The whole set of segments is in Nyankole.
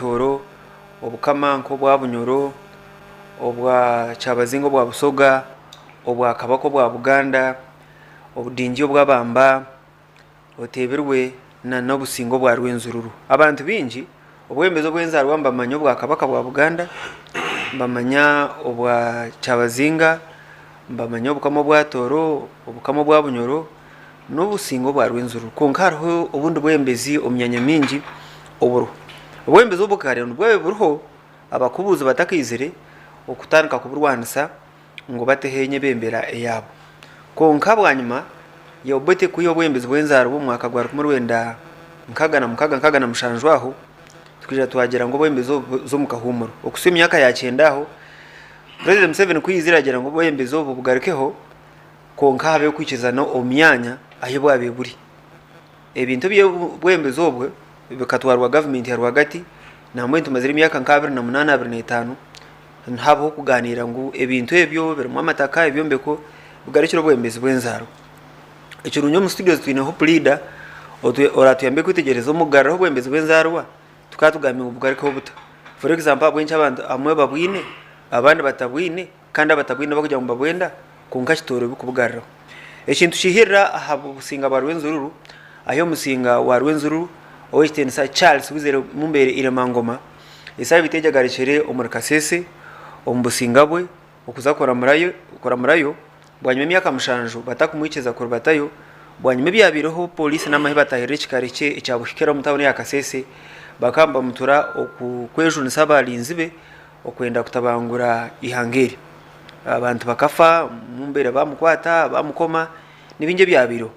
Tooro, Obukama nk'obwa Bunyoro, obwa Kyabazinga obwa Busoga, obwa Kabaka obwa Buganda, Obudingye obw'Abamba, Oteebirwe na n'Obusinge obwa Rwenzururu. Abantu baingi obwebembezi obw'enzaarwa nibamanya obwa Kabaka bwa Buganda, nibamanya obwa Kyabazinga, nibamanya Obukama obwa Tooro, Obukama obwa Bunyoro n'Obusinge obwa Rwenzururu. Kwonka hariho obundi bwebembezi omu myanya mingi oburiho. Obwebembezi obu kare nibwo buriho abakubuuzi batakaizire okutandika kuburwanisa ngu bateho enyebembera eyaabo. Kwonka bwanyima ya Obote kwiha obwebembezi bw'enzaarwa omu mwaka gwa 1966, 67 aho, twija twagira ngu obwebembezi obu buze omu kahuumuro. Okuhitsya omu myaka ya kyenda aho, Purezidenti Museveni ku yaizire yaagira ngu obwebembezi obu bugarukeho kwonka habeho okwikirizana omu myanya ahu bwabaire buri. Ebintu eby'obwebembezi obwo bikatwarwa gavumenti ya rwagati, nambwenu tumazire emyaka nka 28, 25 Nihabaho okugaaniira ngu ebintu ebyo birimu amataka, ebyombeko bigarukire obwebembezi bw'enzaarwa. Ekirungi omu studios twineho puriida oratuyambe kwetegyereza omu kugaruraho obwebembezi bw'enzaarwa tukaba tugambire ngu bugarukeho buta. For example ahabw'enki abantu abamwe babwine abandi batabwine kandi abatabwine barikugira ngu nibabwenda kwonka kitoorobi kubugaruraho. Ekintu kihirira aha businga bwa Rwenzururu ahi omusinga wa Rwenzururu Ow'ekitiinisa Charles Wizere Mumbere Iremangoma Esaabiiti egi agarukire omuri Kasese omu businga bwe okuza kuramurayo bwanyima y'emyaka mushanju batakumwikiriza kurubatayo bwanyima ebyabaireho pooriisi n'amahe batahirire ekikaari kye ekya Buhikira omu tauni ya Kasese bakaba nibamutura okwejunisa abarinzi be okwenda kutabangura eihanga eri. Abantu bakafa, Mumbere bamukwata, bamukoma, ni bingi ebyabaireho.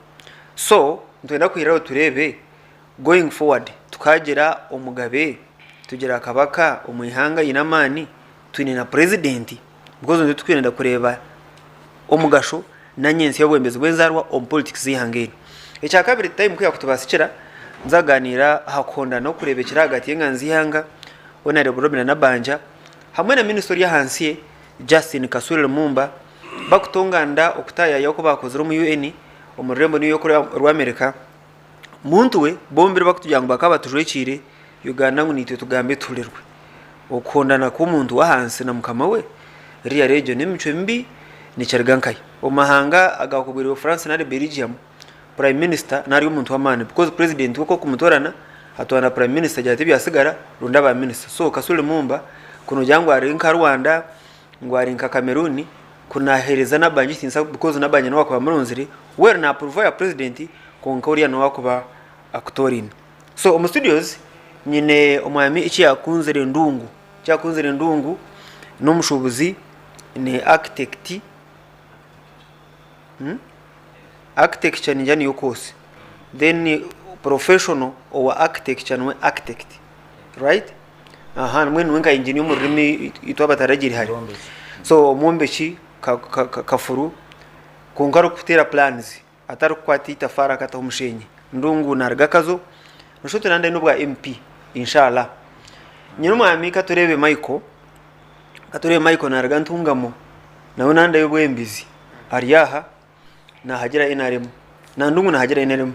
So nitwenda kwiriraho tureebe Going forward tukagira omugabe, tugira kabaka omu ihanga aine amaani, twine na president because nitwe turikwenda kureeba omugasho na nyentsya y'obwebembezi bw'enzaarwa omu politics z'eihanga eri. Ekyakabiri time ku yakutubasikira nituza kugaaniira aha kuhondana okureebekire ahagati y'enganzi z'eihanga Hon. Robinah Nabbanja hamwe na minisita ori ahansi ye Justin Kasule Lumumba bakutonganda okutaayaaya oku baakozire omu UN omu rurembo New York orw'America. Muntu we, bombire bakutugira ngu bakaba batujwekiire Uganda ngu naitwe tugambe tuhurirwe. Okuhondana kw'omuntu w'ahansi na mukama we, ririya regyo n'emicwe mibi nikiruga nkahi? Omu mahanga agakubwirwe France nari Belgium, Prime Minister nari omuntu w'amaani because President we ku okumutorana atwara na Prime Minister agira ati ebyasigara ronda ba Minister. So Kasule Lumumba ku nogira ngu ari nka Rwanda, ngu ari nka Cameroon, ku nahereza Nabbanja ekitiinisa because Nabbanja niwe wakuba amuronzire, well na approval ya President kwonka oriya niwe wakuba akutoraine. So omu studios nyine omwami Ekiyakunzire Ndungu. Ekiyakunzire Ndungu n'omushuubuzi, ni architect, architecture ningira niyo course, then professional owa architecture niwe architect, right? Aha mbwenu niwe nka engineer omu rurimi itwe abataragire hare. So omwombeki kafuru kwonka arikuteera plans. Atarikukwata eitafaari akataho omushenyi. Ndungu naruga Kazo. Noshusha oti nandi n'obwa MP. Inshallah. Nyine omwami Katureebe Michael. Katureebe Michael naruga Ntungamo. Nawe nanda y'obwembizi. Ari aha nahagira NRM. Na Ndungu nahagira NRM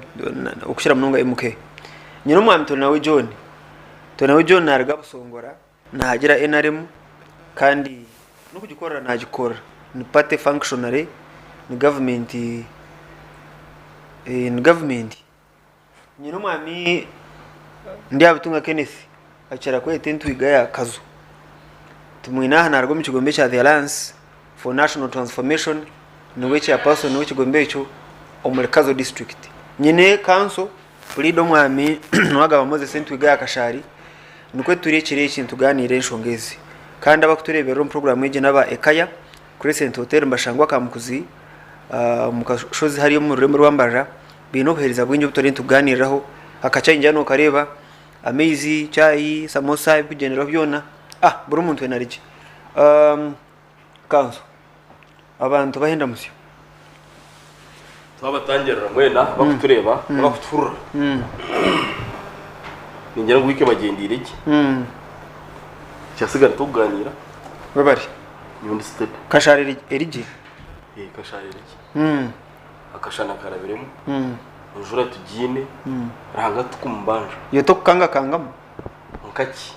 okukira munonga MK. Nyine omwami Turinawe John. Turinawe John naruga Busongora. Nahagira nrm kandi n'okugikorera nagikorera. Ni party functionary, ni government, ni government. Nyine omwami Ndyabitunga Kenneth akira kweta entwiga ya Kazo. Tumwine aha naruga omu kigombe ekya The Alliance for National Transformation, niwe chairperson w'ekigombe ekyo omuri Kazo district. Nyine council Puliida omwami Nuwagaba Moses Entwiga ya Kashaari nikwo turi ekiro eki nitugaaniira enshonga ezi. Kandi abarikutureeberera omu puroguraamu egi n'aba Ekaya Crescent Hotel nibashangwa Kamukuzi omu kashozi hariya omu rurembo rwa Mbarara. Baine obuheereza bwingi obu turiyo nitugaaniiriraho. Aka chai ningira nookareeba, amaizi, chai, samosa, ebirikugyenderaho byona. Buri omuntu weena ari gye. Kanso. Abantu bahenda musyo. Twabatangirira mwena abakutureeba n'abakutuhurira. Ningira ngu wiiki ebagyendeire gye. Ekyasigara n'okugaaniira. Webare. Nyowe ndi steady. Kashaara eri gye. Kashaara eri gye. Akashana karabiremu. Enjura tugiine. Ruhanga tikumubanja. Iwe tokukangakangamu? Nkaki?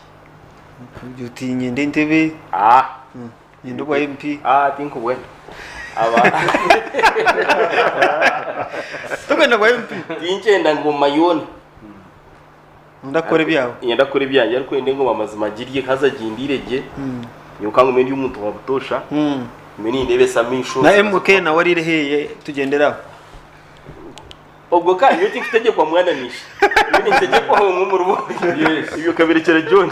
Oti niinyenda entebe, Ah, niinyenda obwa MP. ah, tinkubwenda. Aba Tokwenda bwa MP? Tinkyenda ngoma yoona. Noyenda kukora ebyawe? Niinyenda kukora ebyangye arikwenda engoma mazima agirye haza agindiire gye. Nyowe ka ngume ndi omuntu wa butoosha, ngume nindeebesa amaisho. Na MK nawe ariire heeye tugyendere aho. Obwo ka nyowe tinkutegyekwa mwana nishe. Nyowe nintegyekwa omwe omuri bo. Ebyo okabirekyera John.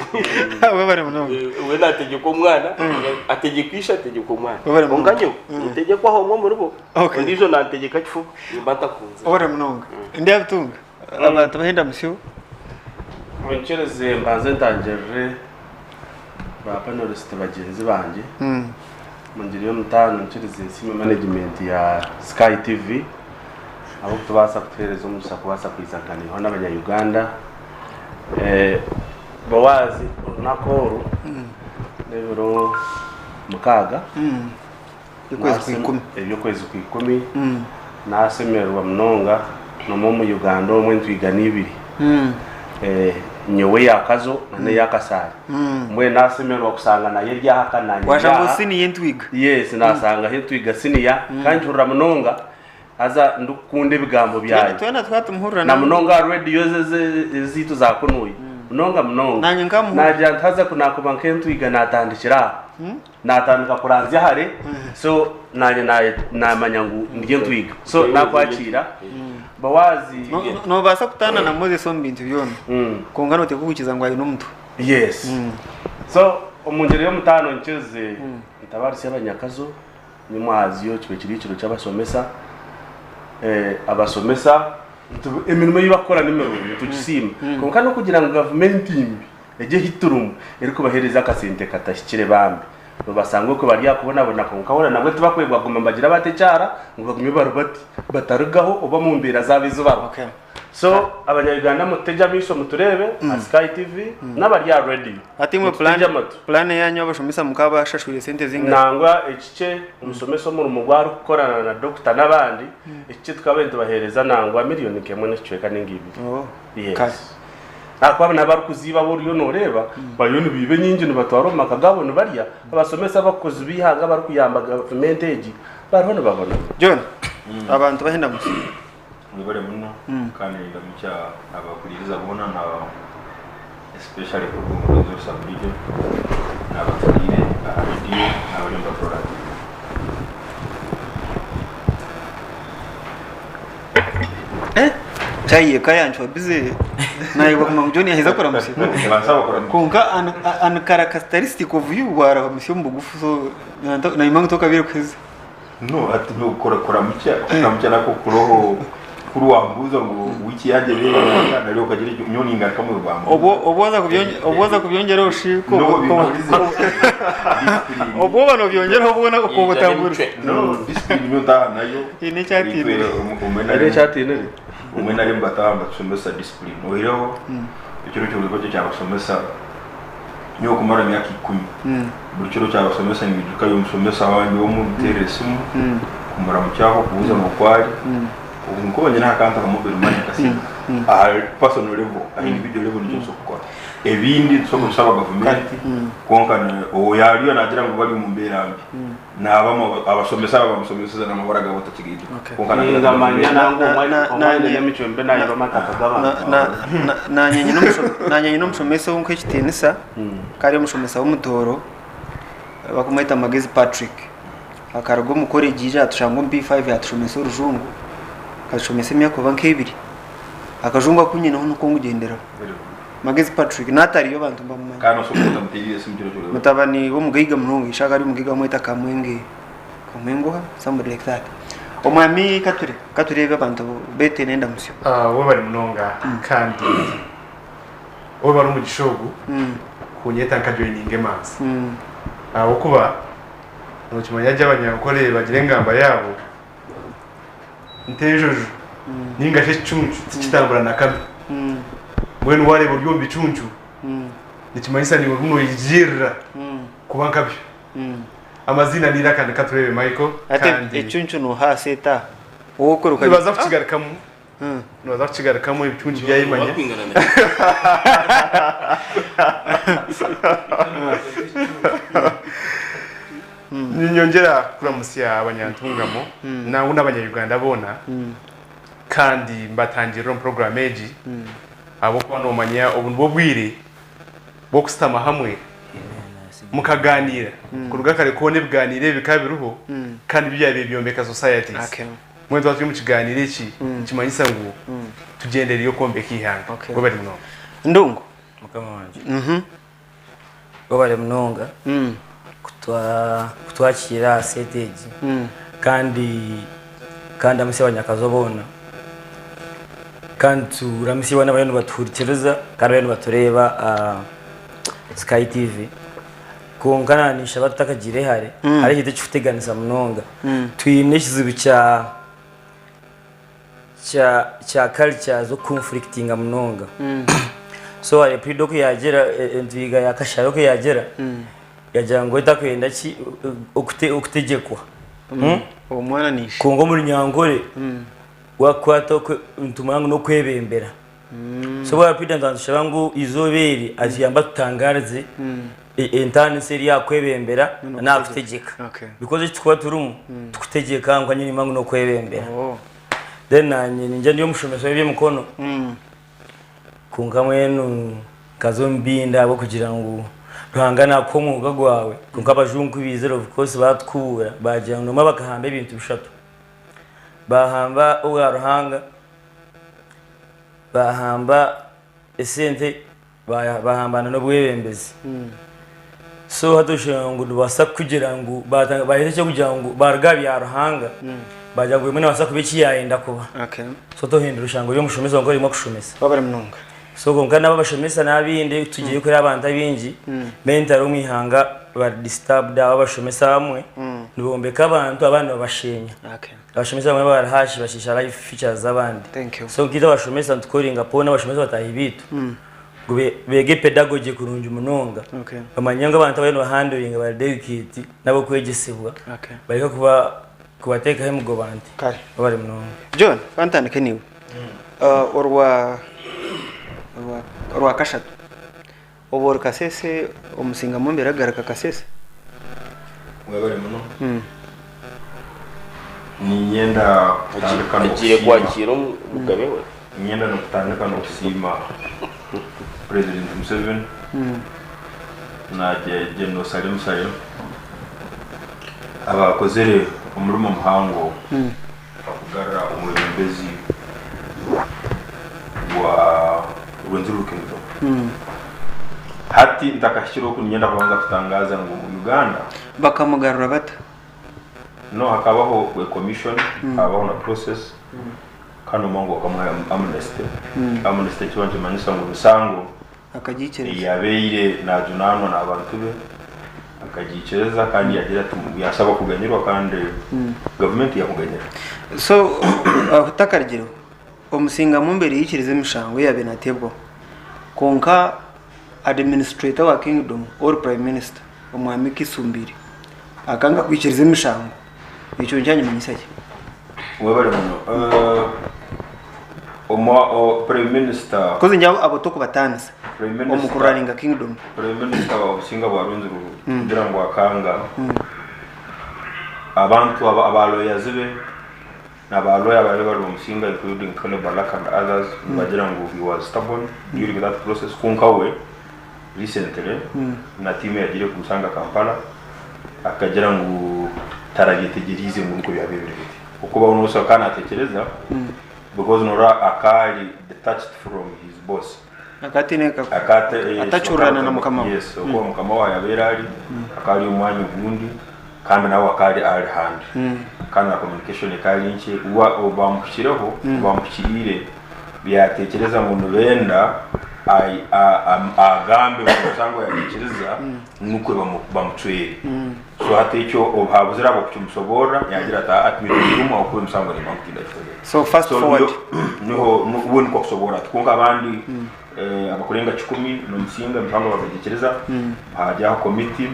Webare munonga. We nategyekwa omwana, ategyekwa ishe ategyekwa omwana. Webare munonga. Kwonka nyowe nintegyekwaho omwe omuri bo. Ondiijo nantegyeka kifuba nimba ntakunzire. Webare munonga. Ndyabitunga. Abantu bahenda musyo. Munyikirize mbanze ntangirire ba panelist bagyenzi bangye. Omu y'omutaano nyikirize nsiime management ya Sky TV ahabw'okutubaasa kutuheereza omugisha kubaasa kwija nkaneihwa n'abanya Uganda. Boaz orunaku oru n'ebiro 6 Eby'okwezi kw'ikumi. Eby'okwezi kw'ikumi. Naashemererwa munonga n'omwe omu Uganda omwe entwigana ibiri. Nyowe eya Kazo na n'eya Kasaari. Mbwenu naashemererwa kushanga nayo eri aha kandi naanye ndi Waashanga aha. siniya entwiga. Yes, naasangaho entwiga siniya kandi nkihurira munonga haza ndikukunda ebigambo byayo. Twena twaba tumuhurira Na munonga aha rediyo ezaitu za kunuya. Munonga munonga. Naanye nkamuhurira. Naagira nti haza ku naakuba nk'entwiga naatandikira aha. Naatandika kuranzya hare so naanye naamanya ngu ndi entwiga. So naakwakiira Boazi. Noobaasa kutaana na Moses omu bintu byona, kwonka nooteekwa kwikiriza ngu aine omutwe. Yes. So omu ngyeri y'omutaano nkirize ntabaaritsye abanyakazo nyimwazyo kibe kiri ekiro ky'abashomesa. Abashomesa emirimo ei barikukora ni mirungi nitugisiima kwonka n'okugira ngu gavumenti mbi Egyo ei turimu erikubaheereza akasente katahikire bambi. Nobasanga okwe bari aha kubonabona kwonka hoona nabwo tibakwebwa kuguma nibagira bati ekyara ngu bagume bari bati batarugaho oba omu mbeera zaabo ezi barimu. So abanya Uganda mututegye amaisho mutureebe aha Sky TV n'abari aha radio Hati imwe mututegye amatu. plan yanyu abashomesa mukaba bashashwire sente zingahi? Nangwa ekikye omushomesa omurimo ogu arikukorana na doctor n'abandi ekikye tukaba nitubaheereza nangwa million nk'emwe n'ekicweka ninga ibiri. Oh, kare. Yes. Ahakuba abo n'abarikuziiba abu oriyo nooreeba bariyo nibaiba enyingi nibatwara omu maka gaabo nibarya. Abashomesa abakozi b'eihanga abarikuyamba gavumenti egi bariho nibabonabona. John, abantu bahenda musi. Mwebare muno kandi nindamukya abahuriiriza boona na especially kuruga omu Rwenzori sub region n'abaturiire aha rediyo n'abariyo nibaturora aha TV. Eh, chai eka yancwa busy nayebwa kumanya ngu John yaheza kuramusya. Nibansaba kuramusya. Kwonka an, an characteristic of you waramusya omu bugufu so nayima ngu tokabaire kuheza. No, ati no kora kuramukya, kuramukya nako kuroho kuri wambuuza ngu wiki yangye ebeire eta nari okagira ekyo nyowe ningarukamu ebi Obwo bambuuza. obwo waza kubyongyera obwo waza kubyongyeraho shi No, ko ko bimpurize. Discipline. obwo oba nobyongyeraho bwona Yaija okobutambura. n'emicwe. No, discipline nyowe ntaaha nayo. Haine ekyatiinire. Itwe omwe Hariho nari ekyatiinire? omwe nari mubataaha nibatusomesa discipline. Oihireho ekiro ky'obuzibu ekyo kyabasomesa nyowe kumara emyaka ikumi. Buri kiro kyabasomesa ninyijukayo omushomesa wangye omwe omuteerera esimu kumuramukyaho kubuuza ngu oku ari. Obu nkuba nyine aha kantu aha mobile money nkasiima aha personal level, aha individual level nikyo nsobola kukora. Ebindi nitusobola kusaba gavumenti kwonka oyo ariyo naagira ngu bari omu mbeera mbi nabamwe abashomesa aba bamushomeseza n'amabara gaabo takigaijukya kwonka naagira ngu Ningamanya gavumenti nangwa omwe aine n'emicwe mibi naayiba amataka g'abantu. Naanye nyine omushomesa ou nkuha ekitiinisa ka ari omushomesa w'omutooro barikumweta Magezi Patrick. Akaruga omu koregi yaija yatushanga omu P5 yatushomesa orujungu, akatushomesa emyaka oba nk'ebiri. Akajungu aku nyineho niko ngugyenderaho. Magezi Patrick naatariyo abantu nibamumanya. Kandi noosobola kuba otamuteereire esimu kiro kyona. Mutabani w'omugaiga munonga, ishe akaba ari omugaiga bamweta Kamwenge, Kamwenguha, somebody like that. Omwami Kature, katureebe abantu beteine endamutsyo. Webare munonga kandi webare omugisha ogu kunyeta nkajoininga emanzi ahabw'okuba Nookimanya gye Abanyankore bagira engamba yaabo nti enjojo nainga shi ekicuncu tikitambura na kamwe. Mbwenu waareeba ori omu bicuncu nikimanyisa naiwe orimu noyegyerera kuba nkabyo. Amaziina n'eiraka nikatureebe Michael Hati kandi ekicuncu nooha aseeta wowe okora nibaza kukigarukamu. Nibaza kukigarukamu ebicungi byayimanya. Bakwingana na Ninyongyera kuramutsya abanyantungamo nangwa n'abanya-Uganda boona kandi mbatangirira omu puroguraamu egi ahabw'okuba noomanya obu nibwo bwire bw'okusitama hamwe mukaganiira. Kuruga kare koona ebiganiiro ebi bikaba biriho kandi byabaire byombeka societies. Okay. Mbwenu twaba turi omu kiganiiro eki nikimanyisa ngu tugyendereire okwombeka eihanga. Okay. Webare munonga. Ndungu. Mukama wangye. Webare munonga kutwakiira aha seeti egi kandi kandi ndamutsye abanyakazo boona kandi turamutsye boona abariyo nibatuhurikiriza kandi abariyo nibatureeba aha Sky TV. Kwonka naninshaba tutakagiire hare hariho ekintu ekirikuteganisa munonga. Twine ekizibu kya kya kya culture z'okuconflictinga munonga. So hare Purido ku yaagira entwiga ya Kashari ku yaagira, yagira ngu etakwenda ki okutegyekwa. Omwana ni ishe. Kwonka omuri Nyankore wakukwata nitumanya ngu n'okwebembera. So bwa Purido nitushaba ngu eizooba eri atuyambe atutangarize entaaniso eri aha kwebembera n'aha kutegyeka. Because eki turikuba turimu tikutegyeka kwonka nimanya ngu n'okwebembera. Then naanye niinyija ndi omushomesa w'eby'emikono kwonka mbwenu nkaza omu bindi ahabw'okugira ngu Ruhanga naakuha omwoga gwawe kwonka abajungu ku baizire of course baatukubuura baagira ngu nomara bakahamba ebintu bishatu, baahamba obwa Ruhanga, baahamba esente, bahambana n'obwebembezi. So hati oshanga ngu nibabaasa kukugira ngu baaheza eky'okugira ngu baaruga aha bya Ruhanga, baagira ngu buri omwe naabaasa kuba eki yaayenda kuba. So tohindura oshanga ori omushomesa kwonka orimu akushomesa. Wabare munonga. So kwonka naabo abashomesa n'abindi tugiire kureeba abantu abaingi mentally omu ihanga bari disturbed abo abashomesa abamwe nibombeka abantu abandi nibabasheenya. Abashomesa abamwe bari harsh bashiisha life features z'abandi. Thank you. So nkaitwe abashomesa nitukoringa poona abashomesa bataahi baitu ngu beege pedagogy kurungi munonga. Okay. Bamanye ngu abantu abariyo nibahandoringa bari delicate n'abokwegyesibwa. Okay. Bareke kuba kubateekaho emigoba nti. Kare. Webare munonga. John, kantandike naiwe. Orwa orwa orwa kashatu obu ori Kasese omusinga mumbere agaruka Kasese? Webale muno. Niinyenda kutandika Agiire n'okusiima. kwakiira omugabe we. Niinyenda n'okutandika n'okusiima President Museveni na General Salim Saleh abaakozire omurimo muhango okugarura omwebembezi wa Rwenzururu Kingdom. Hati ntakahikire oku niinyenda kubanza kutangaaza ngu Uganda Bakamugarura bata? No hakabaho a commission, habaho na process kandi omwe bakamuha amnesty. Amnesty ekiba nikimanyisa ngu emisango Akagiikiriza. eyabaire najunaanwa n'abantu be akagiikiriza kandi yagira ati yasaba kuganyirwa kandi gavumenti yamuganyira. So otakarigireho, Omusinga Mumbere yaikiriza emishango eyabaire nateebwaho kwonka administrator wa Kingdom or Prime Minister Omwami Kisumbiri akanga kwikiriza emishango. Ekyo nikyanyimanyisa ki? Webale muno. Prime Minister. Kozi nyowe abo tokubataanisa Prime omu Minister. kuraninga Kingdom. Prime Minister wa Businga bwa Rwenzururu kugira ngu akanga abantu aba lawyers be na ba lawyer ababaire bari omu Businga including Caleb Alaka and others nibagira ngu he was stubborn during that process kwonka we Recently na tiimu eyagiire kumusanga Kampala akagira ngu tarabyetegyereize ngu nikwo byabaire biri biti. Okubaho nosa akaba natekyereza because norora akaba ari detached from his boss. Akaba ataine ka- Akaba ata- yes, atacurirana na mukama we. Yes, okuba mukama we ahayabaire ari akaba ari omu mwanya ogundi kandi nawe akaba ari ari handi. Kandi na communication ekaba eri nkye we bamuhikireho bamuhikiriire Byatekyereza ngu nibenda agambe ngu omusango yaikiriza nukwe bamucwere. So hati ekyo obu habuzire ab'okukimusoborra yagira ati aa tindikumwa ahabw'okuba emisango nimba ngu tindagikozire. So fast So forward. niho uwe nikwo akusoborra ati kwonka abandi abakurenga kikumi n'omusinga emisango bakagiikiriza hagyaho komiti.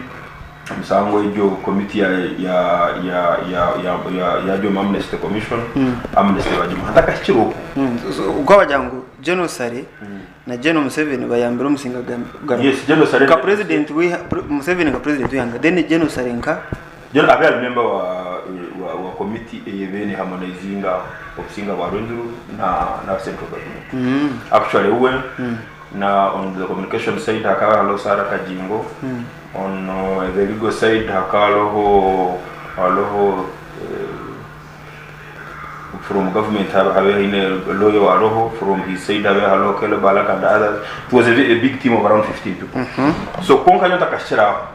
Emisango egyo komiti ya ya ya ya ya ya yagya omu Amnesty Commission, Amnesty bagimuha ntakahikire okwo. Ukaba wagira ngu General Saleh na General Museveni bayambire Omusinga Garuka. Yes, General Saleh Nka president w'iha Museveni nka president w'ihanga then General Saleh nka General abe ari member wa wa wa committee eyebaire neharmonizinga obusinga bwa Rwenzururu na na central government. Actually we Na on the communication side hakaba hariho Sarah Kagingo, on the legal side hakaba hariho hariho from government habe haine lawyer wa hariho, from his side habe hariho Caleb Alaka and others. It was a, a big team of around 15 people. So kwonka nyowe ntakahikire aho.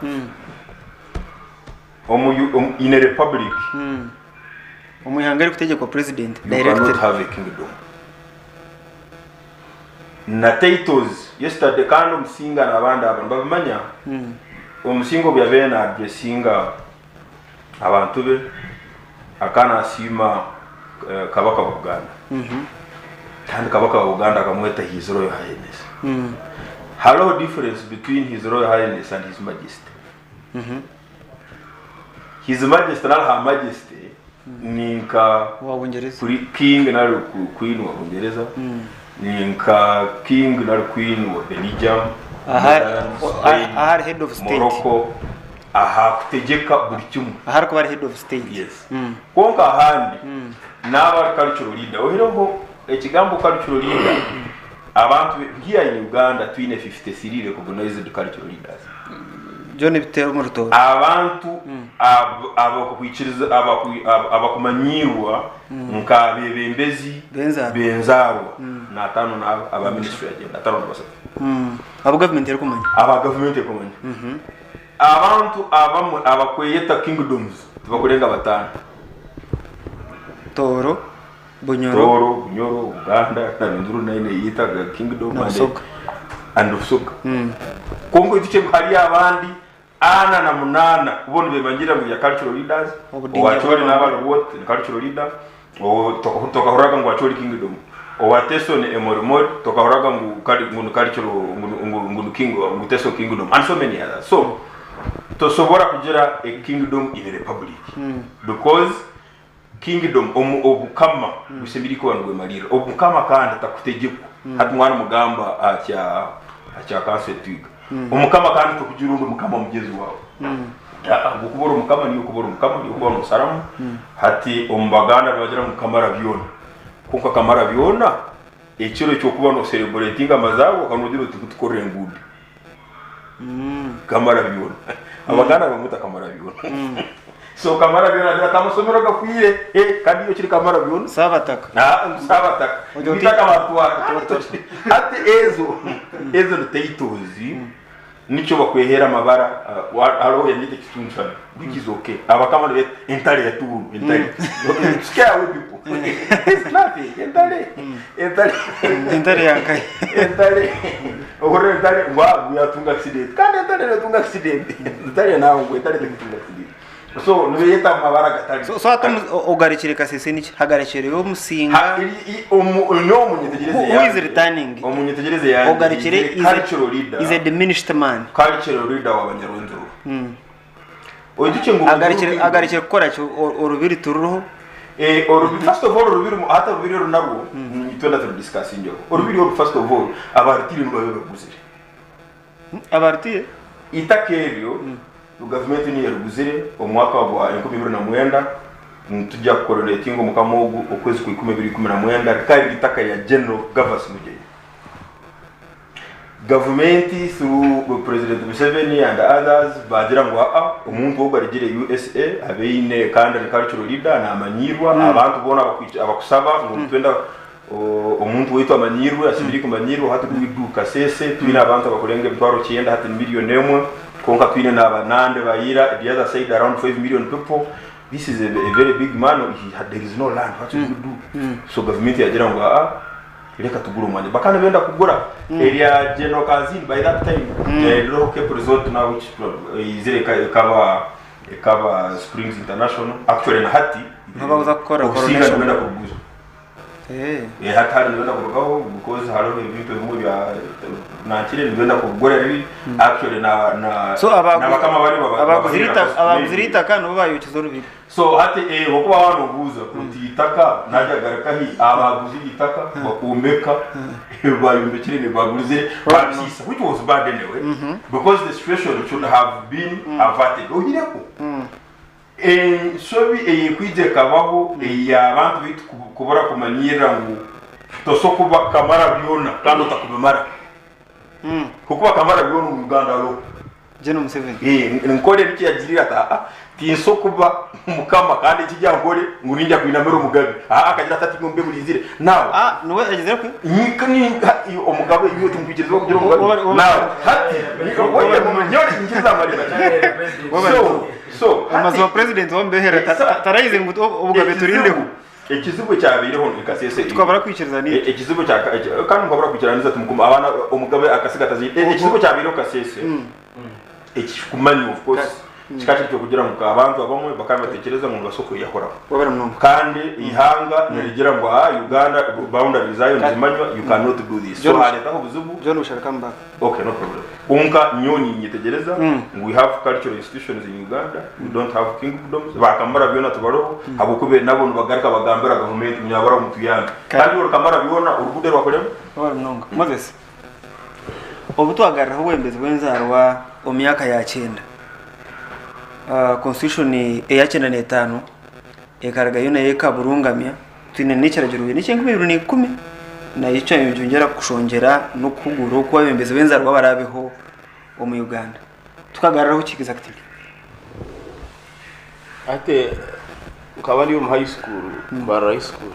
Omu, in a republic, Omu ihanga erikutegekwa president you cannot directly. have a kingdom. Na titles yesterday kandi omusinga nabandi aba nibabimanya omusinga obu yabaire na addressinga abantu be akaba nasiima kabaka wa Buganda kandi kabaka wa Buganda akamweta his royal highness hariho difference between his royal highness and his majesty His Majesty nari Her Majesty ni nka Owa Bungyereza. kuri King nari Queen wa Bungyereza ni nka King nari Queen wa Belgium Aha Netherlands, Spain, ahari head of state. Morocco aha kutegeka buri kimwe Ahari kuba ari head of state. yes kwonka ahandi naaba ari cultural leader oihireho ekigambo cultural leader abantu here in Uganda twine 53 recognized cultural leaders Byona ebiteera omu rutooro. Abantu abakwikiriza abakumanyiirwa nk'abebembezi b'enzaarwa n'ataano n'aba aba ministry agenda ataano na basatu. Abu gavumenti erikumanya. Aba gavumenti erikumanya. Abantu abamwe abakweyeta kingdoms tibakurenga bataano. Tooro, Bunyoro. Tooro, Bunyoro, Buganda na Rwenzururu nayo neyeyeta kingdom Na Busoga. and Busoga. Kwonka oijukye ngu hariyo abandi ana na munaana bo nibemanyirira ngu ya cultural leaders, Obudinja owa Acholi bw'abantu. naaba ari what ni cultural leader, tokahuriraga ngu Acholi kingdom, owa Teso ni Emorimori tokahuriraga ngu ngu ni cultural ngu ni king ngu Teso kingdom and so many others. So tosobora kugira a kingdom in a republic because Kingdom, omu obukama bushemereire kuba nibwemarira. Obukama kandi takutegyekwa. Hati mwana mugamba aha kya aha kya kanso etwiga. Omukama kandi tokugira ondi mukama mugyezi waawe. Aa, ahabw'okuba ori omukama niiwe okuba ori omukama, niiwe okuba noosaramu. Hati omu Baganda nibagira ngu Kamara byona. Kwonka Kamara byona, ekiro ky'okuba nooserebureetinga amazaarwa okaba noogira oti nkutukorere enguudo. Kamara byona. Abaganda nibamweta Kamara byona. So Kamara byona agira ati amasomero gafwire eh, kandi iyo kiri Kamara byona. Saabataka. Ah, ngu Saabataka. Ogira oti- Itaka batwara. Hati ezo ezo ni titles nikyo bakwehera amabara ah, hariho yanyeta ekituncano which is okay. Abakama nibeta entare ya Tooro, entare. Scare away people. It's nothing. Entare. Entare. Entare ya nkahi. Entare ohurira entare ngu ah, ngu yatunga accident kandi entare netunga accident entare nawe ngu entare tekutunga accident so nibeyeta mu mabara gatari So, so hati omu- o- ogarukire Kasese niki? Hagarukireyo Omusinga. Ha- iri- i- omu- nyowe omu nyetegyereze Who- who is yangye- returning? omu nyetegyereze yangye Ogarukire is a is a, cultural leader is a diminished man. cultural leader wa Banyarwenzururu oijukye ngu Agarukire agarukire kukora ki? O- Orubiri tururiho. Eh, orubi, first of all orubiri hati orubiri oru narwo twena turi discussingeho orubiri oru first of all abarutire nibo babe baruguzire Abarutire itaka eryo gavumenti niyo yaruguzire omu mwaka gwa 2009 nitujya kucoronatinga omukama ogu okwezi kwa 2019 rikaba riri itaka rya General Gervas Mugyenyi Gavumenti through President Museveni and others baagira ngu aa omuntu ogu arugire USA abaine kandi ari cultural leader namanyiirwa abantu boona abakusaba ngu nitwenda omuntu waitu amanyiirwe ashemereire kumanyiirwa hati we do Kasese twine abantu abakurenga emitwaro kyenda hati ni million emwe kwonka twine na Nande Bayira the other side around 5 million people this is a very big man there is no land what should we do so gavumenti yagira ngu aa Reka tugure omwanya. Bakaba nibenda kugura erya General Kansiime by that time ririho Cape Resort now which eizire ekaba ekaba Springs International actually na hati Niho bakuza kukora obusinga coronation. nibenda kuruguza. Eh, hati hari nibenda kurugaho because hariho ebintu ebimwe bya nankire nibenda kugora ebi actually na na So abaguzi- nabakama bari abaguzire itaka abaguzire itaka nibo bayokiza orubiri. So hati eh okuba wanobuuza uti itaka najagaruka hi abaguzire itaka bakumbeka bayombekire nibagurizire babisiisa, which was bad anyway, because the situation should have been averted. Ohireho ensobi eyekwija ekabaho eyabantu baitu kubura kumanyirira ngu toso kuba kamara byona kandi otakubimara, kukuba kamara byona omu Uganda lo. General Museveni. Eh, nkore ebiki yagirira ati aa tinso kuba mukama kandi ekijya nkore ngu ninja kwinamira omugabe, aa akagira ati ati mbe murinzire nawe. Ah, niwe agizire kwe? Nyika ni omugabe iwe tumkwikiriza kugira omugabe nawe hati nyore ngiza amarira so Amazima president wambehera tarayize ngu obugabe turindeho. Ekizibu ekyabaireho nkasese Tukabara kwikiriza ni. Ekizibu kya kandi mukabura kwikiraniza tumukuma abana omugabe akasiga tazi ekizibu kyabaireho Kasese ekikumanya of course kikaba kiri kugira ngu abantu abamwe bakaba batekereza ngu nibasobola kweyahuraho. Wabara munonga. Kandi ihanga nirigira ngu ah Uganda boundaries zayo nizimanywa, you cannot do this, so haretaho obuzibu. John, we shall come back. Okay, no problem. Konka nyoni nyetegereza ngu we have cultural institutions in Uganda, we don't have kingdoms. Bakamara byona tubaroho, habwokuba nabo nibagaruka bagambira gavumenti munyabara mutuyambe. Kandi orukamara byona orugudo rwakoremu. Wabara munonga. Moses. Obu twagariraho obwembezi bw'enzarwa omu myaka ya 90. Constitution eya 95 ekarugayo nayo ekaburungamya twine n'ekiragiro n'eky'enkumi ibiri na ikumi nayo kyayongyera kushongyera n'okuhugura oku abembezi b'enzarwa barabeho omu Uganda. Tukagariraho ki exactly? Ate nkaba ndi omu high school, Mbarara High School,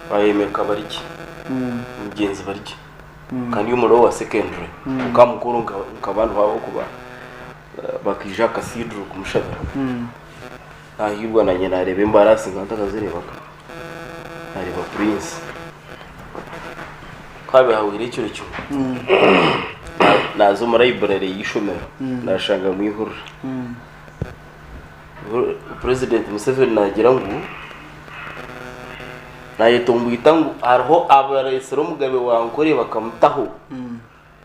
bayemeka bariki mugenzi bariki kandi omu lower secondary muka mukuru nkabantu babo kuba bakija cathedral kumushabira, nahirwa nanye nareba embarasi nka ntakazirebaga, nareba prince kabihahwire ekiro kimwe naza omu library y'ishomero nashanga mu ihuriro President Museveni nagira ngu nayetomboita ngu hariho abaresire omugabe wa Nkore bakamutaho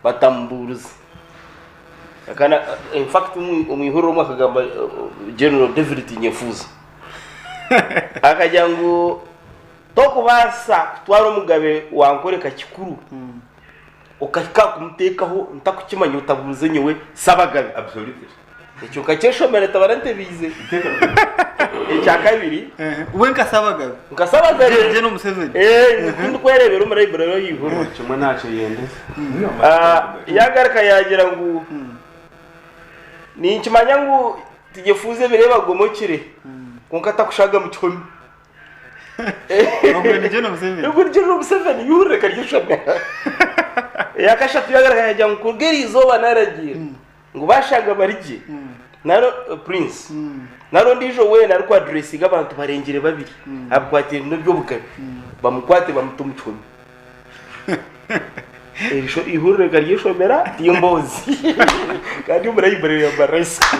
batamuburize. Akana in fact omu ihuriro omwe akagamba, General David Tinyefuza akagira ngu tokubaasa kutwara omugabe wa Nkore kakikuru okahika kumuteekaho ntakukimanya otabuurize nyowe Sabagabe. Absolutely. Ekyo nkakyeshomera tabarantebiize. Ekya kabiri We nka Sabagabe. Nka Sabagabe. General Museveni. Eh, tindikwerebera omu library y'eihuriro. Kimwe nakyeyendeza. Ah, yagaruka yagira ngu ninkimanya ngu Tinyefuza ebiro bagomokire kwonka atakushaga mu kihome. Ogwo ni General Museveni. Ogwo ni General Museveni yihurire karyeshomera. Eyakashatu yagaruka yagira ngu kuruga eri izooba naragiira ngu bashanga bari gye naro prince nari ondiijo weena arikwadressinga abantu barengire babiri abikwatiraine n'eby'obugabe bamukwate bamute omu kihome. Erisho ihuriro rikaryeshomera timboozi kandi omu library ya Mbarara High School.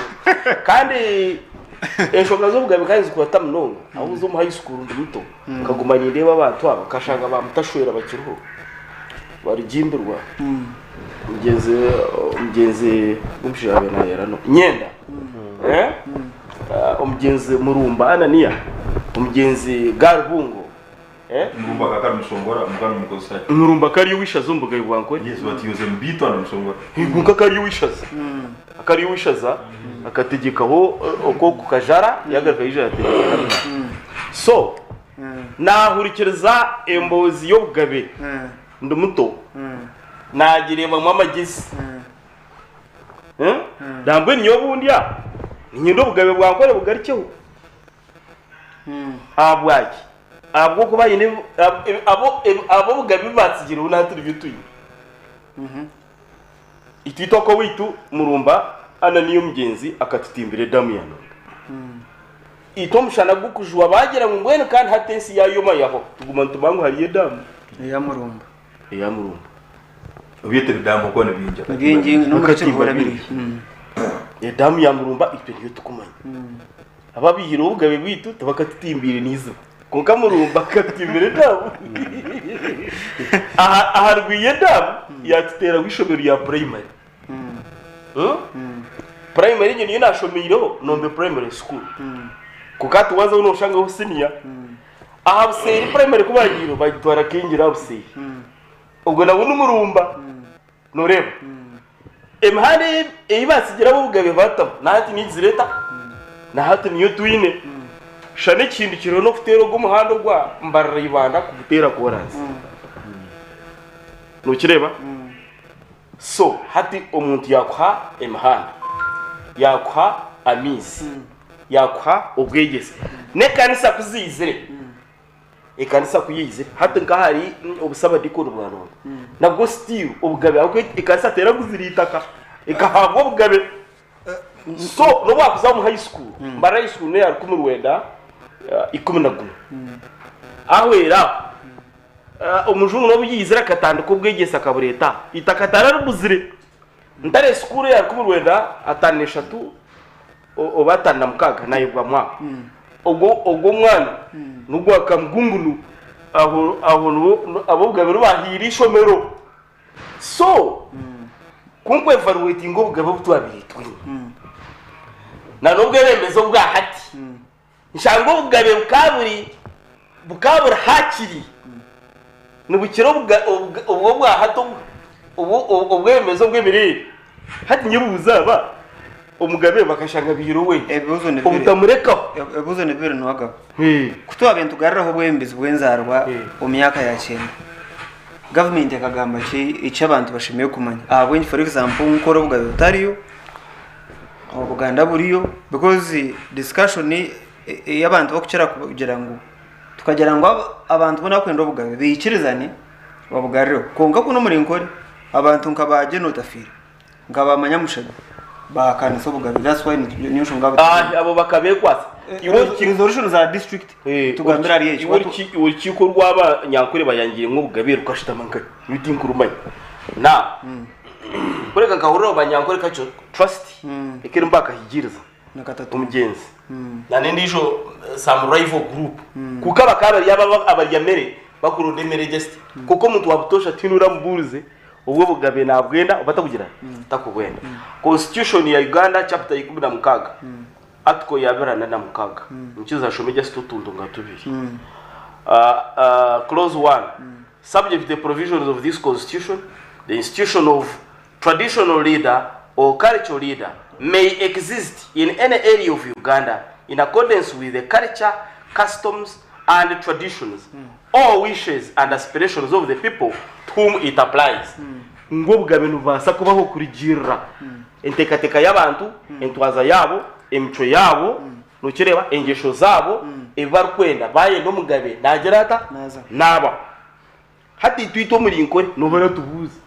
Kandi enshonga z'obugabe kandi zikwata munonga ahu nza omu high school ndi muto nkaguma nindeeba abantu aba nkashanga ba mutashwera bakiriho barugimbirwa mugyenzi omugyenzi gw'omushaija yaabaire naayera no Nyenda. Eh? Ah, omugyenzi Murumba Anania, omugyenzi Garubungo. Eh? Murumba akaba ari Musongora, Mugabe Mukozesa. Murumba akaba ari ow'ishaza omu Bugabe bwa Nkore. Yes, but he was a Mbito and Musongora. Kwonka akaba ari ow'ishaza. Akaba ari ow'ishaza akategekaho okwo ku Kajara yagaruka yaija yategeka hanu. So, naahurikiriza emboozi y'obugabe ndi muto, naagireebamu amagyezi. Nambwenu nyowe obundi aha niinyenda obugabe bwa Nkore bugarukyeho. Ahabwaki? Ahabw'okuba haine ab'obugabe ebi baatsigireho natwe nibyo twine. Itwe itwe owaitu Murumba Anania omugyenzi akatutimbira edamu ya Nonda. Itwe omushana gukujwa baagira ngu mbwenu kandi hati ensi yaayoma yahwaho tuguma nitumanya ngu hariyo edamu. Eya Murumba. Eya Murumba. Obyete ebidamu okuba ni bingi. Ni bingi n'omu Akatimba Kiruhura bingi. biri. Edamu ya Murumba itwe niyo tukumanya. Ababihireho obugabe bwaitu tibakatutimbiire n'iziba. Kwonka Murumba akatutimira edamu. Aha aha Rwiya edamu yaatuteeraho eishomero rya purayimari. Purayimari egyo niyo naashomeireho, Nombe Primary School. Kwonka hati waazaho nooshangaho siniya. Aha Buseeri purayimari ku baagiireho baagitwara Kengire aha Buseeri. Ogwo nagwo ni Murumba. Nooreeba? Emihanda ei ei baatsigire ab'obugabe baataho, na hati niyo egizireeta, na hati niyo twine. Shana ekindi kiriho n'okuteera ogwo omuhanda ogwa Mbarara Ibanda kuguteera kooransi. Nookireeba? So hati omuntu yaakuha emihanda, yaakuha amaizi, yaakuha obwegyese, n'ekanisa ku ziizire, Ekanisa ku yaizire hati nka ahari obusabadikoni bwa Rwanda nabwo still obugabe ahabw'okuba ekanisa teraguzire itaka ekahabwa obugabe so n'obu wakuza omu high school Mbarara high school neya 1911 aho eri aho omujungu n'obu yaizire akatandika obwegyese akabureeta aha itaka tarariguzire Ntare school eya 1953 oba 56 nayebwa mwaka ogwo ogwo omwana nogwa Kamgungunu aho aho nibo ab'obugabe nibo bahaire eishomero so ku nku evaluatinga obugabe obu twabaire twine na n'obwebembezi obwa hati Nshanga obugabe bukaba bukaba buri hakiri nibukira obwo obwa hati obwebembezi obw'ebiro ebi. Hati nyebuuza aba omugabe bakashanga baihire owe obutamurekaho. Ebibuuzo nibibiri niwagaba. Ku twabaire nitugaruraho obwebembezi bw'enzaarwa omu myaka ya kyenda, gavumenti ekagamba ki eki abantu bashemereire kumanya? Ahabw'enki for example nk'obu obugabe butariyo, Obuganda buriyo because discussion ei abantu barikukira kugira ngu tukagira ngu abantu boona abarikwenda obugabe baikirizane babugarureho kwonka kunu omuri Nkore abantu nka ba Gen Otafiire nka ba Manyamushega bahakanisa obugabe that's why niyo nshonga Ah, abo bakabekwasa Iwe oruki- resolution za district tugambire ahari ekyo iwe orukiiko rw'abanyankore bayangiremu obugabe rukashutama nka tinkurumanya now Kureka nkahurira Abanyankore Cultural Trust ekerimu bakahigiriza omugyenzi na n'endiijo some rival group kwonka bakaba bari abo abarya mere bakuronda emere just kwonka omuntu wa butoosha tihaine oramubuurize obu obugabe nabwenda oba takugira takubwenda. Constitution ya Uganda chapter 16 article ya 46 nikiza nshome just otuntu nka tubiri clause 1 Subject to the provisions of this constitution, the institution of traditional leader or cultural leader may exist in any area of Uganda in accordance with the culture, customs and traditions or wishes and aspirations of the people to whom it applies. Ngu obugabe nibubaasa kubaho kurugiirira enteekateeka y'abantu, entwaza yaabo, emicwe yaabo, Nokireeba? Engyesho zaabo, ebi barikwenda, baayenda omugabe naagira ata? Naaza. Naabaho. Hati itwe itwe omuri Nkore nooba oratubuuza.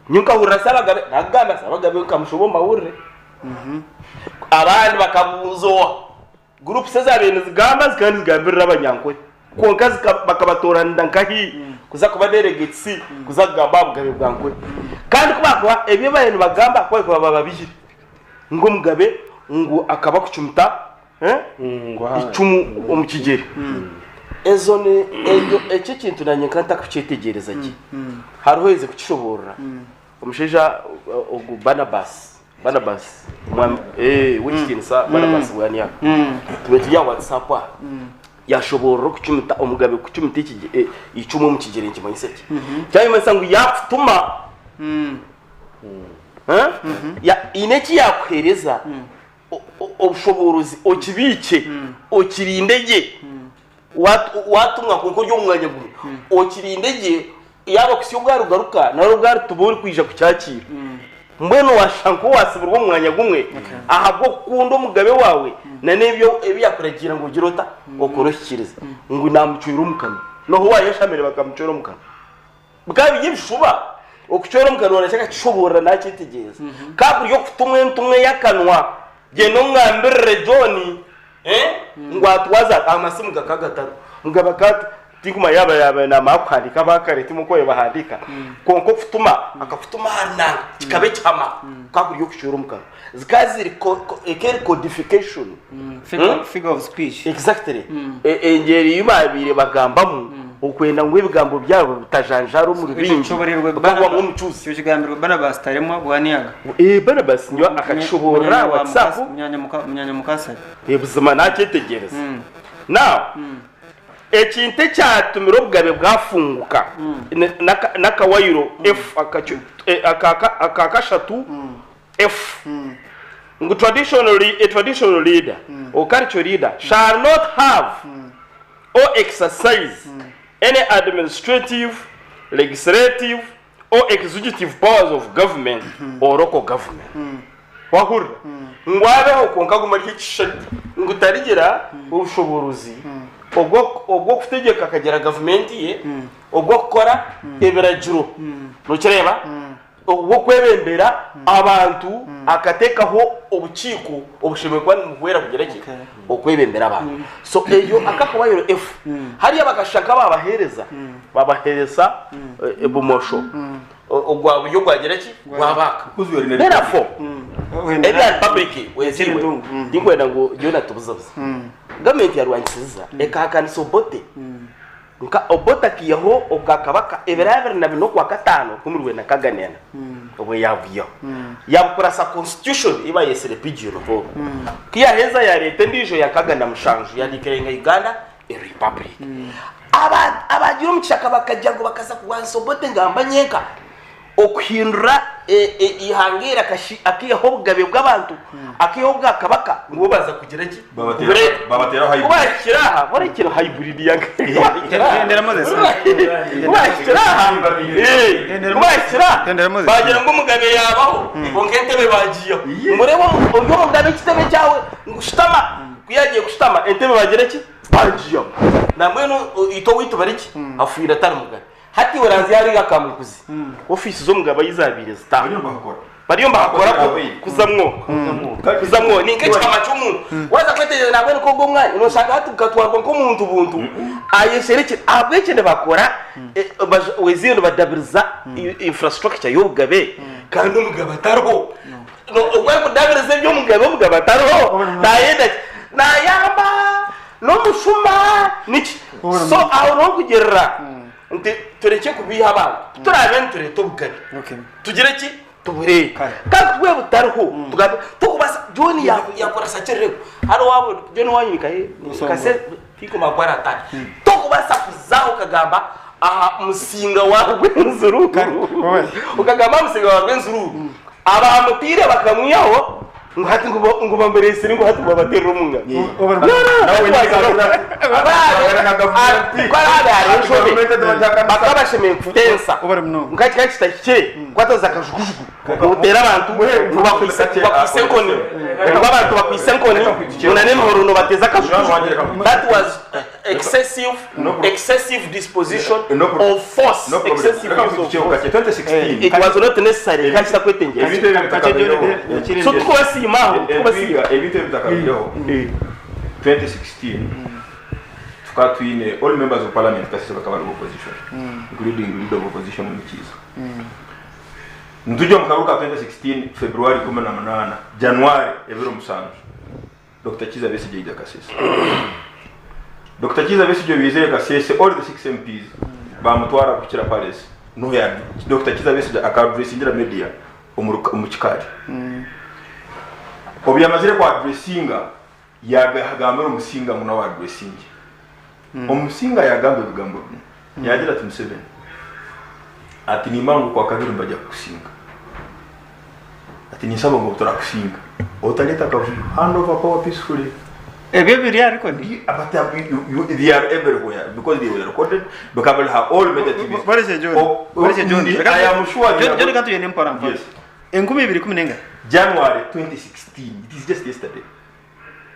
Nyowe nkahurira Saabagabe naakugamba Saabagabe nkamushoba omu mahurire. Abandi bakabuuza owa groups ezaabaire nizigamba zikaba nizigambirira Abanyankore. Kwonka zika bakabatooranira nkahi kuza kuba delegates kuza kugamba aha bugabe bwa Nkore. Kandi ku baakuba ebi baabaire nibagamba ku barikuba bababihire. Ngu omugabe ngu akaba akucumita eicumu omu kigyere. Ezo ni ebyo ekyo ekintu nanye nkaba ntakukyetegyereza gye. Hariho oherize kukishoboorora omushaija ogu Barnabas, Barnabas omwami ow'ekitiinisa Barnabas Bwaniaka. Tubaire turi aha WhatsApp aha. Yashoboorora okucumita omugabe kucumita eicumu omu kigyere nikimanyisa ki? Kyamanyisa ngu yaakutuma. Haine eki yaakuheereza obushoboorozi okibiikye, okirinde gye. Waatumwa kwonka ori omu mwanya gumwe, okirinde gye yaaba kuhitsya obu arigaruka nari obu arituba orikwija kukyakiira. Mbwenu waashusha nk'owaasibirwa omu mwanya gumwe ahabw'okukunda omugabe waawe n'ebyo ebi yaakuragiira ngu ogire ota? Okore ohikiirize. Ngu naamucwera omu kanwa. N'obu waayeshamire bakamucwera omu kanwa. Bikaba biri ebishuba, okucwera omu kanwa nakyo akakishoboorora nakyetegyereza. Ka kuri okutumwa entumwa ey'akanwa, gyenda ongambirire John ngu atwaze ati, amasimu gakaba gatariho. Mugabe akaba ati, Tinkumanya yaaba yaabaire naamanya kuhandiika aba kare timwe oku bahandiika. Kwonka okutuma akakutuma ahari nanga kikaba ekihama kukaba kuri okucwera omu kanwa. Zikaba ziri ekeri codification. Figure of speech. Exactly. Engyeri ei baabaire bagambamu okwenda ngu ebigambo byabo bitajanjaara omuri bingi bikahwamu omucuuzi. Ekyo kigambirwe Barnabas Taremwa Bwaniaga. Barnabas nyowe akakishoboorora aha WhatsApp. Munyaanya Mukasare. Buzima naakyetegyereza. Now, Ekintu ekyatumire obugabe bwafunguka n'akawayiro F aka kashatu F ngu a traditional leader or cultural leader shall not have or exercise any administrative, legislative or executive powers of government or local government. Wahurira? Ngu abeho kwonka agume ari ekishushani ngu tarigira obushoboorozi obw'okutegyeka akagira gavumenti ye, obw'okukora ebiragiro. Nokireeba? Obw'okwebembera abantu akateekaho obukiiko obushemereire kuba nibuhwera kugira ki? Okwebembera abantu. So eyo akakawaayiro F. Hariya bakashusha nk'abaabaheereza, babaheereza bumosho. Ogwa buryo gwagira ki? Gwabaaka. Therefore, ebya Republic weziibwe, tinkwenda ngu byona tubuzabuze. Gavumenti yarwangisiriza ekahakanisa Obote. Nka Obote akaihaho obwakabaka ebiro 24 Okwakataano 1904 obwo yaabwihaho. Yaabukurasa constitution ei baayetsire Pigeon Hall. Ku yaaheza yaareeta endiijo ya 67 yaadeclaringa Uganda a republic. Abaagiire omu kishaka bakagira ngu bakaza kurwanisa Obote ngamba nyenka. Okuhindura eihanga eri akaihaho obugabe bw'abantu, akaihaho obwakabaka ngu bo baza kugira ki? Babateeraho Ku baahikire aha, borekire hybrid ya ku baahikire aha, ku baahikire aha, ku baahikire aha, baagira ngu omugabe yaabaho kwonka entebe baagiihaho. Ngu reeba ori omugabe ekitebe kyawe ngu shutama, ku yaagiye kushutama entebe baagira ki? Baagiihaho. Nambwenu itwe owaitu bari ki? Afiire atari mugabe. Hati oranzya hariya Kamukuzi, ofiisi z'omugabe ahi zaabaire zitaaha. Bariyo nibahakora kuzamwo. Kuzamwo. Ni nk'ekihama ky'omuntu. Waaza kwetegyereza nambwenu nk'ogwo omwanya, nooshanga hati gukatwarwa nk'omuntu buntu ayesherekire. Ahabw'enki nibakora weziire nibadabiriza infrastructure y'obugabe kandi omugabe atariho? Ogwo arikudabiriza eby'omugabe omugabe atariho naayenda ki? Naayamba n'omushuma niki? So aho niho nkugirira nti turekye kubeiha abantu. Ku turaabe nitureeta obugabe, tugire ki? Tubureete. Kandi ku bube butariho, tugambe tokubaasa John yaakurasa kirire hariho waaba John waanyu ni nkahe? Tinkumanya ku araataahe. Tokubaasa kuza okagamba aha musinga wa Rwenzururu, okagamba aha musinga wa Rwenzururu Abaamutaire bakamwihaho ngu hati ngu bamureetsire ngu hati babateerere omu ngaro. Ku araabe hariho enshobe, bakaba bashemereire kutensa nka kikaba kitahikire kukwataniza akajugujugu ngu oteere abantu ngu bakwitse enkoni, ngu abantu bakwitse enkoni ngu n'emihoro noobateeza akajugujugu. That was excessive excessive disposition of force excessive use of force it was not necessary kandi kitakwetengyesa so tukubasiima aho tukubasiima Ebintu ebi bitakabaireho 2016 tukaba twine all members of parliament kasese bakaba bari opposition including leader of opposition Mukiiza. Nitujya omu karuuru ka 2016 February 18 January ebiro musanju Dokita Kiiza Besigye aija Kasese. Dokita Kiiza Besigye obu yaizire Kasese, all the 6 MPs baamutwara kuhikira Palace niho ya Dokita Kiiza Besigye aka addressingira media omu kikaari. Obu yamazire ku addressinga yagambira Omusinga ngu nawe addressinge. Omusinga yagamba ebigambo binu, yagira ati Museveni ati nimba ngu okwakabiri nibajya kukusinga. Ati ninsaba ngu obuturakusinga otareta akavuyo hand over power peacefully. Ebyo biri aha recording? But you, they are everywhere because they were recorded bikaba biri aha all major TVs. Borekye John. Oh, Borekye John. ndi- I am sure they John are John ka tugyende mpora mpora. Yes. 2012? January 2016. It is just yesterday.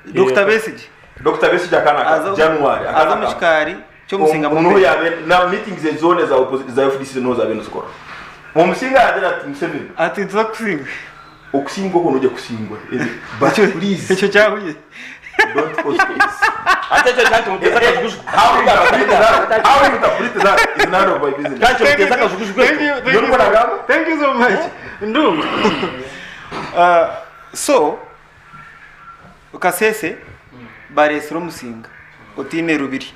Dokita Besigye. Dokita Besigye akana Aza January aza omu kikaari ky'omusinga Nuho Mumbere. yabe na meetings zoona za opposi- za FDC nuho zabe nizikora. Omusinga yagira ati Museveni Ati nituza kukusinga. okusingwa okwo noija kusingwa. But Ekyo please ekyo kyahuye. don't cause chaos. Ate ekyo kyantumuteza akajugujugu. How you interpret that? How you interpret that is none of my business. Kyantumuteza akajugujugu. Thank you, thank you, so, thank you so much. Ndungu. So, Kasese baresire omusinga otiine rubiri.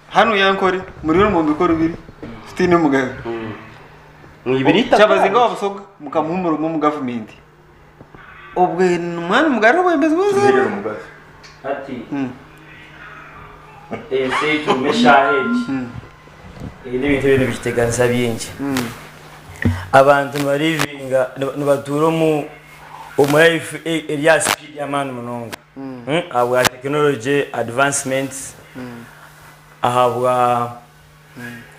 Hanu yankore muriyo nimwombeka orubiri tutiine mugabe. Mwibiri itaka. Kyabazinga wa Busoga mukamuha omurimo omu gavumenti. Obwe omwanya mugarure obwebembezi Tuzeerera bw'eizooba. omugazi. Hati ensi ei turimu eshaaha egi eine ebintu ebindi bikiteganisa bingi. Abantu nibarivinga nibatuura omu omu life eri aha speed y'amaani munonga ahabwa technology advancements, ahabwa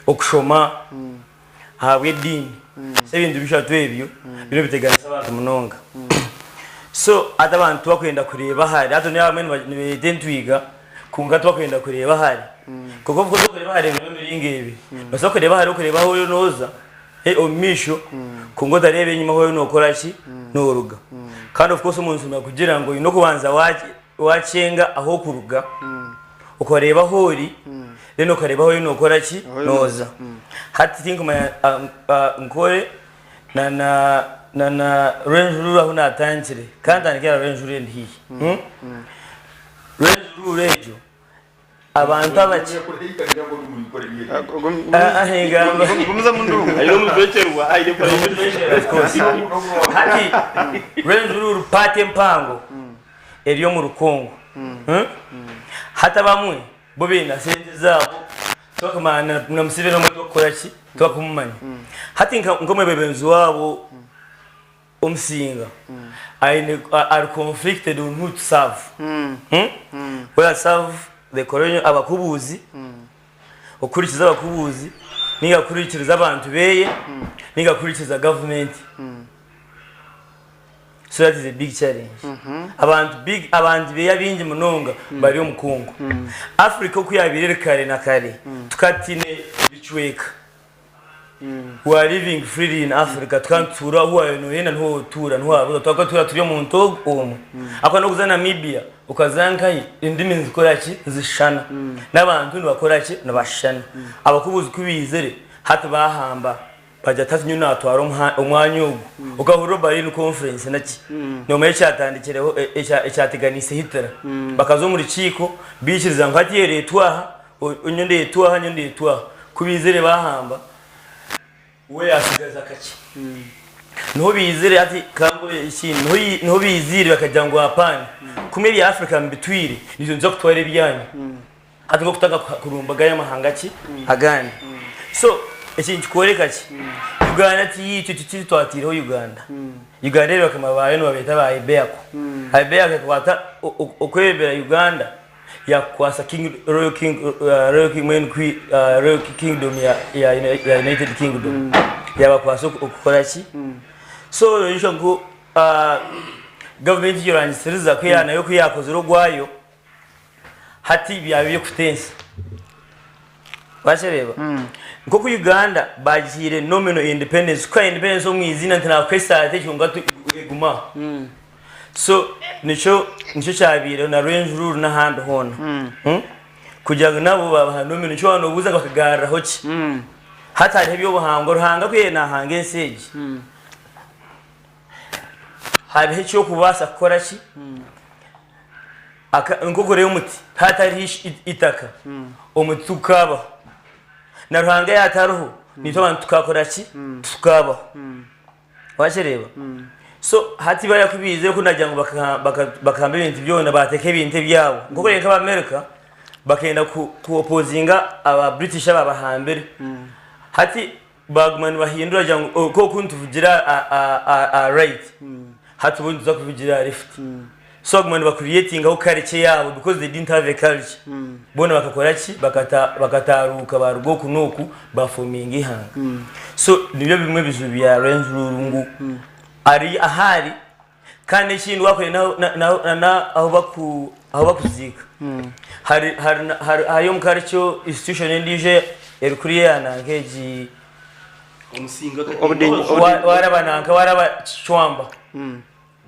okushoma, ahabw'ediini. So ebintu bishatu ebyo biriyo nibiteganisa abantu munonga. So hati abantu tibakwenda kureeba ahari, hati niyo abamwe nibeeyeta entwiga kwonka tibakwenda kureeba ahari. Kwonka of course okureeba ahari birimu emiringo ebiri. Noobaasa kureeba ahari okureeba ahu oriyo nooza omu maisho kwonka otareeba enyima ahu oriyo nookora ki, nooruga. Kandi of course omuntu nakugira ngu oine okubanza Wakyenga ah'okuruga, okareeba ahu ori, then okareeba ahu oriyo nookora ki, nooza. Hati tinkumanya Nkore na na na na Rwenzururu ahu naatandikire, ka ntandikire aha Rwenzururu endi haihi. Rwenzururu egyo, abantu abakye. Gumizamu ndungu. Aine omujwekyerwa, aine Of course. Hati Rwenzururu part empango eri omu Rukongo. Hati abamwe bo baine sente zaabo tibakumanya na Museveni omwe tibakukora ki? Tibakumumanya. Hati nk'omwebembezi waabo Omusinga aine ari conflicted on who to serve. Whether serve the colonial abakubuuzi, okuhurikiza abakubuuzi ninga kuhurikiriza abantu beye ninga kuhurikiriza gavumenti. So that is a big challenge. Abantu big abantu beye abingi munonga bari omu Congo. Africa oku yabaire eri kare na kare tukatine bicweka. We are living freely in Africa tukaba nitutuura ahu waabaire nooyenda niho otuura niho waabuza twakaba tutuura turi omuntu ogu omwe ahakuba n'okuza Namibia okaza nkahi endimi nizikora ki nizishushana n'abantu nibakora ki nibashushana abakubuzi ku baizire hati baahamba bagira ati hati nyowe naatwara omwanya ogu okahurira Berlin conference naki noomanya ekyatandikireho ekyateganiise Hitler bakaza omu rukiiko baikiriza ngu hati ereetwe aha Nyowe ndeetwa aha, nyowe ndeetwa aha. Ku baizire baahamba, we yaatsigaza kakye. Niho baizire hati ka nkore ekindi, niho niho baiziire bakagira ngu apaana, kumwe ebya Africa mubitwire, naitwe nituza kutwara ebyanyu. Hati nk'okutandika kurumba gariya amahanga ki? Agandi. So eki nikikworeka ki? Uganda tiyaitu, itwe titwe twataireho Uganda. Uganda eri bakama baayo nibabeeta ba Ibeako. Ibeako ekakwata okwebembera Uganda. yakukwasa king royal king royal king mbwenu kwi royal kingdom ya ya ya United Kingdom yabakwasa okukora ki so noshusha ngu gavumenti yorangisiriza ku nayo ku yakozire ogwayo hati byaba ebyokutensa wakireba nkoku Uganda bagihaire nominal independence kuha independence omu izina nti nakuha esaati egi kwonka egume aho. So nikyo nikyo kyabaireho na Rwenzururu n'ahandi hoona. Kugira ngu nabo babaha nomino nikyo waaba noobuuza ngu bakagaruraho ki? Hati hariho eby'obuhangwa Ruhanga ku yaabaire naahanga ensi egi, hariho eki orikubaasa kukora ki? Nk'okureeba omuti hatariho eitaka, omuti tigukaabaho. Na Ruhanga yaaba atariho, naitwe abantu tukaakora ki? Titukabaho. Wakireeba? So hati bariya ku baizire ku nagira ngu bakahamba ebintu byona bateeka ebintu ebyabo. Nk'oku oreba nk'aba America bakenda ku ku opposinga aba British ababahambire. Hati baguma nibahindura bagira ngu nk'oku nituvugira aha right, hati bo nituza kuvugira aha left. So baguma niba creatingaho culture yaabo because they didn't have a culture. Boona bakakora ki? Bakata bakataaruuka baaruga oku n'oku baafominga eihanga. So nibyo bimwe ebizibu bya Rwenzururu ngu ari ahu ari kandi ekindi waakureeba n'ahu na- na- na- na ahu baku ahu bakuziika hari hari na- hari hariyo omu culture institution endiijo eri kuriya ya nanka egi Omusinga wa- waaraba nanka waaraba Kicwamba.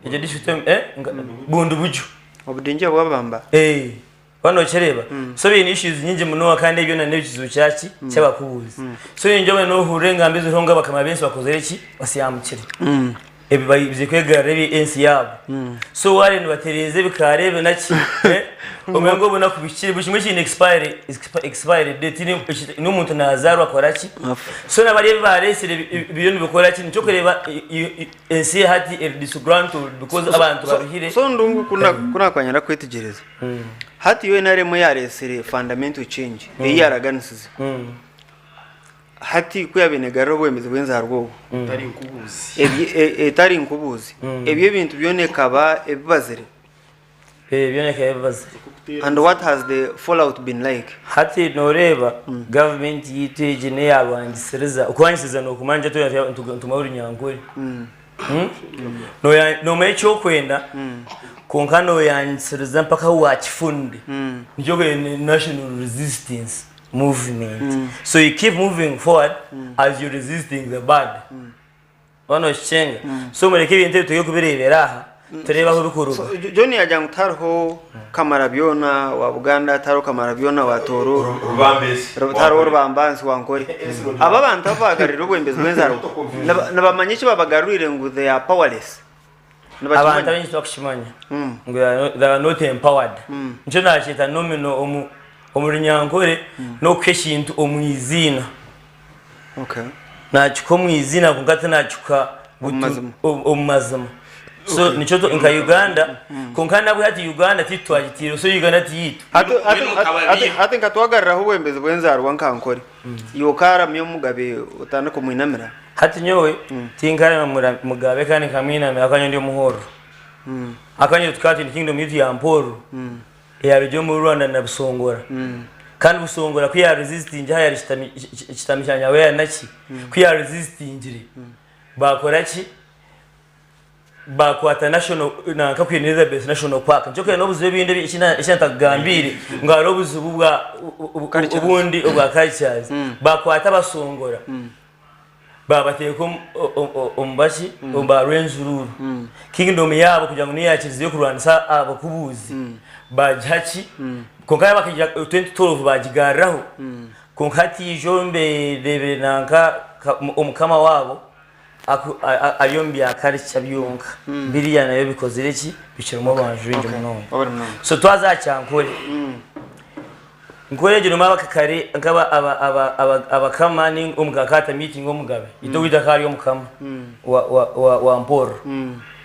Egyo district eh, nga- Bundibugyo. Obudingye bwabamba. Eh. Waaba nokireeba? So biine issues nyingi munonga kandi ebyo byona n'ekizibu kyaki? Ky'abakubuuzi. So ningira obumwe nohurira engambo eziriho ngu abakama b'ensi bakozire ki? Basyamukire. Ebi baizire kwegarurira ebi ensi yaabo. So wareeba nibatereeza ebikaari ebi naki? Omanye ngu obunaku buhikire buri kimwe kiine expiry expiry date n'omuntu nazaarwa akora ki? So na bariya ebi baresire biriyo nibikora ki? Nikyo orikureeba ensi hati eri disgruntled because abantu baruhire. So Ndungu ku nakwanyenda kwetegyereza, hati yo NRM eyaresire fundamental change ei yaraganisize, hati ku yabaire negarura obwebembezi bw'enzaarwa obu, etari nkubuuzi, ebyo ebintu byona ekaba ebibazire? Byona ekaba ebibazire. And what has the fallout been like? Hati noreeba gavumenti yaitu egi neyarwangisiriza, okurwangisiriza nokumanya twena nitumanya orunyankore. Nomanya eki orikwenda kwonka noyangisiriza mpaka ahu wakifunire. Nikyo orikwenda national resistance movement. So you keep moving forward as you resisting the bad. Waaba nokikyenga. So mureke ebintu ebi tuge kubireebera aha tureebe ahu birikuruga. So John yagira ngu tihariho Kamarabyona wa Buganda, tihariho Kamarabyona wa Tooro, Rubambansi. tihariho Rubambansi wa Nkore. Aba abantu abu bagarurire obwembezi bw'enzarwa nibamanya eki babagarurire ngu they are powerless. Abantu Nibakimanya. abaingi tibakukimanya ngu they are not empowered. Nikyo nakyeta nominal omu omu runyankore n'okuha ekintu omu iziina. Okay. Nakikuha omu iziina kwonka tinakikuha Omu mazima. omu mazima. So nikyo nka Uganda kwonka nabwe hati Uganda tiitu twagitiireho so Uganda tiyaitu. Hati hati Mbwenu mukaba hati biiha. hati nka twagaruraho obwembezi bw'enzarwa nka Nkore. Iwe okaramya omugabe otandika omwinamira. Hati nyowe tinkaramya mugabe kandi nkamwinamira ahabw'okuba nyowe ndi omuhororo. Ahabw'okuba nyowe tukaba twine kingdom yaitu ya Mpororo eyarugire omuri Rwanda na Busongora. Kandi Busongora ku ya resistingire aha yari kitami kya Nyawera naki, ku ya resistingire bakora ki? Bakwata national nanka Queen Elizabeth National Park. Nikyo orikureeba n'obuzibu ebindi eki natakugambiire ngu hariho obuzibu bwa obundi obwa cultures. Bakwata Abasongora babateeka omu baki omu ba Rwenzururu. Kingdom yaabo kugira ngu niyo yakirizeyo kurwanisa abakubuuzi bagiha ki? Kwonka bakagira 2012 bagigaruraho kwonka hati ijo mberebire nanka omukama waabo ari omu bya culture byonka biriya nabyo bikozire ki? Bikirimu abantu baingi munonga. So twaza aha kya Nkore. Nkore egyo erimu abakakare nk'aba aba aba aba abakama ninga omugabe akaba atamiitinga omugabe. Itwe owaitu akaba ari omukama wa wa wa wa Mpororo.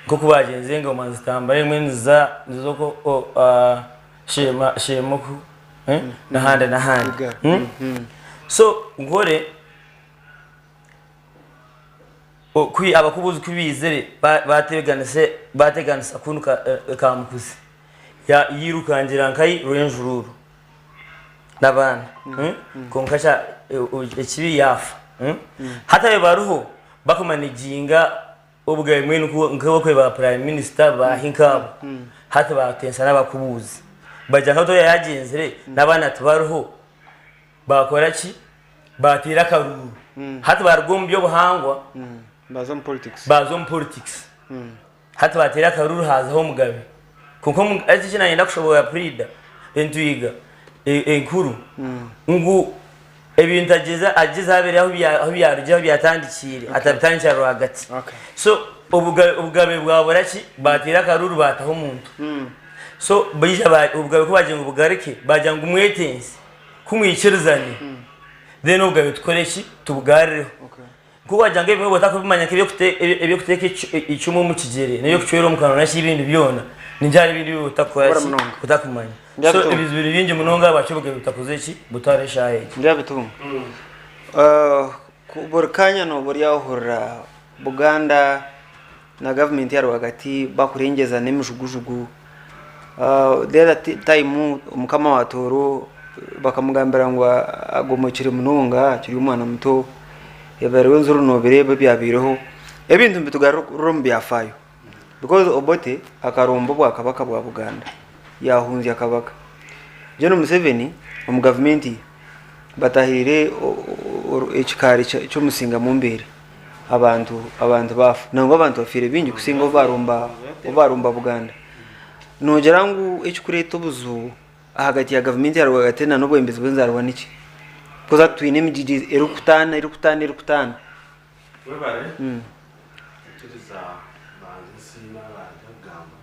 Nk'oku bagyenzire engoma nizitambura emwe niziza niziza oko o a Sheema Sheema oku n'ahandi n'ahandi. So Nkore. Ku abakubuuzi ku baizire baateganisa kunu Kamukuzi yairukangira nkahi Rwenjururu n'abaana kwonka ekibi yaafa. Hati abe bariho bakumanaginga obugabe mbwenu nk'oku ba prime minister baahi nkaabo hati baatensa n'abakubuuzi bagira nka Otoya yaagyenzire n'abaana tibariho. Baakora ki? Baateera akaruuru. Hati baaruga omu by'obuhangwa Baaza omu politics. baaza omu politics. Hati baateera akaruuru haazaho omugabe. Kwonka omu- hati eki naayenda kushoboorora puriida entwiga e- enkuru ngu ebintu agyeze agyeze abeere ahu bya- ahu byarugire ahu byatandikiire atabitandikira rwagati. Okay. So obugabe obugabe bwabura ki? Baateera akaruuru baataho omuntu. So baija ba- obugabe ku baagira ngu bugaruke baagira ngu mwetense. Ku mwikirizane then obugabe tukore ki? Tubugarreho. Nkoku wagira ngu ebimwe oba otakubimanya nk'eby'okuteeka eicumu omu kigyere n'eby'okucwera omu kanwa naki ebindi byona ningira hariho ebindi ebi otakukora ki? Otakumanya. So ebizibu biri bingi munonga ahabwaki obugabe butakozire ki? Butari eshaaha egi. Ndyabitunga. Buri kanya nooba ori aho ohurira Buganda na gavumenti ya rwagati bakurengyeza n'emijugujugu. The other time mukama wa Tooro bakamugambira ngu agomokire munonga akiri omwana muto, ebi Rwenzururu nobireeba ebyabaireho. Ebintu nibitugarura omu byafaayo because Obote akaromba obwakabaka bwa Buganda yahunzya kabaka. Gen Museveni omu gavumenti ye batahirire ekikaari ky'omusinga Mumbeere. Abantu abantu baafa. Nangwa abantu bafiire baingi kusinga obu barumba obu barumba Buganda. Noogira ngu ekirikureeta obuzibu. ahagati ya gavumenti ya rwagati na n'obwebembezi bw'enzaarwa niki? Because hati twine emigigi erikutaana erikutaana erikutaana. Webare kwikiriza mbanze nsiime abandi kugamba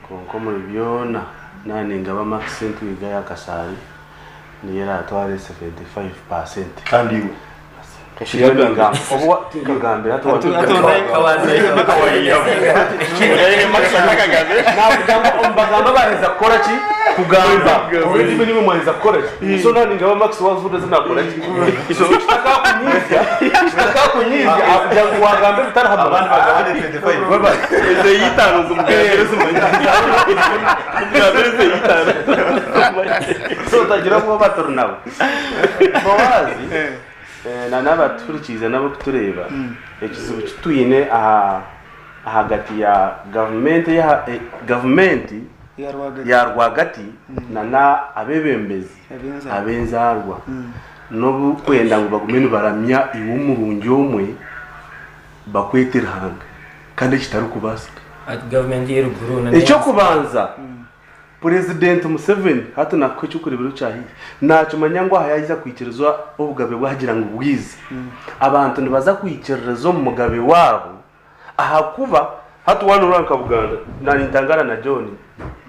kwonka omuri byona naaba ningaba Max Ntwiga ya Kasaari niyo eratware 75%. Kandi iwe? Obu tinkagambire hati Nakugira ngu omu bagamba baheza kukora ki? Kugamba. Already imwe nimwe mwaheza kukora ki? So naaba ningaba Max wazuura ezi nakora ki? So kitakakunyiizya, kitakakunyiizya akugira ngu wagamba ebitari ha Abandi bagamba 25. Webale. Ezeyitaano zimugambire zimanye. Mugambire ezeyitaano. So otagira obwoba turi nabo. Bowazi na n'abatuhurikiize n'abarikutureeba, ekizibu ki twine aha ahagati ya gavumenti eya gavumenti ya rwagati na n'abeebembezi ab'enzaarwa n'obukwenda ngu bagume nibaramya iwe omurungi omwe bakwete Ruhanga kandi ekitarikubaasika. Gavumenti y'eruguru na Eky'okubanza, Purezidenti Museveni hati nakuha eky'okureeberaho kya haihi, naakimanya ngu aha yaija kwikiriza obugabe bwe agira ngu bwize, abantu nibaza kwikiririza omu mugabe waabo ahakuba hati waaba noreeba nka Buganda, naanye nintangara na John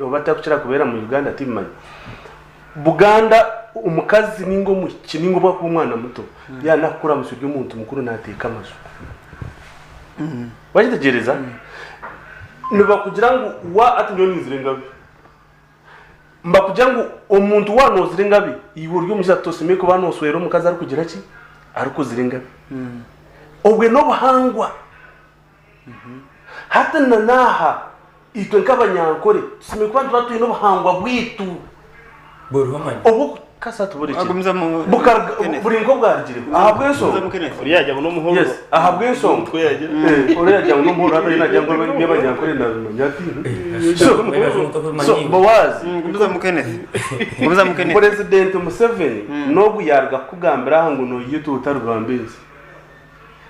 oba atarikukira kubeera mu Uganda timmanya, Buganda omukazi ninga omwishiki ninga obu akuba omwana muto yaaba nakukura amasyo ry'omuntu mukuru naateeka amaju. Wagyetegyereza? Nibakugira ngu wa ati nyowe ninzira engabi. Nibakugira ngu omuntu waaba noozira engabi, iwe ori omushaija tosemeriire kuba nooswera omukazi arikugira ki? Arikuzira engabi. Obwe n'obuhangwa. Hati na n'aha itwe nk'abanyankore tusemeriire kuba nituba twine obuhangwa bwaitu. Buriho manya. Obu kasatu buri ki? Agumizamu Bukaruga Kenneth. buri nk'obwarugireho ahabw'enshonga. Agumizamu Kenneth. Ori yagira ngu n'omuhoro. Yes, ahabw'enshonga. Omutwe yagira. Eh, ori yagira ngu n'omuhoro hati nagira ngu eby'abanyankore nabimanya ati. So, so Bowazi, Gumizamu Kenneth. Gumizamu Kenneth. Purezidenti Museveni n'ogu yaaruga kukugambira aha ngu noyetwa otaribamba ensi.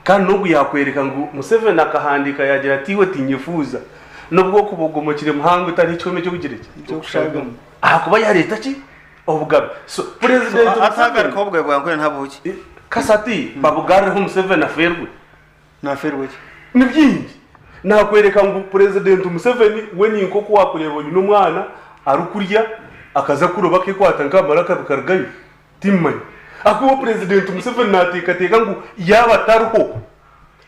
Kandi n'ogu yaakworeka ngu Museveni akahandiika yaagira ati iwe tinyefuuza n'obu okuba ogomokire muhango tariho ekihome ky'okugira ki? Ky'okushagamu. Ahakuba yareeta ki? Obugabe. So, Purezidenti Museveni. Atagarukaho obugabe bwa Nkore ntabuki. Kasati babugarreho Museveni afeerwe. Nafeerwa ki? Ni bingi. Naakworeka ngu Purezidenti Museveni we ni nk'oku waakureeba oine omwana arikurya akaza kuroba akeekwata nk'amara akabi karugayo. Timmanya. Ahakuba Purezidenti Museveni naateekateeka ngu yaaba atariho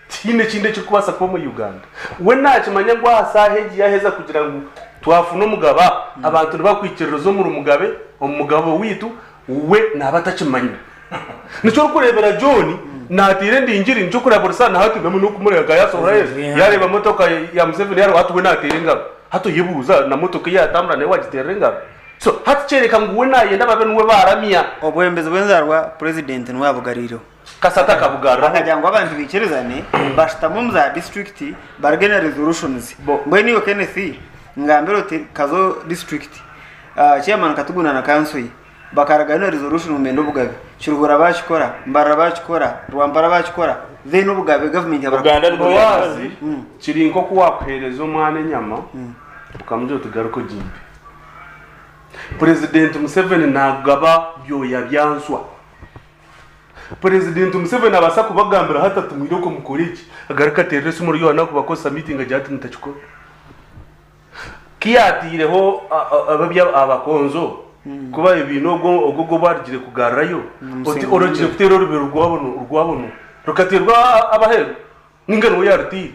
tihaine ekindi ekirikubaasa kuba omu Uganda. We naakimanya ngu aha saaha egi yaaheza kugira ngu twafuna omugabe aha, abantu nibakwikiririza omuri Mugabe, omu mugabe waitu, we naaba atakimanya. Nikyo orikureebera John naateera endingiri, nikyo orikureeba buri saaha na hati nawe n'okumureeba nka yaasohora yaareeba motoka ya Museveni yaareeba hati we naateera engaro. Hati oyebuuza na motoka ei yaatambura nayo waagiteerera engaro? So hati kyoreka ngu we nayenda babe niwe baramya. Obwebembezi bw'enzarwa Purezidenti niwe abugariireho. Kasata akabugaruraho. Akagira ngu abantu baikirizane bashutame omu za disiturikiti baruge na resolutions. Mbwenu iwe Kenneth ngambira oti Kazo disiturikiti, Chairman Katuguna na kanso ye bakarugayo na resolution ngu nibenda obugabe. Kiruhura baakikora, Mbarara baakikora, Rwampara baakikora then obugabe gavumenti yabura Buganda nibwo Bowazi kiri nk'oku waakuheereza omwana enyama okamugira oti garuka ogimpe. Purezidenti Museveni nagaba byoya bya nswa. Purezidenti Museveni abaasa kubagambira hati ati mwire okwo mukore eki, agaruke ateerere esimu ori Yohana akubakozesa miitingi agire ati mutakikora. Ku yaateireho abakonzo ku baabaire baine ogwo ogwo obu arugire kugarurayo, oti orugire kuteera orubiri rwabono rukateerwa abaheeru? Ninga niwe yaarutaire.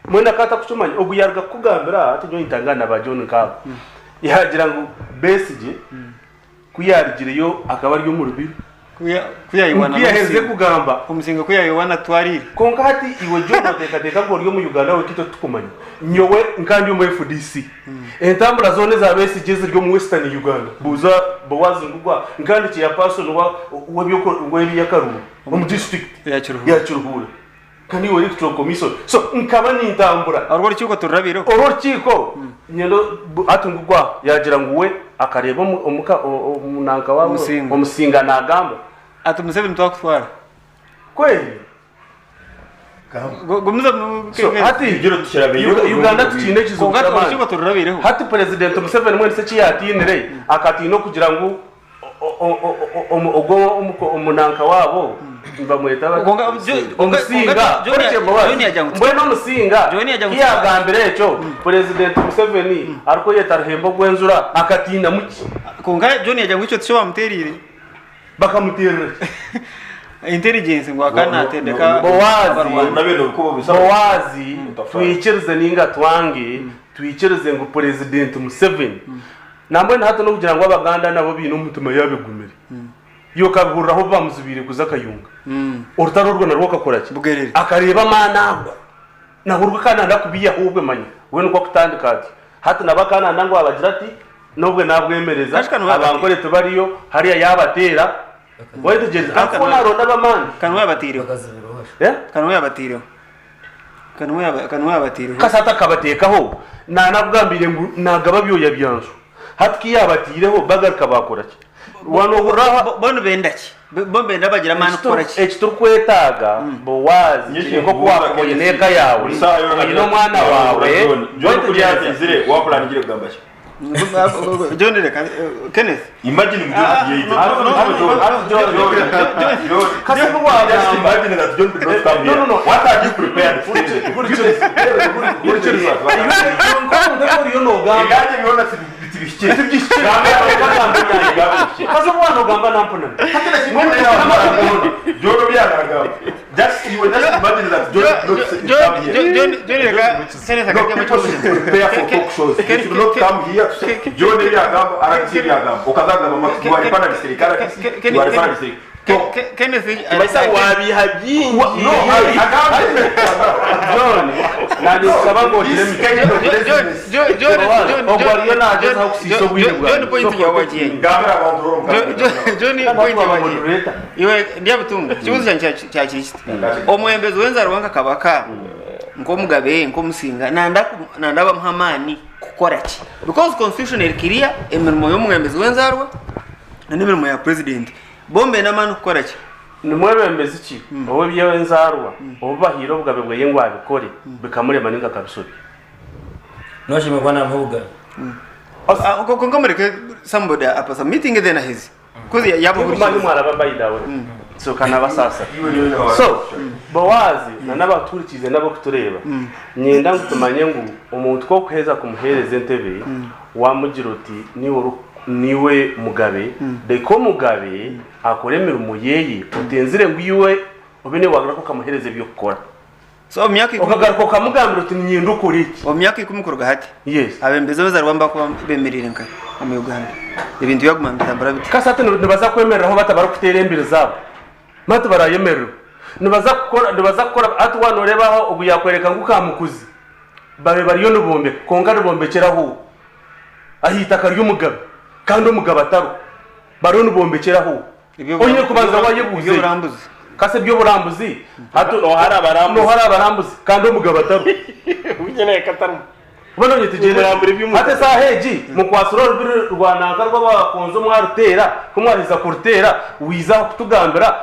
Mbwenu akaba atarikukimanya. Ogu yaaruga kukugambira aha, hati nyowe nintangaara na ba John nkaabo. Yaagira ngu Besigye ku yaarugireyo akaba ari omu rubiri. Ku yaayowana Ku yaaherize kugamba. Omusinga ku yaayowana atwariire. Kwonka hati iwe John nooteekateeka ngu ori omu Uganda wenka itwe titukumanya. Nyowe nka ndi omu FDC. Entambura zoona eza Besigye ziri omu Western Uganda. Buuza Boaz Ngugwa nka ndi chairperson w'eby'akaruuru omu district Ya Kiruhura. ya Kiruhura. Kandi iwe Electoral Commission. So nkaba nintambura. Orwo orukiiko tururabireho. Orwo orukiiko nyenda hati ngugwa yagira ngu we akareeba omuka omunanka waabo Omusinga. Omusinga nagamba. Ati Museveni twakutwara. Kweli? Gumizamu So, hati Gira tukirabeireho Uganda tukiine ekizibu Konka ky'amaani. orukiiko tururabeireho. Hati President Museveni mbwenu eki yatiinire, akatiina okugira ngu ogwo omunanka waabo nibamweta bata? Konka Omusinga. konka John- Orikye Mbabazi. John yagira ngu Mbwenu Omusinga John yagira ngu ku yagambire ekyo, President Museveni arikweyeta Ruhembe ogw'enjura akatiinamu ki? Konka John yagira ngu ekyo tikyo bamuteereire. Bakamuteerera ki? Intelligence ngu akaba natendeka Bowazi. abarwani. Nabyo nibikuba bisaba. Bowazi Utafari. twikirize ninga twange twikirize ngu Purezidenti Museveni nambwenu hati nokugira ngu Abaganda nabo baine omutima yabigumire iwe okabihuriraho obu bamuzibiire kuza Kayunga orutaro orwo narwo akakora ki? Bugerere. Akareeba amaani ago nahurwa akananda kubiihaho obwe manya we nikwo akutandika atyo hati nabo akananda ngu abagira ati nobwe nabwemereza Kashi kanu abankore tibariyo hariya yabateera Wayetegyereza? Kaka Ahakuba naronda ab'amaani. Kanwa yabateireho. Eh? Kanwa yabateireho. Kanwa yaba kanwa yabateireho. Kasata akabateekaho nanakugambire ngu nagaba byoya byanju. Hati ki yabateireho bagaruka bakora ki? Wanohurira aha Bo nibenda ki? Bo nibenda bagira amaani kukora ki? Eki turikwetaaga Boazi kiri nk'oku waakuba oine eka yaawe, oine omwana waawe, John kuri yaizire wakuranigire kugamba ki? John reka Kenneth. Imagine ngu John Ah, yaizire. no, no, no, John, no, John, John, John. Kasi Just wagamba. imagine that John did not come No, here. no, no. What are you prepared for? Hurikiriza. Oriyo nogamba. Iganje byona tibihikire. Tibihikire. Kasi omwana ogamba nampunami. John byaragamba. Just you just imagine that John did not come here. John John reka Kenneth No, akajya mu people should prepare for talk shows. They should not come here to say, John byagamba, arabisi byagamba. Ukazagamba mati walipana biserikali arabisi, walipana biserikali. Talk. Kenneth Baisa wabiha byingi. No, agambe. John, nanisaba ngu ogire This kind of laziness. John John John Ogwo ariyo nagyezaho kusiisa obwire bwawe. John point yawe wagiye. Ngambira abantu rero mukagamba. John point yawe wagiye. Iwe ndyabutunga ikibuzo kyangye kyakiri kiti omwembezi w'enzarwa nka kabaka nk'omugabe nk'omusinga nanda nanda bamuha amaani kukora ki because constitution eri clear emirimo y'omwembezi w'enzarwa n'emirimo ya president bo mbenda amaani kukora ki Ni mwebembezi ki ow'eby'enzaarwa ou bahaire obugabe bweye ngu abikore bikamurema ninga akabisobya? Noshemeriire kuba namuha obugabe. Kwonka mureke somebody apasa meeting then aheze because yaba Mani mwaraba by the way. So kanabasasa. So Bowazi na n'abaturikize n'abakutureeba nyenda ngu tumanye ngu omuntu ku okuheza kumuheereza entebe wamugira oti niiwe ori niiwe mugabe reka omugabe akore emirimo yeye otenzire ngu iwe obe niiwe wagaruka okamuheereza eby'okukora. So omu myaka ikumi Okagaruka okamugambira oti niinyenda okore eki. Omu myaka ikumi kuruga hati, Yes. abebembezi b'abazarwa nibakuba bemereire nkahi omu Uganda? Ebintu byaguma nibitambura biti? Kasi hati nibaza kwemereraho bata barikuteera embiri zaabo? Manya tibarayemerereho. Nibaza kukora nibaza kukora hati waaba nooreeba aho ogu yaakworeka ngu Kamukuzi babe bariyo nibombeka kwonka nibombekyera aho aha itaka ry'omugabe kandi omugabe atariho. Bariyo nibombekyera aho. Oine kubanza wayebuuza ekyo. Kasi eby'oburambuzi hati Nooha ari abarambuzi? Nooha ari abarambuzi kandi omugabe atariho? Mbwenu onyetegyereze. Murambura eby'omugabe. Hati esaaha egi mukwatsire orubiri rwa nanka rw'abakonzo mwaruteera, ku mwaheza kuruteera wiiza aha kutugambira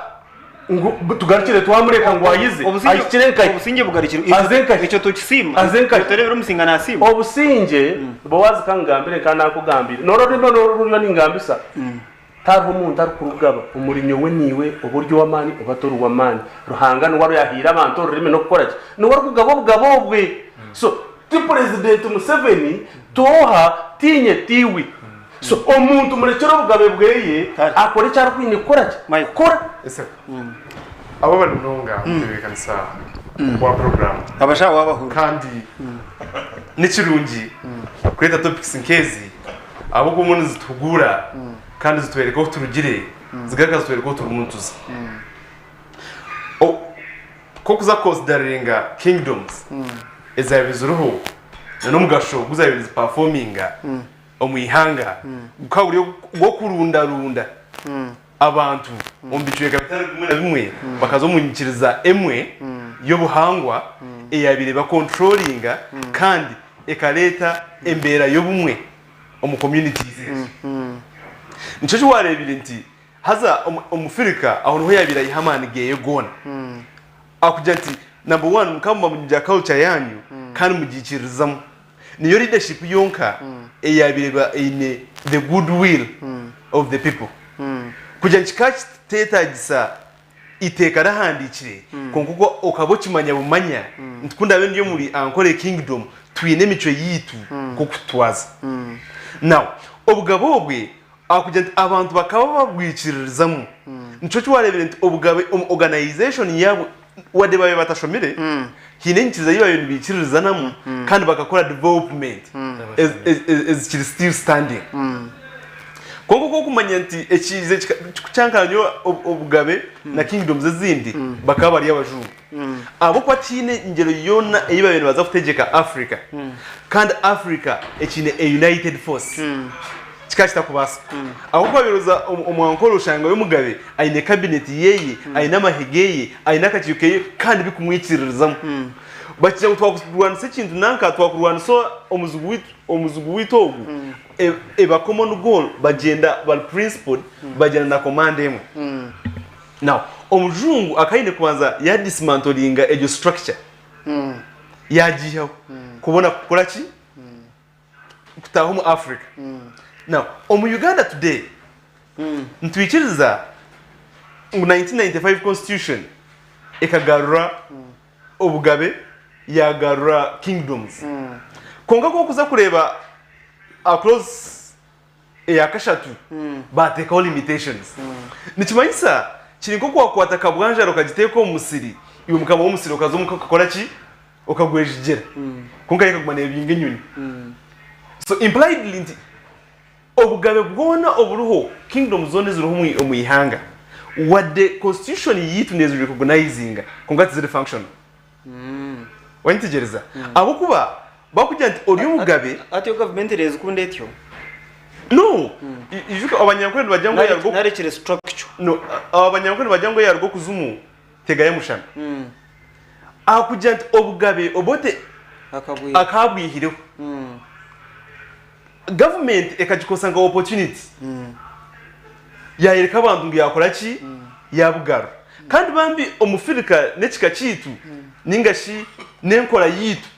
ngu tugarukire twamureka ngu ayize ahikire nkahi? Obusingye bugarukire. Aze nkahi? Ekyo tukisiima. Aze nkahi? Otareebire omusinga nasiima. Obusingye Boazi ka nkugambire nka naakugambire. Noora orurimi oru oruriyo ningambisa. Tihariho muntu arikurugaba omuri nyowe naiwe, oba ori ow'amaani oba tori w'amaani. Ruhanga niwe ahaire abantu orurimi n'okukora ki? Niwe arikugaba obugabe obwe. So, ti Purezidenti Museveni, ti oha, tiinye, tiiwe. So, omuntu murekyere obugabe bweye akore eki arikwine kukora ki? Kukora. Ese abo bari munonga omutebeekanisa wa puroguraamu. Abashaho wabahurira. Kandi nikirungi kureeta topics nk'ezi ahabw'okuba obumwe nizituhuguura kandi zitworeka ohu turugire zigaruka zitworeka ohu turimu nituza. Ku orikuza kukonsidaringa kingdoms ezaabaire ziriho n'omugasho ogu zaabaire nizipafominga omu ihanga gukaba guri ogw'okurundarunda abantu omu bicweka bitari bimwe na bimwe bakaza omu nyikiriza emwe y'obuhangwa eyaabaire ebakonturoringa kandi ekareeta embeera y'obumwe omu communities ezo. Nikyo eki waareebire nti haza Omufirika aho niho yaabaire aiha amaani geeye goona. Akugira nti. Number one mukaba muba mugira culture yanyu kandi mugiikiririzamu. Niyo leadership yonka eyabaire eba eine the good will of the people. Kugira ngu kikaba kiteetagisa iteeka rihandiikire kwonka okwo okaba okimanya bumanya nti ku ndaabe ndi omuri Ankole Kingdom twine emicwe yaitu nk'oku tutwaza. Now obugabe obwe ahakugira nti abantu bakaba babwikiririzamu nikyo eki wareebire nti obugabe omu organization yaabo wadde baabaire batashomire haine enyikiriza ei baabaire nibaikiririzanamu kandi bakakora development ezikiri still standing. Kwonka oku orikumanya nti ekiija kikukyankaranya obugabe na kingdoms ezindi bakaba bari abajungu ahabw'okuba tihaine ngyero yoona ei baabaire nibaza kutegyeka Africa kandi Africa ekiine a united force kikaba kitakubaasika ahabw'okuba wabaire oza omu Ankole oshangayo omugabe aine cabinet yeye aine amahe geye aine akakiiko keye kandi bikumwikiririzamu bakigira ngu twakurwanisa ekintu nanka twakurwanisa omuzigu waitu omuzigu waitu ogu eba common goal bagyenda bari principled bagyenda na command emwe. Now omujungu akaba aine kubanza ya dismantlinga egyo structure yagiihaho kubona kukora ki? Kutaaha omu Africa. Now omu Uganda today nitwikiriza ngu 1995 constitution ekagarura obugabe yagarura kingdoms. Kwonka ku orikuza kureeba across eya kashatu baateekaho limitations. Nikimanyisa kiri nk'oku waakwata akabwanjara okagiteeka omu musiri, iwe mukama w'omusiri okaza omuka okakora ki? Okagwejegyera. Kwonka yo ekaguma neebinga enyonyi. So impliedly nti Obugabe bwona oburiho, kingdom zoona eziriho omu ihanga, wadde constitution yaitu nezi recognizinga kwonka tiziri functional. Wanyetegyereza? Ahabw'okuba bakugira nti ori omugabe. Hati yo gavumenti erezikunda etyo? No! Ijuka abanyankore nibagira ngu eyaruga. Nari ekiri structure. No, abanyankore nibagira ngu eyaruga okuzimu tegayo mushana. Ahakugira nti obugabe Obote akabwihireho. Gavumenti ekagikozesa nka opportunity yayereka abantu ngu yakora ki? Yabugarura. Kandi bambi omufirika n'ekika kyaitu ninga shi n'enkora yaitu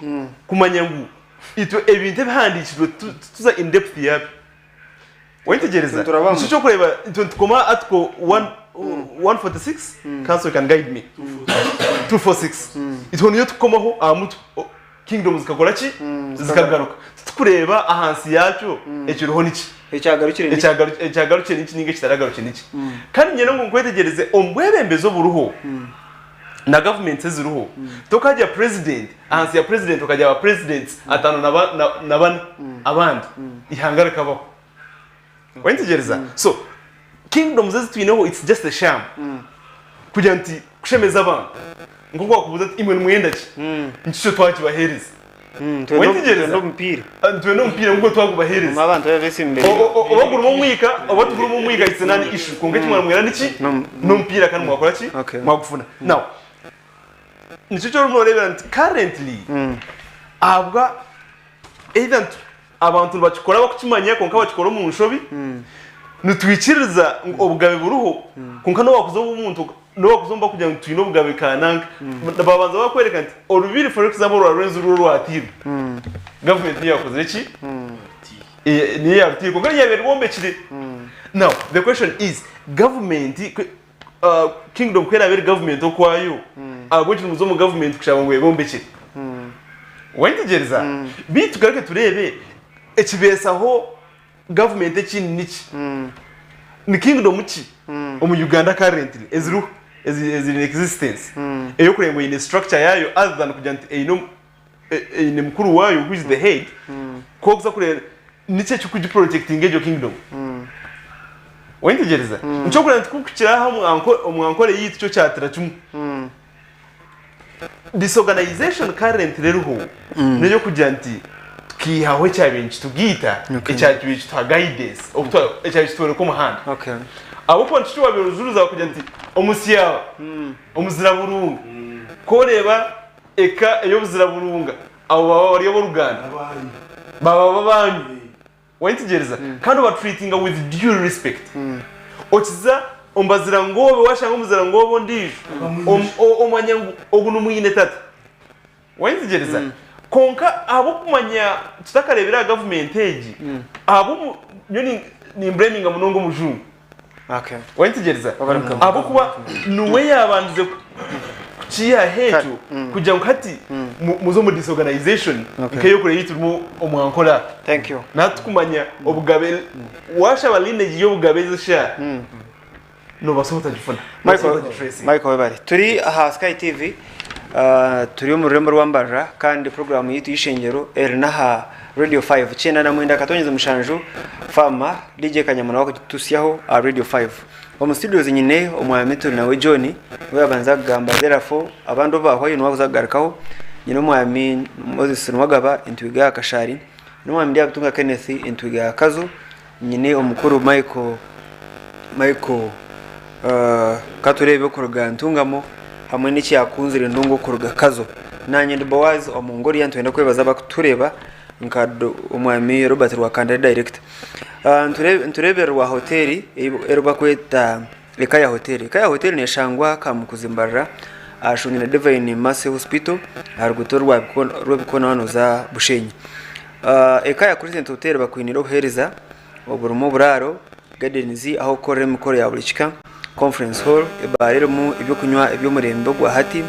kumanya ngu itwe ebintu ebihandikirwe tituza in depth yabyo. Wayetegyereza? Nikyo kyokureba itwe nitukoma article 146, counsel can guide me, 246 itwe niyo tukukomaho aha mutwe. Kingdom zikakora ki? Zikagaruka. Titukureeba ahansi yakyo ekiriho niki? Ekyagarukire niki? Ekyagarukire niki ninga ekitaragarukire niki? Kandi niinyenda ngu nkwetegyereze omu bwebembezi oburiho na gavumenti eziriho, tokagya president, ahansi ya president okagya ba presidents ataano na bana abandi, ihanga rikabaho. Wayetegyereza? So kingdoms ezi twineho it's just a sham. Kugira nti kushemeza abantu. Nk'oku wakubuuza ati imwe nimwenda ki? Nikyo twakibaheereza. Wayetegyereza? Twenda omupiira. Twenda omupiira nk'oku twagubaheereza. Guma abantu babe besimbire. Oba gurimu omwika oba tigurimu omwika it's non issue. Kwonka eki mwamwenda niki? N'omupiira kandi mwakora ki? Mwagufuna. Now nikyo eki orimu noreebera nti currently ahabwa Either nti abantu nibakikora bakukimanya kwonka bakikora omu nshobi, nitwikiriza ngu obugabe buriho kwonka n'obu wakuza omu muntu n'obu wakuza omu bakugira ngu twine obugabe kananka, babanza bakwereka nti orubiri for example orwa Rwenzururu orwatiirwe, gavumenti niyo yakozire ki? Niyo yarutiire kwonka ryabaire rwombekire. Now the question is gavumenti kingdom ku eraabe eri gavumenti okwayo, ahabw'enki nimuza omu gavumenti kushaba ngu ebombekye? Wayetegyereza? Beitu tugaruke tureebe ekibeesaho gavumenti ekindi niki? Ni kingdom ki omu Uganda currently eziriho eziri in existence ey'okureeba ngu eine structure yaayo other than kugira nti eine eine mukuru waayo who is the head, ku orikuza kureeba niki ekirikugiprotectinga egyo kingdom? Wayetegyereza? Nikyo orikureeba nti kukukira aha omu Ankole yaitu kyo kyatira kimwe. Disorganization currently eriho n'ey'okugira nti tukaihaho ekyabaire nikitugaita, ekyabaire nikituha guidance, ekyabaire nikitworeka omuhanda. Ahabw'okuba nikyo eki wabaire ojuruza bakagira nti omusyaba, omuzira burunga, ku oreeba eka ey'obuzira burunga, abo baba bari ab'oruganda, baba babanyu. Wayetegyereza? Kandi obatreatinga with due respect. Okiza. Omu bazirangoobe waashanga omuzirangoobe ondiijo omanya ngu ogu ni mwine tata. Waayetegyereza? Kwonka ahabw'okumanya tutakareebire aha gavumenti egi, ahabw'omu nyowe nimbureeminga munonga omujungu. Waayetegyereza? Ahabw'okuba niwe yaabandize kukiihaho ekyo kugira ngu hati muze omu disorganization nk'ey'okureeba ei turimu omu Ankole aha. Nahati tikumanya obugabe Waashaba lineage y'obugabe ezi eshaaha, noobaasa otagifuna. Noobaasa Michael, otagitracinga. Michael webare. Turi aha Sky TV, turi omu rurembo rwa Mbarara kandi puroguraamu yaitu y'eishengyero eri n'aha Radio 5 97.7 Faama DJ Kanyama nawe akugitusyaho aha Radio 5. Omu studios nyine omwami turi nawe John niwe yabanza kugamba therefore abandi obu baahwayo niwe akuza kugarukaho. Nyine omwami Moses Nuwagaba Entwiga ya Kashaari. N'omwami Ndyabitunga Kenneth Entwiga ya Kazo, nyine omukuru Michael Michael Katureebe okuruga Ntungamo hamwe n'ekyakunzire Ndungu okuruga Kazo. Naanye ndi Boaz Omungoria nitwenda kwebaza abakutureeba nka omwami Robert Rwakanda ari director. Nitureebererwa hoteeri ei barikweta Ekaya Hotel. Ekaya Hotel neshangwa Kamukuzi Mbarara ahashungi na Divine Mercy Hospital aha ruguuto rw'ebikoona waaba nooza Bushenyi. Ekaya Crescent Hotel bakwiniire obuheereza oburimu oburaaro, gardens ahu orikukorera emikoro ya buri kika, conference hall, ebaara erimu eby'okunywa eby'omurembe ogwa hati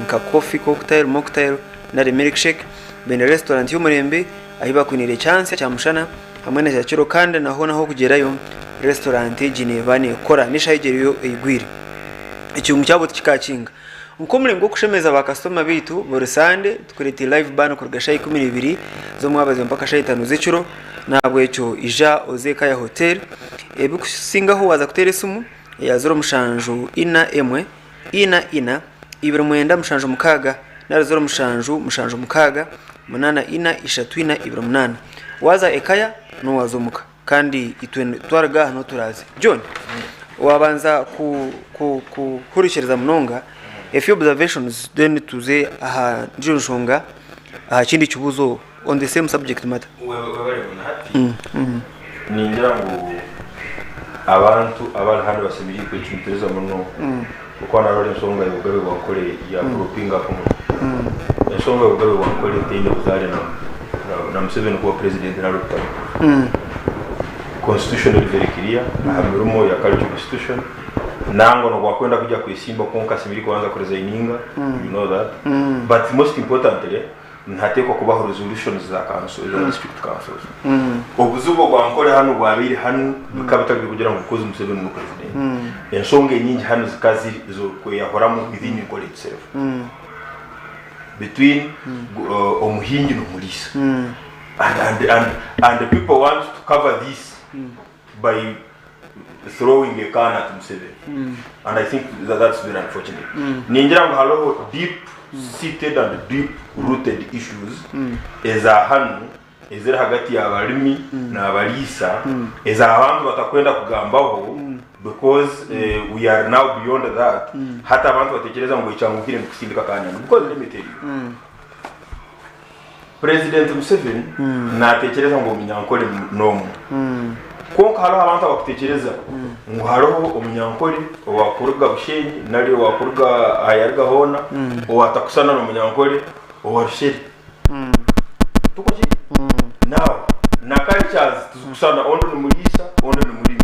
nka coffee, cocktail, mocktail nari milkshake. Baine restaurant y'omurembe ahu bakwiniire ekyansi kyamushana hamwe na kyakiro kandi na hoona ah'okugyerayo restaurant egi neeba neekora n'eshaaha egi eriyo eigwire. Ekirungi kyabo tikikaakinga. Nk'omuringo gw'okushemeza baakasitoma baitu, buri Sande tukureetera live band kuruga shaaha 12 z'omwabazyo mpaka shaaha itaano z'ekiro. N'ahabw'ekyo ija oze Kaya Hotel. Ebikusingaho waaza kuteera esimu eya 07 4 4 4 2 9 7 6 nari 0 7 7 6 8 4 3 4 2 8. Waaza Ekaya n'owaaza omuka. Kandi itwe twaruga aha niho turaaze. John, waabanza kuhurikiriza munonga, a few observations then tuze aha ndijo nshonga, aha kindi kibuuzo on the same subject matter. Webare muno hati ningira ngu abantu abari hanu bashemereire kwecumitiriza muno kuko hanu hariho ensonga y'obugabe bwa Ankole ya cropping up muno. Ensonga y'obugabe bwa Ankole teine buzaare na Museveni kuba president nari okutaba. Constitution eri very clear aha mirimo ya culture constitution nangwa nobu wakwenda kugya kwesimba kwonka ashemereire kubanza ku resigninga you know that but most importantly Nihateekwa kubaho resolutions za council, za district councils. Obuzibu obwa Ankole hanu obwabaire hanu bikaba bitari by'okugira ngu because Museveni ni president. Ensonga enyingi hanu zikaba ziri ez'okweyahuramu within Ankole itself. Between omuhingi n'omuriisa. And, and, and, and the people want to cover this by throwing a can at Museveni and I think that that's very unfortunate. Ningira ngu hariho deep seated and deep rooted issues eza hanu eziri hagati y'abarimi n'abariisa eza abantu batakwenda kugambaho because eh, we are now beyond that. Hati abantu batekereza ngu ekyanguhire nikusindika akanyana because let me tell you Purezidenti Museveni natekyereza ngu omunyankore n'omwe. Kwonka hariho abantu abakutekyereza ngu hariho omunyankore owakuruga Bushenyi nari owakuruga ahayaruga hoona owatakusana n'omunyankore owa Rushere. Tikwo kiri? Now na cultures tizikusana ondi ni muriisa ondi ni murimi.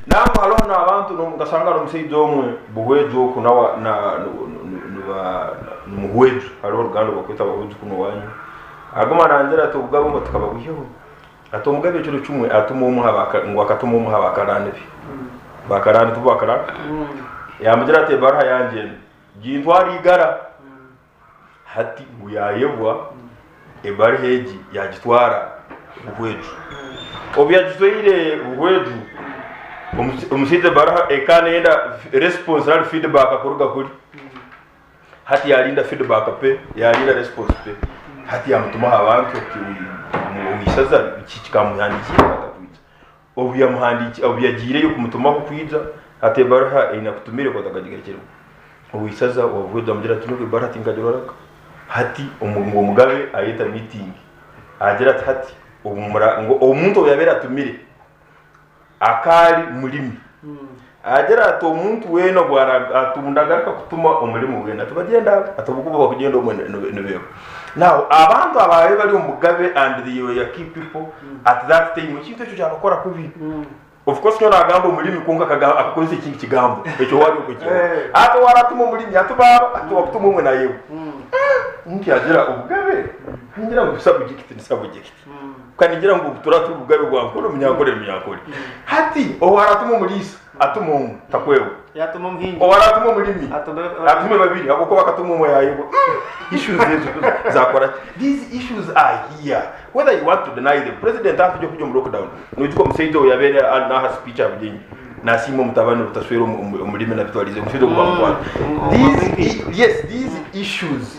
Nangwa hariho n'abantu nokasanga hariho omushaija omwe Buhweju oku nawe ni Muhweju. Hariho oruganda orw'okweta Abahweju kunu owaanyu. Aguma naangira ati obugabe obwo tukababwiheho. Ati omugabe ekiro kimwe atuma omwe aha ba ngu akatuma omwe aha bakaraani be. Bakaraani tibo bakaraani? Yaamugira ati ebaruha yangye enu gintware igara. Hati ngu yaayebwa ebaruha egi yaagitwara Buhweju. Obu yagitwaire Buhweju, omushaija ebaruha ekaba neeyenda response nari feedback kuruga kuri. Hati yarinda feedback pe, yarinda response pe. Hati yamutuma aha bantu ati owishaza kikamuhandiikira akatwija. Obu yamuhandiikire, obu yagiireyo kumutumaho kwija, hati ebaruha ei nakutumire ku otakagigarukiremu. Owishaza wa Buhweju amugira ati nyowe ebaruha tinkagiroraga. Hati ngu omugabe ayeta meeting agira ati hati obu mura ngu omuntu ou yabaire atumire akaari murimi. Agira ati omuntu weena obu atunda agaruka kutuma omurimo weena tibagyenda ati obu kuba bakugyenda omwe nibeebwa. Now abantu abaabaire bari omu bugabe and they were key people at that time ekintu ekyo kyabakora kubi. Of course nyowe nagamba omurimi kwonka akakozesa ekindi kigambo ekyo waaba orikukireeba. Ati owaaratuma omurimi ati baaba ati owakutuma omwe naayebwa. Omuntu yaagira obugabe ningira ngu subject ni subject. Kandi ningira ngu turaba turi bugabe bwa Nkore omunyankore n'omunyankore. Hati owaaratuma omuriisa atuma omwe takwebwa. Yaatuma omuhingi. Owaaratuma omurimi Atume atume babiri ahabw'okuba akatuma omwe yaayebwa. Issues ezo zaakora ki? These issues are here whether you want to deny them. President aha turi kujya omu lockdown noijuka omusaija ou yabaire naaha speech aha bugyenyi naasiima omutabani obutaswera omurimi nabitwarize omushaija ogu baamukwata. These yes these issues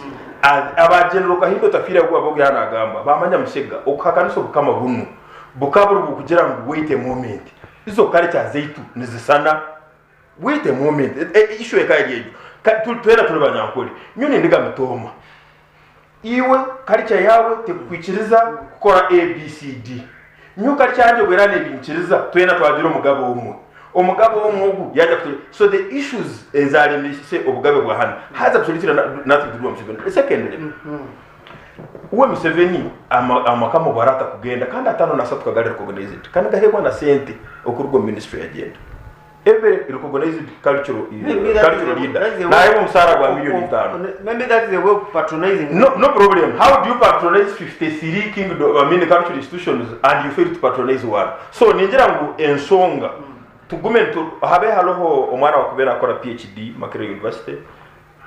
Aba General Kahinda Otafiire abu Abogi yaaba nagamba bamanya Mushega okuhakanisa obukama bunu bukaba buri bw'okugira ngu wait a moment izo culture zaitu nizisana wait a moment issue ekaba eri egyo twena turi banyankore nyowe nindiga mitooma iwe culture yaawe tekukwikiriza kukora ABCD Nyowe culture yangye obu eraaba nebinyikiriza twena twagira omugabe omwe. Omugabe omwe ogu yaaja kutu so the issues ezaremeise obugabe bwa hanu has absolutely nothing to do with Museveni. Secondly, uwe Museveni amaka obu arata kugenda kandi atano na asatu kagari recognized kandi gaheebwa na sente okuruga omu ministry ya gender. Every recognized cultural, Maybe that cultural is a- leader that is a way- naheebwa omusaara gwa million itaano. Maybe that is a way of patronizing. No, no problem. How do you patronize 53 kingdom, I mean cultural institutions and you fail to patronize one? So ningira ngu ensonga tugume nitu habe hariho omwana wakuba nakora PhD Makerere University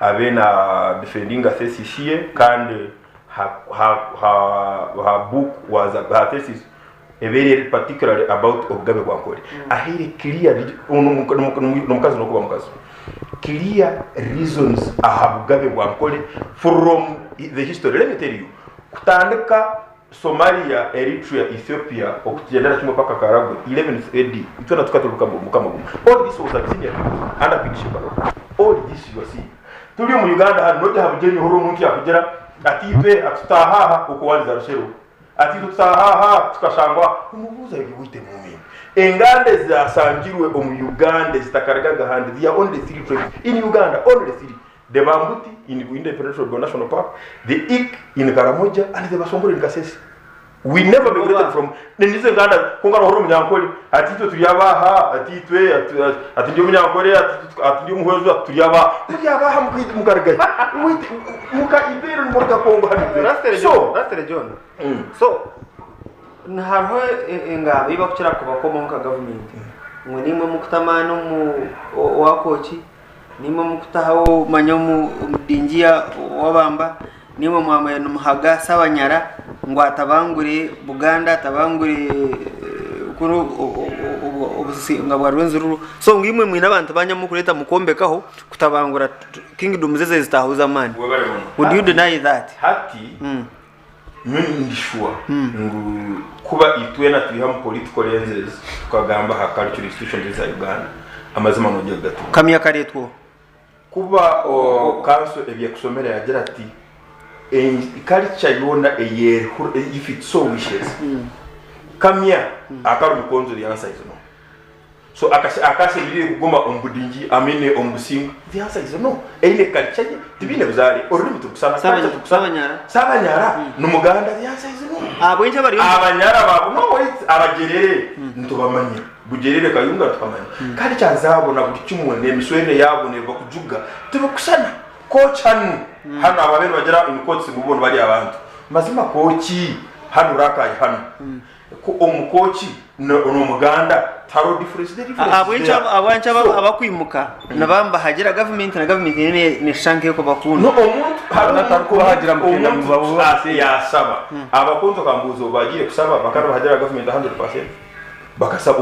abe na defendinga thesis ye kandi ha, ha, ha, ha book was her thesis ebeire eri particularly about obugabe bwa Nkore ahaire clear nomukazi nokuba mukazi clear reasons aha bugabe bwa Nkore from the history let me tell you kutandika Somalia, Eritrea, Ethiopia okugyendera kimwe paka Karagwe 11th AD itwena tukaba turi Mukama gumwe all this was Abyssinia under Queen Sheba all this you are seeing turi omu Uganda hanu nogya aha bugyenyi ohurire omuntu yakugira ati itwe atutaaha aha okuwandiza Rushero Ati tutaaha aha tukashangwa omubuuza ori wait a moment enganda ezasangirwe omu Uganda ezitakarugaga ahandi there are only three tribes in Uganda only three the Bambuti in Bwindi Impenetrable National Park the Ik in Karamoja and the Basongore in Kasese we never migrated from nizo enganda kwonka nohurira omunyankore ati itwe turi abaha ati itwe ati ndi omunyankore ati ndi omuhwezi ati turi abaha muri abaha mukarugahi wait muka ibere nimuruga Congo hanu so Rasteri John. So hariho engamba ei barikukira kubakomaho nka gavumenti ngu niimwe murikuta amaani omu owa kooki, niimwe murikutaho manya omudingiya ow'abamba, niimwe mwamara nimuhaga Ssabanyara ngu atabangure Buganda, atabangure kunu obusinga bwa Rwenzururu. So ngu imwe mwine abantu banyu abu murikureeta mukombekaho kutabangura kingdoms ezo ezitahuza amaani. Would you deny that? Hati Nyowe ndi sure ngu kuba itwena twiha omu political lenses tukagamba aha cultural institutions eza Uganda, amazima noija kugatunga. Kamya kareetwa oha? Kuba council ebyekusomera yagira ati culture yoona eyerihura if it so wishes, Kamya akari omukonzo the answer is no. So akashemereire kuguma omu budingi I mean omu businga? The answer is no. Eine culture ye, tibiine buzaare, orurimi turikusana, culture turikusana. Sabanyara. Sabanyara ni Muganda? The answer is no. Ahabw'enki abari omu Abanyara babo no wait, Abagyerere nitubamanya. Bugyerere Kayunga nituhamanya. Culture zaabo na buri kimwe n'emiswerere yaabo n'ebibakujuga tibikusana. Kooki hanu, hanu ababaire nibagira in quotes ngu bo nibari abantu. Mazima kooki hanu Rakai hanu. Ku omukooki n'omuganda tihariho difference, the difference is Ahabw'enki there. ahabw'enki So, abakwimuka nibabahagira gavumenti na gavumenti neyo neshusha nk'ekubakunda. no omuntu hariho Atarikubahagira omuntu mukenda omuntu mubabuze. yasaba abakunzi okambuuza obu bagiire kusaba bakaba nibahagira gavumenti 100% bakasaba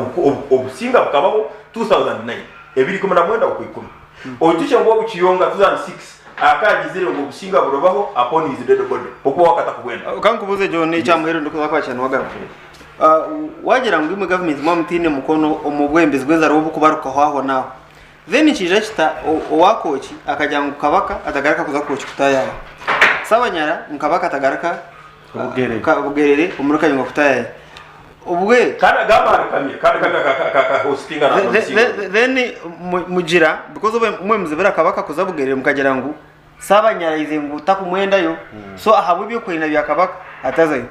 obusinga bukabaho 2009 ebiri ikumi na mwenda okwa ikumi oijukye ngu obu Kiyonga 2006 Akagizire ngu obusinga buribaho upon his dead body okuba we akatakubwenda. Ka nkubuuze John ekyamuheru ndikuza kwakira niwagaruka. Wagira ngu imwe gavumenti mwaba mutaine mukono omu bwebembezi bw'enzarwa obukubarukaho aho n'aho. Then nikiija kita owa Kooki akagira ngu Kabaka atagaruka kuza Kooki kutaayaaya. Ssabanyara ngu Kabaka atagaruka Bugerere. Bugerere omuri Kayunga kutaayaaya. Obwe Kandi agamba ahari Kamya, kandi Kamya akahostinga na Then- then mugira because obwe mwe muzibira kabaka kuza Bugerere mukagira ngu Saabanyaraize ngu takumwendayo so ahabw'ebyokwerinda bya kabaka atazayo.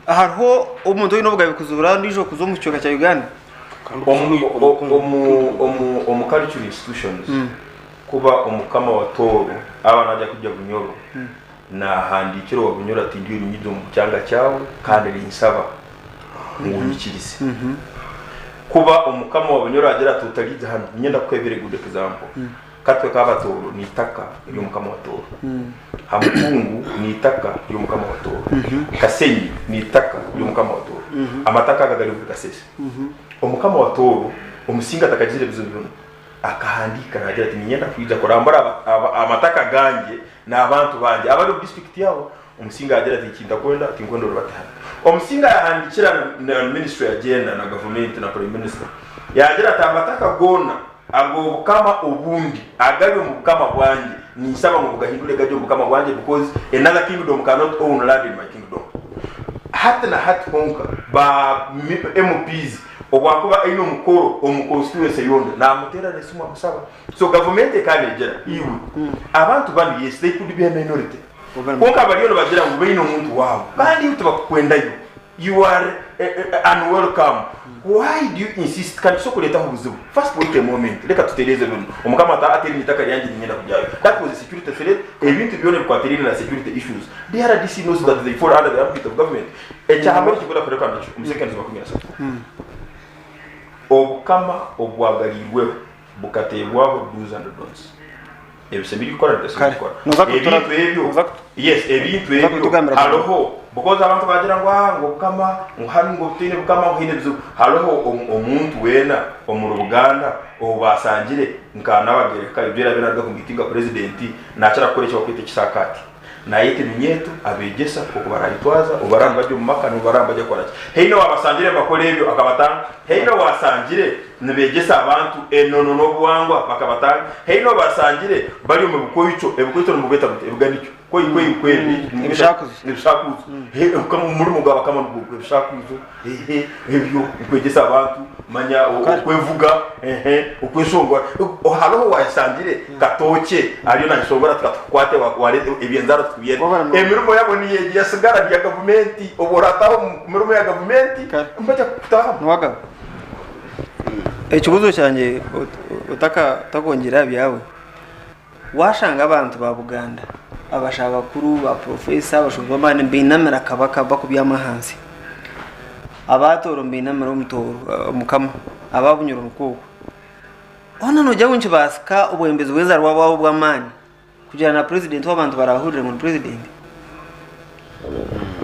Hariho omuntu oine obugabe kuzuura ondiijo kuza omu kicweka kya Uganda? Omu cultural institutions kuba omukama wa Tooro aba naija kujja Bunyoro nahandiikira owa Bunyoro ati ndiyo niinyija omu kyanga kyawe kandi ninsaba ngu onyikirize. Kuba omukama wa Bunyoro agira ati otariija hanu niinyenda kukuha a very good example. Katwe k'Abatooro ni itaka ry'Omukama wa Tooro. Hamukungu ni itaka ry'Omukama wa Tooro. Kasenyi ni itaka ry'Omukama wa Tooro. Amataka aga gari omuri Kasese. Omukama wa Tooro Omusinga atakagizire ebizibu binu, akahandiika naagira ati, Niinyenda kwija kurambura amataka gangye n'abantu bangye abari omu disiturikiti yaabo. Omusinga yaagira ati, Ekintakwenda, tinkwenda orubate hanu. Omusinga yaahandiikira na minisitule ya Gender na gavumenti na Prime Minister, yaagira ati, Amataka goona ag'obukama obundi agari omu bukama bwangye, ninsaba ngu mugahindure gagye omu bukama bwangye because another kingdom cannot own land in my kingdom. Hati na hati honka ba MPs obu akuba aine omukoro omu constituency yoona, naamuteerera esimu amusaba. So gavumenti ekaba neegira, iwe abantu banu yes they could be a minority, Kwonka bariyo nibagira ngu baine omuntu waabo kandi iwe tibakukwendayo. You are unwelcome. Why do you insist? Kandi kisa okureetaho obuzibu. First wait a moment. Reka tutereeze binu. Omukama ati, Ati eri n'eitaka ryangye niinyenda kugyayo. That was a security threat. Ebintu byona ebikwatiraine na security issues. DRDC knows that they fall under the armpit of government. Ekyahamwe ekinkwenda kureka nikyo omu seconds 30. Obukama obwagariirweho bukateebwaho do's and don'ts. Ebishemereire kukora n'ebitashemereire Kare, kukora. noza kutura- Ebintu ebyo, noza kutu- yes, ebintu noza ebyo kutugambira ku- hariho because abantu bagira ngu ah ngu obukama ngu hanu ngu titwine bukama ngu haine ebizibu. Hariho omu- omuntu weena omuri Buganda ou basangire nka Nabagereka ibyo eraabe naaruga kumiitinga purezidenti naakira kukora eki barikweta ekisaakaate. Naayeta eminyeeto abeegyesa oku baraayetwaza, obu baraaba nibagya omu maka n'obu baraaba nibagya kukora ki. Haine owaabasangire nibakora ebyo akabatanga? Haine owaasangire nibeegyesa abantu enono n'obuhangwa bakabatanga? Haine obaasangire bari omu bikoico, ebikoico nimubweta muta? Ebiganikyo? Koi koi koi Ebishakuzo. Ebishakuzo. Omurimo gwa bakama nigwo ogwo, ebishakuzo, ehe, ebyo, okwegyesa abantu, manya okwevuga, ehe, okweshongora. Hariho owayeshangire katookye ariyo nayeshongora ati katukukwate wareeta eby'enzaara tukubyende. Emirimo yabo niyo egyo yasigara ni ya gavumenti, obu orataaha omu mirimo ya gavumenti nibaija kukutaahamu. Niwagaba. Ekibuuzo kyangye otakongyera aha byawe. Waashanga abantu ba Buganda, abashaho bakuru, ba purofeesa, abashuubuzi b'amaani nibainamira Kabaka bakubyama ahansi. Aba Tooro nibainamira omutooro Omukama, aba Bunyoro nikwo okwo. Hoona noogira ngu nikibaasika obwebembezi bw'enzaarwa bwaba obw'amaani kugira na purezidenti w'abantu baraahurire ngu ni purezidenti?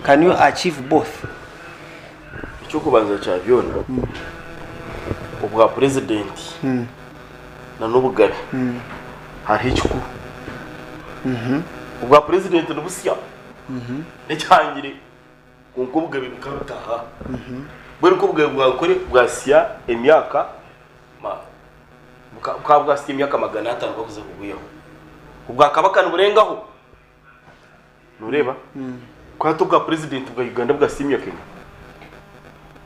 Can you achieve both? Eky'okubanza kya byona, obwa purezidenti na n'obugabe hariho ekikuru. Obwa purezidenti ni busya n'ekihangire kwonka obugabe bukabutaha. Mbwenu ku obugabe bwakore bwasya emyaka bukaba bwasya emyaka 500 bakuza kubwihaho. Obwa kabaka niburengaho. Noreeba? Ku hati obwa purezidenti bwa Uganda bwasya emyaka engahi?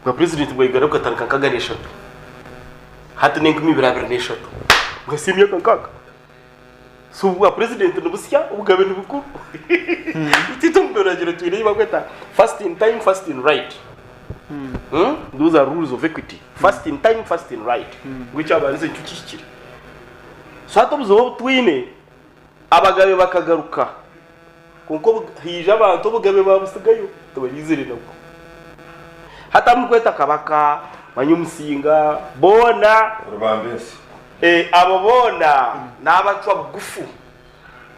Obwa purezidenti bwa Uganda bukatandika 63. Hati n'enkumi ibiri abiri n'eshatu. Bwasya emyaka nkaaga. So obwa purezidenti ni busya, obugabe ni bukuru. Itwe omu biragiro twine ebi barikweta first in time, first in right. Those are rules of equity. First in time, first in right. Ngu ekyabandize nikyo kihikire. So hati obuzibu obu twine, Abagabe bakagaruka, kwonka obu haija abantu obugabe baabutsigayo tibabaizire nabwo. Hati abu murikweta kabaka, manya omusinga, boona Rubambensi. abo boona n'abacwa bugufu.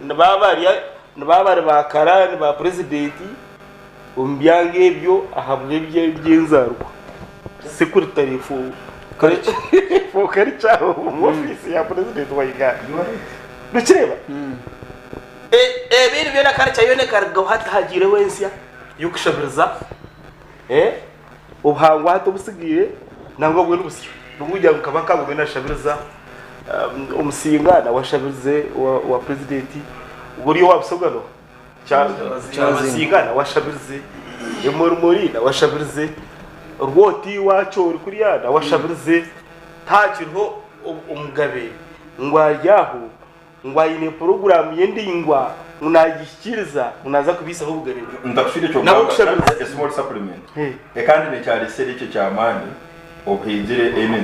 Nibaba bari ba karaani ba purezidenti omu byanga ebyo ahabw'eby'enzaarwa. Secretary for culture omu ofiisi ya purezidenti wa Uganda. Nokireeba? Ebindi byona culture yoona ekarugaho hati hagiireho ensya y'okushabiriza obuhangwa hati obutsigaire nangwa bwe nibusya. N'okugira ngu kabaka agume nashabiriza, omusinga nawe ashabirize owa purezidenti, ogwo ori owa Busoga n'oha? Kyabazinga nawe ashabirize, Emorimori nawe ashabirize. Rwoti waakyo kuriya nawe ashabirize tihakiriho omugabe ngu ari aho ngu aine puroguraamu ye ndaingwa ngu naagihikiiriza ngu naaza kubaisaho obugabe bwe. Ntakushwire Nabo kyokka kushabiriza. a small supplement. Kandi nekyaresire ekyo kyamaani obuhingire enu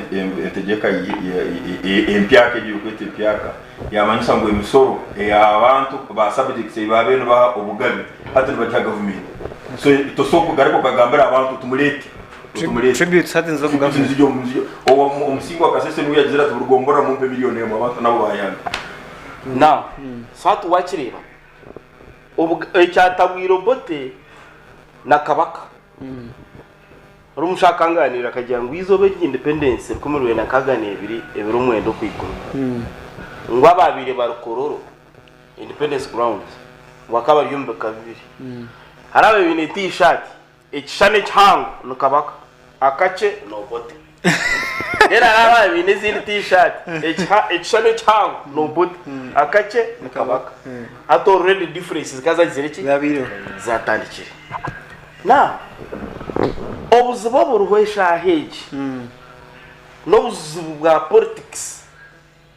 entegyeka empyaka egi erikwetwa empyaka yamanyisa ngu emisoro eyabantu ba subjects ei babaire nibaha obugabe hati nibagiha gavumenti. So tosobola kugaruka okagambira abantu oti mureete oti mureete. Tributes hati niziza omu gavumenti. Omusingi wa Kasese niwe yagizire ati buri gomborora mumpe milioni emwe abantu nabo bayanga. Now, so hati wakireeba ekyatabwire Obote na Kabaka. Hariho omushaija akangaaniira akagira ngu eizooba erya independence 1962 ebiro okwiguru ngu abaabaire bari Kololo Independence Grounds ngu bakaba bari omu bika bibiri. Hariho abaabaire baine T-shirt ekishushani ekihango ni Kabaka, akakye ni Obote. Then hariho abaabaire baine ezindi T-shirt ekishushani ekihango ni Obote, akakye ni Kabaka. Hati already difference zikaba zagizire ki? Zatandikire. Now, obuzibu oburiho eshaaha egi n'obuzibu bwa politics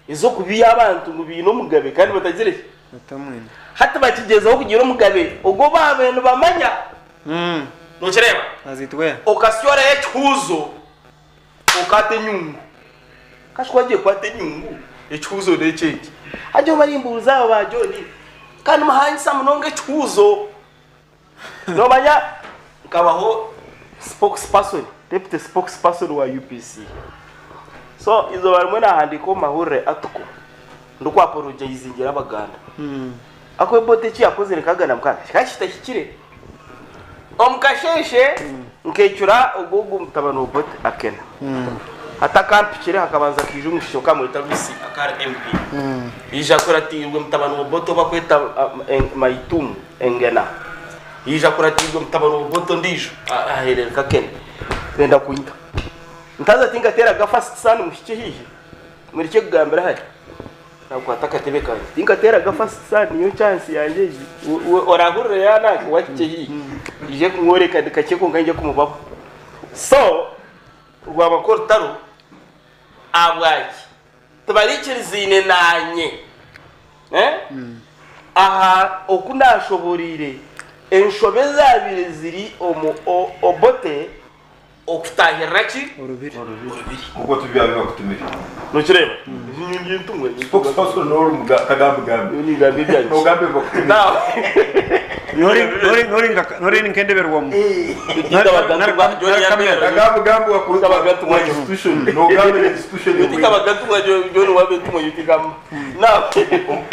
ez'okubiiha abantu ngu baine omugabe kandi batagire ki? Hati bakigyezaho kugira omugabe ogwo ou baabaire nibamanya. Nokireeba? Okasyorayo ekihuuzo okaata enyungu. Kashi ku wagiye kwata enyungu, ekihuuzo n'eki eki. Hati obarimbuuza aba ba John, ka nimuhangisa munonga ekihuuzo. Noomanya nkabaho spokesperson, deputy spokesperson wa UPC. So eizooba rimwe naahandiika omu mahurire article ndikwapolojayizingira Abaganda. Ahakuba Obote eki yaakozire nkagamba ngu kikaba kitahikire. Omu kasheeshe nkeecura ogwo ogwo mutabani wa Obote Akena. Atakampikire hakabanza haija omwishiki okamweta Lucy akaba ari MP. Yaija akuratiirwe mutabani wa Obote ou barikweta Maitum. Engena yaija akuratiirwe mutabani wa Obote ondiijo aheerereka Akena benda kwita. Ntaza tinkateeraga first son muhikye haihi murekye kugambira hare. Nakwata akatebe kangye tinkateeraga first son niyo chance yangye egi. Orahurire yaananka wahikye haihi nyije kumworeka ndi kakye kwonka nyije kumubaho. So rwaba nk'orutaro ahabwaki? Tibariikirizaine naanye aha oku naashoboreire enshobe ezaabaire ziri omu Obote okutaahirira ki? Orubiri. Nk'oku tibyo bakutumire. Nokireeba? Ndi entumwa. Spokesperson n'ori kagambigambi. Ningamba ebyangye. Nogamba ebi bakutumire. Nori nk'endeberwamu. Kagambigambi wa institution. Nogamba institution.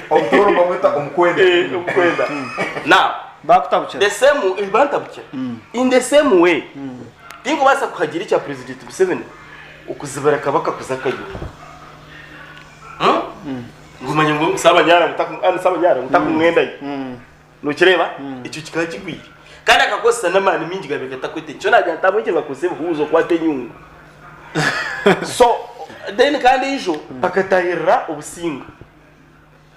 Omutooro bamweta omukwenda. Omukwenda. Now, Bakutabukira. the same bantabukira. In the same way, tinkubaasa kuhagira ekya President Museveni okuzibira Kabaka kuza Kayihura. Ngu manye ngu Ssabanyara ngu takumwendayo. Nokireeba? Ekyo kikaba kigwire. Kandi akakozesa n'amaani maingi gaabaire gatakwete. Nikyo naagira nti ahabw'enki nibakozesa ebihuuzo kukwata enyungu. So then kandi eijo bakatahirira Obusinga.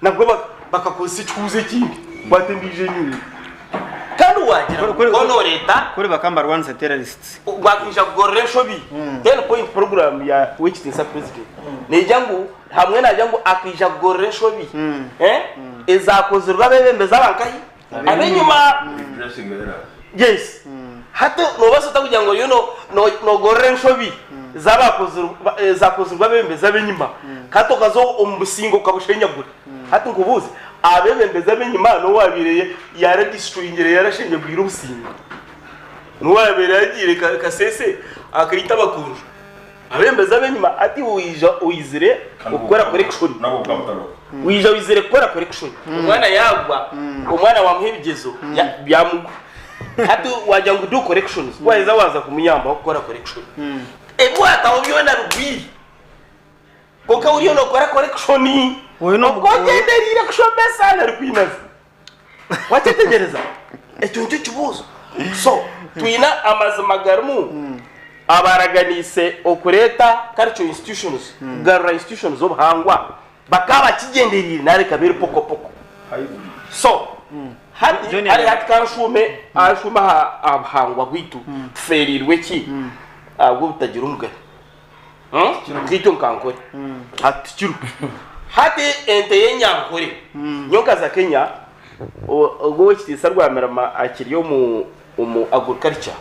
Nabwo bakakozesa ekihuuzo ekindi kukwata endiijo enyungu. Kandi waagira ngu Kuri- ku nooreeta Kuri bakaba nibarwanisa terrorists. wakwija kugorora enshobi 10 point program ya w'ekitiinisa president neija ngu hamwe nagira ngu akaija kugorora enshobi eh, ezakozirwe abebembezi abankahi abenyuma Dressing error. yes hati nobaasa ota kugira ngu oriyo no- no- nogorora enshobi zabakozirwe ezakozirwe abebembezi abenyima kandi okaza omu businge okabushenyagura hati nkubuuze abebembezi abenyima n'owabaire yaradestroyingire yarashenyagwire obusinge n'owabaire yagiire Kasese akaita abakunju abebembezi abenyima hati waija oizire okukora correction Nabo bukaba butariho. waija oizire kukora correction omwana yagwa omwana wamuha ebigyezo byamugwa hati wagira ngu do corrections waheza waza kumuyambaho kukora correction ebi wataho byona bigwire kwonka oriyo nokora correction Oyo oku ogyendereire kushomesa nari kwinaza wakyetegyereza ekyo nikyo kibuuzo so twine amazima garimu abaraganiise okureeta cultural institutions kugarura institutions z'obuhangwa bakaba bakigyendereire nareka biri pokopoko Hybrid. so hati John hati hati kanshume anshume aha aha buhangwa bwitu tufeereirwe ki? Ahabw'obutagira omugabe. Nkaitwe nka Nkore. Hati tikiriho. Hati ente y'enyankore, nyowe nkaza Kenya, ogwo ow'ekitiinisa Rwamirama akiri omu omu agriculture,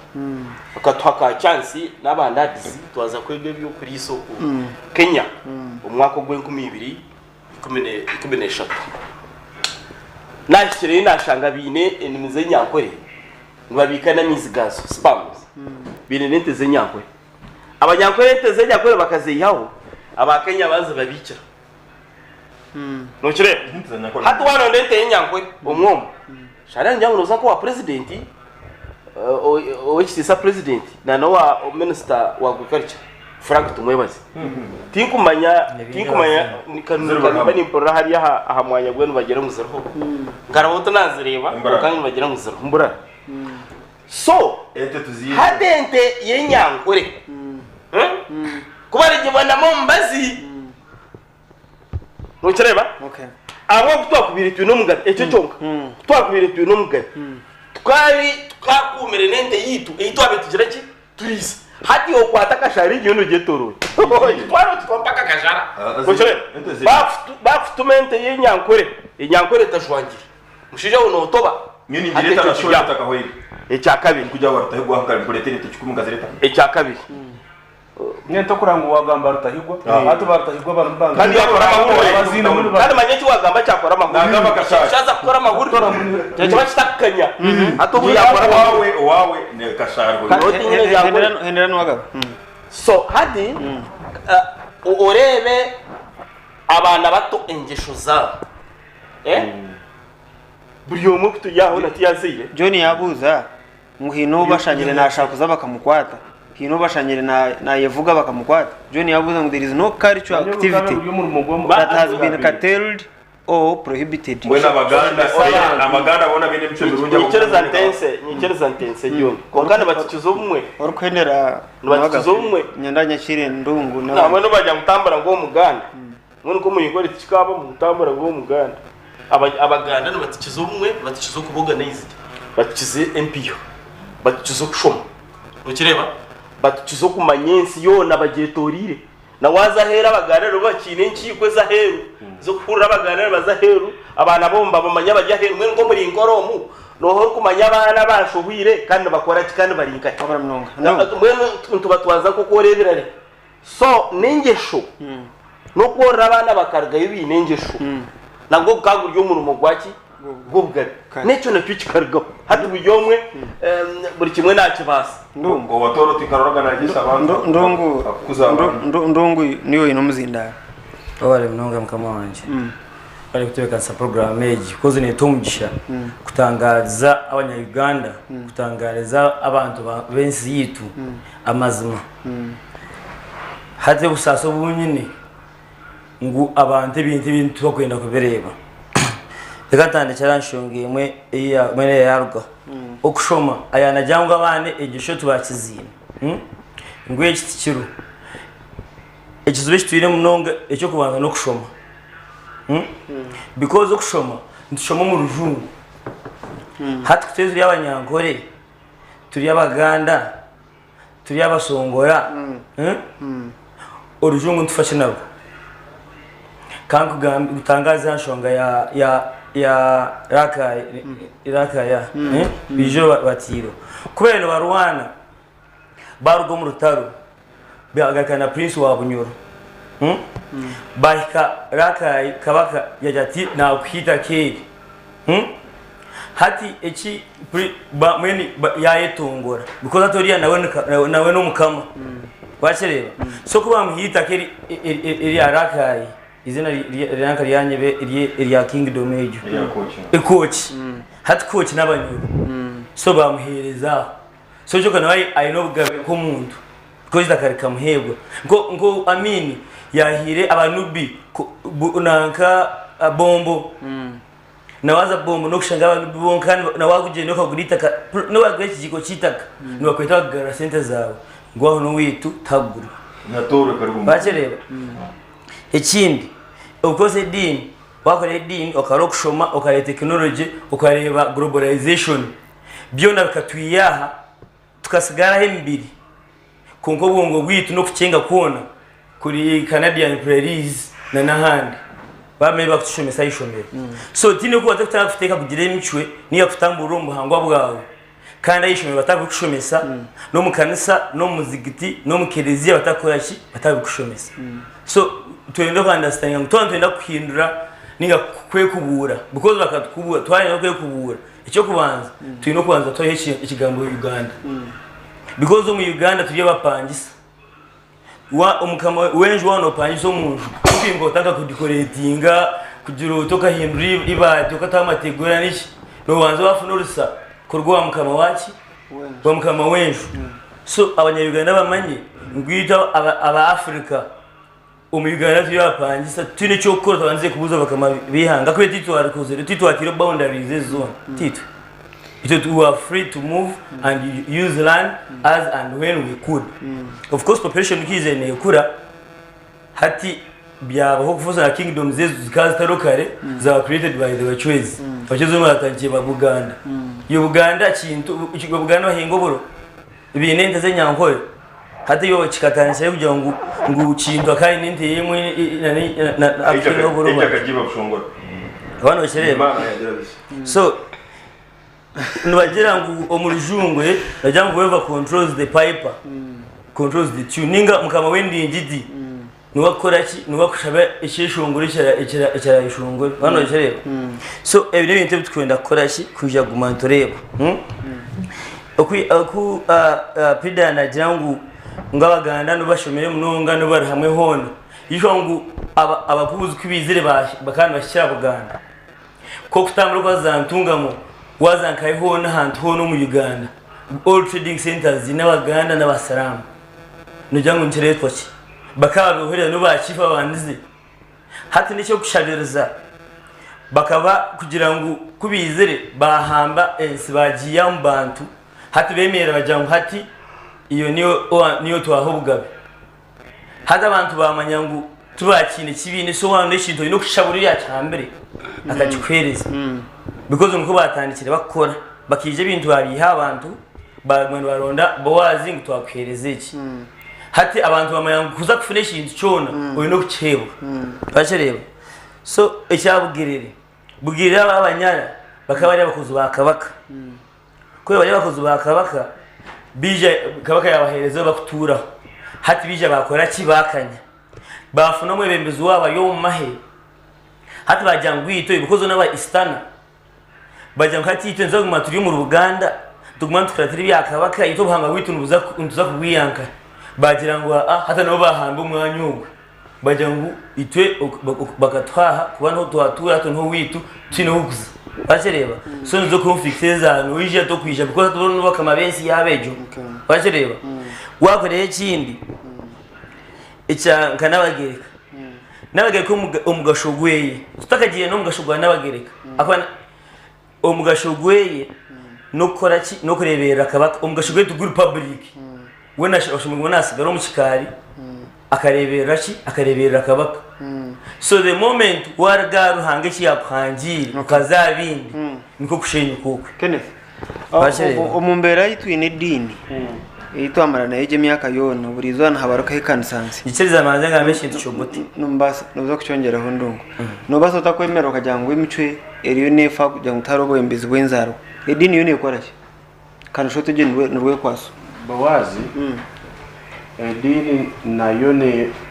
akatuha ka chance n'aba NAADS twaza kwega eby'okuriisa okwo Kenya omu mwaka ogw'enkumi ibiri 13. Naahikireyo naashanga baine enimi z'enyankore nibabiika n'amaizi gaazo, sperms, baine n'ente z'enyankore. Abanyankore ente z'enyankore bakaziihaho, aba Kenya baazibabiikira. Nokireeba? Hati waaronda ente y'enyankore omwe omwe, shana ningira ngu nooza nk'owa purezidenti, ow'ekitiinisa purezidenti na n'owa minisita wa agriculture Frank Tumwebaze. Tinkumanya, tinkumanya, nimba nimpurira hariya aha mwanya gwe nibagira ngu ziriho. Nkaraba oti nazireeba, kwonka nibagira ngu ziriho. Mburara. So, hati ente y'enyankore, ku barigibonamu omubazi, Nokireeba? Okay. Ahabw'okuba ku twakubaire twine omugabe, ekyo kyonka, ku twakubaire twine omugabe, tukaari tukaakuumire n'ente yaitu ei twabaire tugira ki? Turiisa. Hati okwata akashara egyo yoona ogyetooroore. Ogitware ogitware mpaka akashara. Ah, Nokireeba? ente ziri- Baakutu- Baakutuma ente y'enyankore, enyankore etajwangire. Mushaija we nootoba. Nyowe Hati ningireeta ekyo na kiri aho. takahoire. Ekya kabiri. Nkugira barutahigwa nkari nkureetera ente kikumi nkazireta. Ekya kabiri. Nyine tokuranga ngu wagamba Rutahigwa hati ba Rutahigwa barimu banga Kandi yakora amahurire. abaziine muri Kandi manya eki wagamba kyakora amahurire. Nagamba Kashari. Kyaza kukora amahurire. Kiba kitakukanya. Hati obu yakora amahurire. Owawe owawe ne Kashari. Kandi oti nyine yakora. Hendera nuwagaba. So hati oreebe abaana bato engyesho zaabo. Eh? Buri omwe ku turi aho na tiyazaire. John yabuuza Ngu haine ou bashangire naashakuza bakamukwata, haine ou bashangire naayevuga bakamukwata. John yaabuuza ngu there is no cultural activity that has been curtailed or prohibited. Mbwenu Abaganda Abaganda boona baine emicwe mirungi Nyikiriza ntense, nyikiriza ntense John. Kwonka nibatukiza obumwe. Orikuhendera Nibatukiza obumwe. Nyenda nyakire Ndungu n'abandi. Nambwenu bajya kutambura ngu Omuganda. Mbwenu nk'omu Nkore tikikabamu kutambura nk'Omuganda. Abaganda nibatukiza obumwe, nibatukiza okuba organized, batukiza empiiha, batukiza okushoma. Nokireeba? Batukiza okumanya ensi yoona bagyetoreire. Na waaza aheeru Abaganda nabo bakiine enkiiko ez'aheeru z'okuhurira Abaganda nibaza aheeru, abaana bo nibabamanya bari aheeru. Mbwenu nk'omuri Nkore omu, nooha orikumanya abaana abaashohwire kandi nibakora ki kandi bari nkahi? Mbwenu nitubatwaza nk'oku oreebire hare. So n'engyesho n'okworora abaana bakarugayo baine engyesho nagwo gukaba guri omurimo gwaki? Gw'obugabe. N'ekyo nakyo kikarugaho. Hati buri omwe buri kimwe nakibaasa. Ndungu niiwe oine omuzindaaro. Webare munonga mukama wangye. Webare kutebekanisa program egi because netuha omugisha kutangariza abanya Uganda, kutangariza abantu b'ensi yaitu amazima. Hati obusaasi obu nyine ngu abantu ebintu ebi tibarikwenda kubireeba. Reka ntandikire aha nshonga emwe mbwenu eyaarugaho. Okushoma aya nagira ngu abaana engyesho tibakiziine ngu eki tikiriho. Ekizibu eki twine munonga eky'okubanza n'okushoma because okushoma nitushoma omu rujungu. Hati ku turi Abanyankore, turi Abaganda, turi abashongora orujungu nitufa ki narwo ka nkutangaze aha nshonga ya ya ya rakaya biijo batiirwe ku baabaire nibarwana baaruga omu rutaro baagaruka na prince wa bunyoro baahika rakayi kabaka yaagira ati naakuha eitaka eri Hati eki mbwenu yayetongora because hati oriya nawe nawe n'omukama wakireeba so ku bamuha eitaka erya Rakai eizina ryanka ryanyebe erya kingdom egyo Kooki hati Kooki n'abanyoro so bamuheereza aho so kyoka nawe aine obugabe nk'omuntu because eitaka rikamuheebwa nko Amin yahaire abanubi nanka bombo Na waaza bombo n'okushanga abantu bonka na waakugyenda okagura eitaka n'obu waagura ekijiiko ky'eitaka nibakweta bakugarura sente zaawe ngu aho n'owaitu tihakugurwa. Wakireeba? Ekindi of course ediini waakora ediini okareeba okushoma okareeba tekinologye okareeba globalization byona bikatwiha aha tukasigaraho emibiri. Kwonka obwongo bwaitu n'okukyenga kwona kuri Canadian Prairies na n'ahandi. Bamwe bakutushomesa aha ishomero. So tihaine oku barikuba kuteeka kugira emicwe ninga kutamburira omu buhangwa bwawe kandi aha ishomero batarikukushomesa, n'omu kanisa, n'omu muzigiti, n'omu kereziya batarikukora ki? Batarikukushomesa. So twenda ku understandinga ngu twaba nitwenda kuhindura ninga kwekubuura because bakatukubuura, twayenda kwekubuura, eky'okubanza twine okubanza twaihaho ekigambo Uganda because omu Uganda turi abapangisa. Wa omukama w'enju waaba noopangisa omu nju, tokwimba otandika kudikoreetinga kugira oti okahindura eibaati okataho amategura niki, noobanza waafuna orusa kuruga owa mukama waaki? Owa mukama w'enju. So abanya-Uganda bamanye ngu itwe aba Africa omu Uganda turi abapangisa titwine eky'okukora twabandize kubuuza bakama b'eihanga ahakuba titwarikozire, titwataire boundaries ezi zoona, titwe. Itwe we are free to move and use land as and when we could. Of course population ku eizire neekura, hati byabaho kufuusa na kingdoms ezo zikaba zitariho kare, zaba created by the Bachwezi. Abachwezi nibo baatandikire ba Buganda. Iyo Buganda kintu, Buganda bahinga oburo, baine ente z'enyankore. Hati yo kikatandikirayo kugira ngu ngu Kintu akaba aine ente ye emwe akuhinga oburo. Eitaka kagiba bushongora. Oba nokireeba? Imana yagira bisi. So nibagira ngu omu rujungu eh, nibagira ngu whoever controls the piper controls the tune ninga mukama w'endingidi niwe akukora ki niwe akushaba ekyeshongoro ekirayeshongore oba nokireeba so ebi n'ebintu ebi tukwenda kukora ki kwija kuguma nitureeba hmm? Oku oku ah, ah, Pida nagira ngu ngu abaganda nibo bashomire munonga nibo bari hamwe hoona ishwa ngu aba- abakubuzi ku baizire ba- bakaba nibahikira Buganda Nk'okutambura okwaza za Ntungamo, waaza nkahi hoona ahantu hoona omu Uganda, all trading centres ziine Abaganda n'Abasiraamu. Noogira ngu nikireetwa ki? Bakaba babihoreire n'obu ba chief ababandize. Hati n'eky'okushabiriza bakaba kugira ngu ku baizire baahamba ensi baagiiha omu bantu, hati beemerera bagira ngu hati iyo niyo niyo twaha obugabe. Haza abantu baamanya ngu tibakiine ki baine, so waaba n'ekintu oine okushaba oriya yakihambire akakikuheereza. Because nikwo baatandikire bakukora, bakaija ebintu baabiiha aha bantu, baaguma nibaronda Boazi ngu twakuheereza eki. Hati abantu bamanya ngu kuza kufuna ekintu kyona oine okukiheebwa. Wakireeba? So ekya Bugirire, Bugirire aba Abanyara bakaba bari abakozi ba Kabaka. Ku bari abakozi ba kabaka, baija kabaka yaabaheereza ahu bakutuuraho. Hati baija baakora ki? Baakanya. Baafuna omwebembezi waabo ari omu mahe. Hati baagira ngu itwe, because boona ba Easterner, baagira ngu hati itwe nituza kuguma turi omuri Buganda, tuguma nitukuratira ebya kabaka, itwe obuhangwa bwaitu nibuza nituza kubwiha nkahi? Baagira ngu aa, hati nabo baahamba omwanya ogwo. Bagira ngu itwe bakatuha aha kuba niho twatuura hati niho owaitu tihine ahokuza. Wakireeba? So nizo conflicts eza noija tokwija because hati bo nibo bakama b'ensi yaabo egyo. Wakireeba? Wakorayo ekindi ekya nka Nabagereka. Nabagereka omugasho gweye tutakagiire n'omugasho gwa Nabagereka ahakuba Omugasho gweye n'okukora ki? N'okureeberera kabaka. Omugasho gwe tiguri public. We ashemereire kuba naasigara omu kikaari akareeberera ki? Akareeberera kabaka. So the moment waaruga aha Ruhanga eki yaakuhangiire okaza aha bindi, nikwo kushenyuka okwe. Kenneth, Wakireeba? omu mbeera ei twine ediini ei twamara nayo egyo emyaka yoona, buri izooba nihabarukaho ekanisa nsya. Nyikiriza mbanze ngambe ekintu ky'omuti. Nobaasa noza kukyongyeraho ndungu. Nobaasa ota kwemerera okagira ngu emicwe eriyo neefa kugira ngu tihariho obwebembezi bw'enzaarwa. Ediini yo neekora ki? Kandi oshuba oti ogyo ni rwekwaso. Boazi, ediini nayo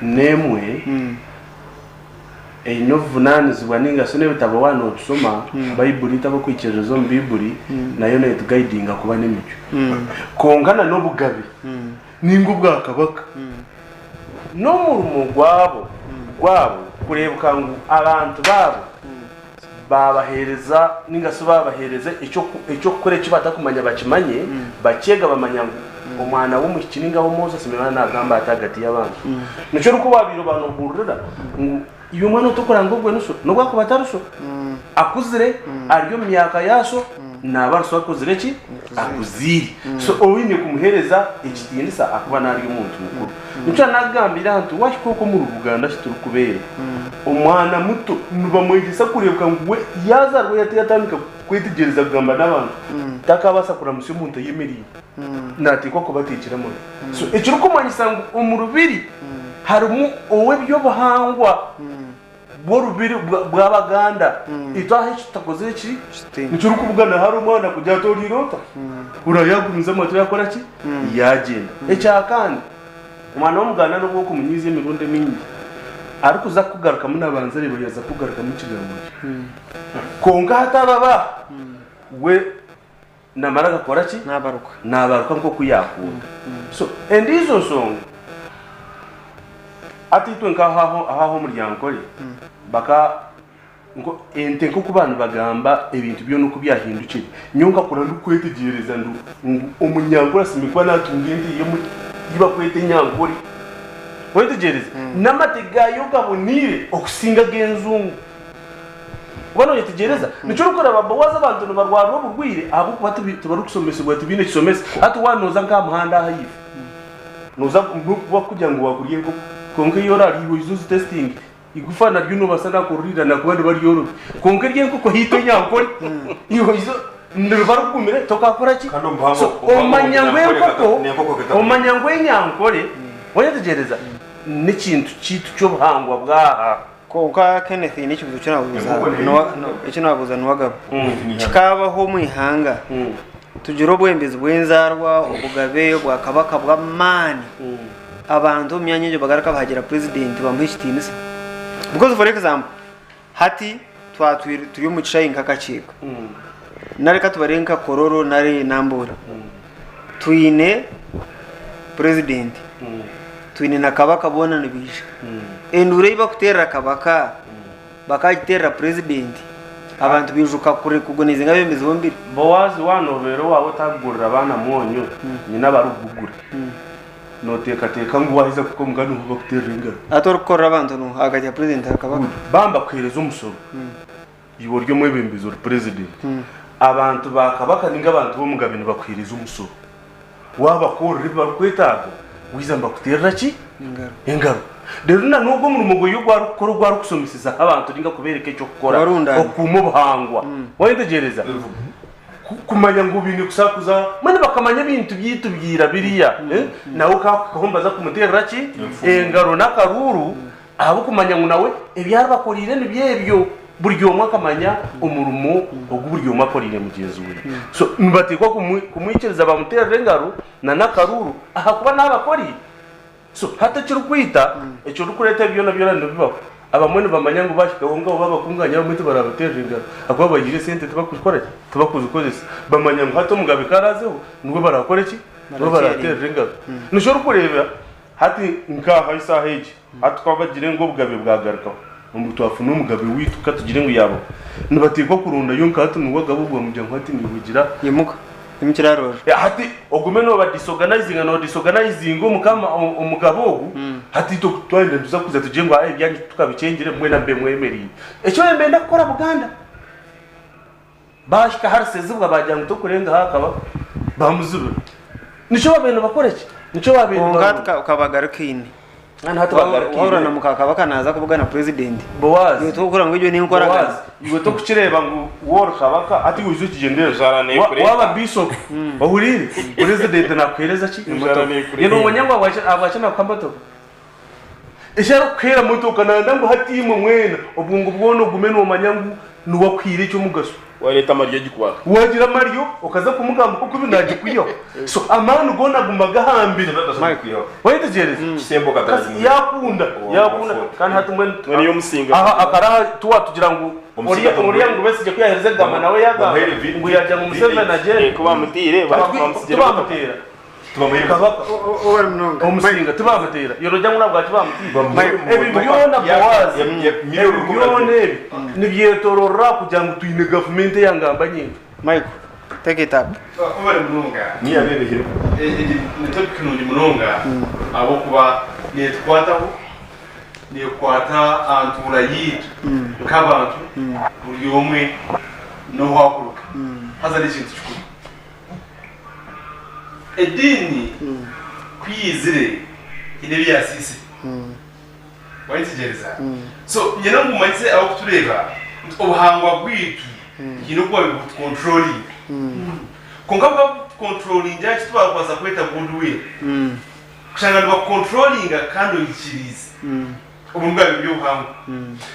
n'emwe eine obuvunanizibwa ninga shi n'ebitabo waaba nobishoma, Baiburi itwe ab'okwikiririza omu Baiburi, nayo netugaidinga kuba n'emicwe. Kwonka na n'obugabe ninga obwakabaka n'omurimo gwabo gwabo kureebeka ngu abantu baabo baabaheereza ninga shi baabaheereza eky'okukora eki batakumanya bakimanye, bakyega bamanya ngu omwana w'omwishiki ninga w'omwojo asemeriire kuba naagamba ati ahagati y'abantu. Nikyo orikuba waabaire oba noohurira ngu iwe mwana otokuranga ogwe ni sho, n'obu akuba atari sho, akuzire ari omu myaka ya sho. Naaba ari so akozire ki? Akuzaire. So oine kumuheereza ekitiinisa ahakuba naari omuntu mukuru. Nikyo naakugambira aha nti waahika okwo omuri Buganda ahu turikubeera, omwana muto nibamwegyesa kureebeka ngu we yaazaarwa yatandika kwetegyereza kugamba n'abantu, takaabaasa kuramutsya omuntu ayemereire. Naateekwa kuba ateekire amaju. So ekirikumanyisa ngu omu rubiri harimu ow'eby'obuhangwa. bw'orubiri bw'Abaganda itwe aha eki tutakozire ki nikyo orikubugana hari omwana kugira ati oriire ota ora yagumizamu atyo yakora ki yagyenda ekyakandi omwana w'omuganda n'obu okumunyiiza emirundi emingi arikuza kukugarukamu nabanza areeba yaza kukugarukamu ekigambo ki kwonka hati aba we namara akakora ki Nabaruka. Nabaruka nk'oku yakunda. So endiijo nshonga, hati itwe nka aho aho omuri Ankole baka nko ente nk'oku ba nibagamba ebintu byona oku byahindukire, nyowe nkakura ndikwetegyereza ndu ngu Omunyankore asemeriire kuba natunga ente ye ei bakweta enyankore. Oyetegyereize? N'amate gaayo gaboniire okusinga ag'enzungu. Oba noyetegyereza? Nikyo orikureeba Boazi abantu nibarwara oburwaire ahabw'okuba tibarikushomesibwa, tibaine kishomesa. Hati waaba nooza nk'aha muhanda aha ife, nooza n'okuba kugira ngu waakurya enkoko, kwonka ei oraarye iwe oize ozitesitinge, igufa naryo noobaasa nakuririira nakuba riba ryorobi. Kwonka ery'enkoko haitwe enyankore, iwe oize niriba rigumire tokakora ki? Kandi omu buhango- So omu buhango omanya ngu bw'enyankore enkoko, n'enkoko ekatakurya. omanya ngu enyankore, wayetegyereza, n'ekintu kyaitu ky'obuhangwa bw'aha. Kwonka Kenneth haine ekibuzo eki nabuuza eki nabuuza Nuwagaba. Kikabaho omu ihanga tugire obwembezi bw'enzaarwa, obugabe, obwakabaka bw'amaani, abantu omu myanya egyo bagaruka bahagira purezidenti bamuha ekitiinisa. Because for example, hati twatwire turi omu kishaayi nk'akakiiko nari ka tubare nka Kololo nari Namboole, twine purezidenti. Twine na kabaka boona nibaija. Enduuru ei bakuteerera kabaka bakagiteerera purezidenti abantu baijuka kurecognizinga abeebembezi bombiri. Boazi waaba noobeera owaawe otarikugurira baana mwonyo, nyina aba arikugugura. Nooteekateeka ngu waaheza kuhika omuka niho bakuteerera engaro. Hati orikukorera abantu n'oha ahagati ya purezidenti na kabaka? Good. Baaba nibakuheereza omusoro, iwe ori omwebembezi ori purezidenti, abantu ba kabaka nainga abantu b'omugabe nibakuheereza omusoro. Waabakorera ebi barikwetaaga, waija nibakuteerera ki? Engaro. Reero na n'ogwo omurimo gwe ogu arikukora ogu arikushomeseza abantu nainga kubeereka eky'okukora, Kubarundaana. okukuuma obuhangwa. Waayetegyereza? Kumanya ngu baine kusakuza, mbwenu bakamanya ebintu byaitu bya ira biriya. Nawe kaakuhikaho nibaza kumuteerera ki? Engaro n'akaruuru. Ahabw'okumanya ngu nawe ebi aribakoreire nibyo ebyo, buri omwe akamanya omurimo ogu buri omwe akoreire mugyenzi we. So nibateekwa kumwikiriza bamuteerere engaro na n'akaruuru ahakuba naabakoriire. So hati ekirikwita, ekirikureeta ebi byona byona nibibaho, abamwe nibamanya ngu baahikaho ngaho baabakunganya abamwe tibarabateerera engaro ahakuba bahaire esente tibakuzikora ki? Tibakuzikozesa. Bamanya ngu hati omugabe ku araazeho niwe baraakore ki? Niwe baraateerera engaro. Nikyo orikureeba Hati nk'aha esaaha egi, hati ku bagire ngu obugabe bwagarukaho, ngu twafuna omugabe waitu, ka tugire ngu yaabaho, nibateekwa kurondayo nka hati niwe agabe obwo bamugira ngu hati niiwe gira. Imuka, imukira aha rubaju. Hati ogume noobadisoganaizinga, noodisoganaizinga omukama, omugabe ogu, hati itwe ku twayenda nituza kuza tugire ngu aa ebyanyu tukabikyengire, mwena mube mwemereire. Ekyo nibenda kukora Buganda. Baahika ahari Sezibwa baagira ngu tokurenga aha akaba baamuzibira. Nikyo baabaire nibakora ki? Nikyo baabaire Kwonka nibarunda. hati kabagarukaine. Kandi hati bagarukaine. Wahurira na muka Kabaka naaza kubugana purezidenti. Boazi. Iwe tokuhurira ngu egyo n'enkoragana. Boazi, iwe tokukireeba ngu waaba ori kabaka hati iwe oize okigyenderera. Enjara neekureeta. Waaba bishop, ohuriire? Purezidenti naakuheereza ki? Enjara Emotoka. neekureeta. Iwe noomanya ngu habwaki naakuha emotoka? Eki arikukuheera motoka nayenda ngu hati imwe mwena obwongo bwona ogume nomanya ngu niwe akuhaire ekyomugasho. Wareeta amaryo agikwaka. Wagira amaryo okaza kumugamba nkoku ebi nagikwihaho so amaani goona aguma gahambire. Wayetegyereza? Kasi yakunda yakunda kandi hati mbwenu Mbwenu iyo omusinga. aha akaraha tiwatugira ngu oriya oriya ngu Besigye kuyaherize kugamba nawe yagamba ngu yagira ngu Museveni agyende. Ku bamutiire bamutsigira emotoka. Tibamuteera. Kabaka omusinga tibamuteera yorogira ngu nabwaki bamutiire ebi byona Boazi ebi byona ebi nibyetororora kugira ngu twine gavumenti eyangamba nyingi. Michael, take it up. Webale munonga. Egi ni topic nungi munonga ahabw'okuba netukwataho, nekwata aha ntuura yaitu nk'abantu buri omwe n'ohu akuruga. Haza n'ekintu kikuru. Ediini ku yaizire haine ebi yaasiisire. Wayetegyereza? So nyine ngu manyise abarikutureeba nti obuhangwa bwaitu haine oku bwabaire nibutukonturoringa. Kwonka bukaba butukonturoringira aha ki twakubaasa kweta goodwill. Kushanga nibakukonturoringa kandi oikiriize. Obu nibwo bwabaire buri obuhangwa.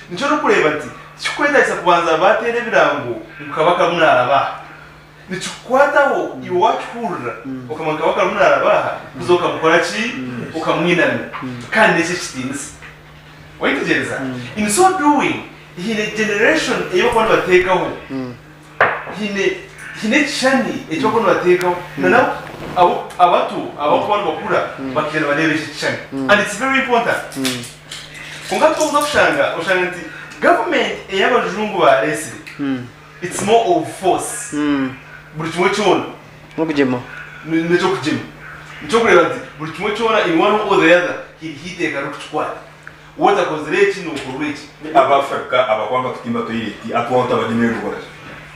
Nikyo orikureeba nti tikikwetaagisa kubanza baateera ebirango ngu kabaka arimu naaraba aha. Nikikukwataho iwe waakihurira okamanya ngu kabaka arimu naaraba aha, kuza okamukora ki? Okamwinamira. Kandi n'eky'ekitiinisa. Wayetegyereza? In so doing, haine generation ei barikuba nibateekaho. Haine haine ekishushani eki barikuba nibateekaho. Na nabo abo abato abarikuba nibakura bakaija nibareeba ekyo ekishushani. And it's very important. Kwonka twaza kushanga, oshanga nti gavumenti ei abajungu baareetsire, it's more of force. Buri kimwe kyona. N'okugyema. N'eky'okugyema. Nikyokureeba nti buri kimwe kyona in one way or the other hariho eiteeka ririkukikwata. Wotakozire eki nokorwa eki. Abafrika abakwanga kutimba toyireti atuwaho tabagyemere kukora ki?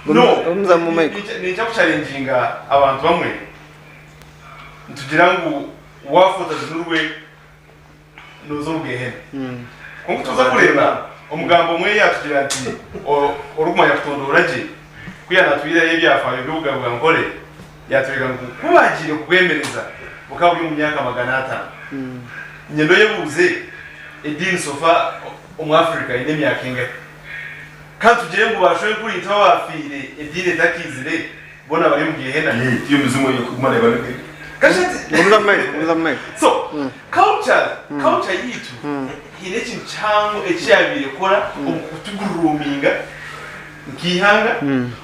No, niija kuchalenjinga abantu bamwe nitugira ngu wafa otajunirwe noza omu gehena. Kwonka kutuza kureeba omugambo omwe yatugira nti orikumanya kutondoora gye ku yanatwireyo ebyafaayo by'obugabe bwa Nkore yatwereka ngu kubagiire kubwemereza bukaba buri omu myaka 500. Nyenda oyebuuze ediini so far omu Africa eine emyaka engahi? Ka tugire ngu ba shwenkuriitwe abaafiire ediini etakaizire boona bari omu Gehena. Tiyo mizimu ey'okuguma neebaneka. So, culture, culture yaitu haine ekintu kihango eki yaabaire ekora omu kutuguruuminga nk'eihanga,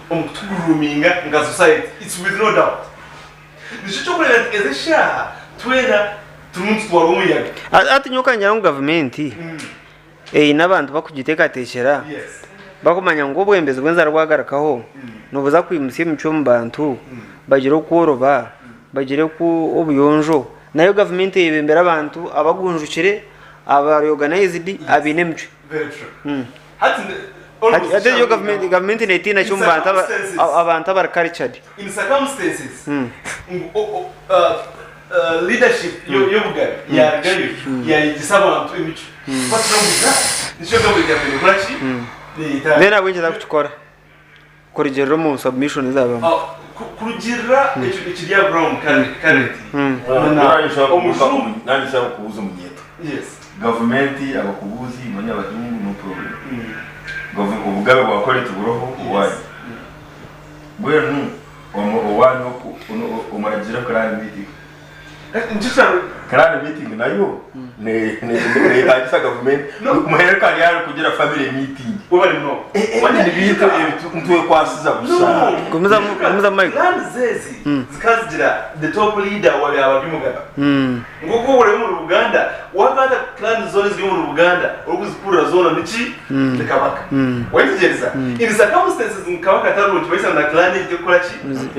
omu kutuguruuminga nka society. It's with no doubt. Nikyo ky'okureeba nti ezi eshaaha twena turimu nitutwarwa omuyaga. Hati nyowe ka ngira ngu gavumenti eine abantu bakugiteekateekyera bakumanya ngu obwembezi bw'enjara bwagarukaho nibuza kwimutsya emicwe omu bantu bagire okworoba bagire obuyonjo nayo gavumenti eyebembere abantu abagunjukire abari organized abaine emicwe. Hati egyo gavumenti netiina ki omu bantu abantu abari cultured? In circumstances ngu leadership y'obugabe yarugayo yayegyesa abantu emicwe baturambuza nikyo gavumenti yabaire nekora ki? Neyetaaga. Then ahabw'enki etarikukikora kurugirira omu submission ezabamu? Kurugirira ekyo ekiri aha ground currently omujungu. Nanye nshaba kubuuza omunyeeto. Yes. Gavumenti abakubuuzi manya abajungu no problem. Obugabe bwakore tiburoho why? Mbwenu owaanyu oku omuragiire clan meeting. Clan meeting nayo neyetagisa gavumenti. Muherekane hare kugira family meeting. Ebintu nitwekwasiza busha. Gumizamu Michael. Clans ezi zikaba zigira the top leader owabaire aba ari omugabe. Nk'oku oreba omuri Buganda, wakwata clans zoona eziri omuri Buganda orikuzikurira zoona niki? Ni Kabaka. Wayetegyereza? In circumstances ngu Kabaka tariho nikibaasa ngu na clan egyo tekukora ki?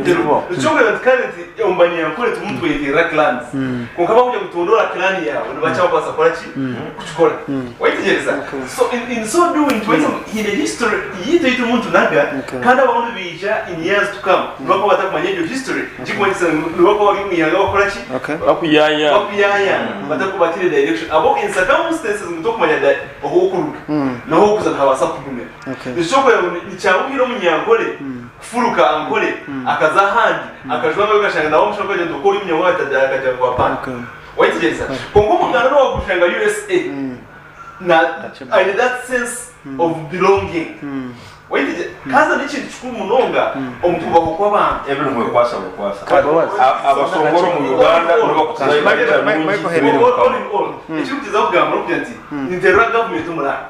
Teriho. Nikyo orikureeba nti currently omu Banyankore turimu nitweterera clans. Kwonka bakugira ngu tondoora clan yaawe nibakira kubaasa kukora ki? Kukikora. Wayetegyereza? So in so doing nikibaasa ngu haine history yaitu ei turimu nitunaga kandi abamwe nibaija in years to come nibakuba batakumanya egyo history Ekirikumanyisa ngu nibakuba bari omu ihanga bakukora ki? Bakuyaayaana. Bakuyaayaana batakubatire direction. Abo in circumstances ngu tokumanya ahu orikuruga n'ahu orikuza nihabaasa kukugumira. Nikyo orikureeba ngu nikyanguhira omunyankore kufuruka Ankole akaza ahandi akajwanga okashanga nawe omushana okagira nti oku ori omunyankore akagira ngu hapana. Wayetegyereza? Kwonka omuganda n'owakushanga USA na aine that sense of belonging. Wayetegyereza? Haza n'ekintu kikuru munonga omu kubaho kw'abantu. Ebiri mwekwasa bwekwasa. Abasongora omu Uganda nibo bakukizayo Michael nungi Henry. All in all, ekirikugyezaho kugamba n'okugira nti ninterura gavumenti omuraaha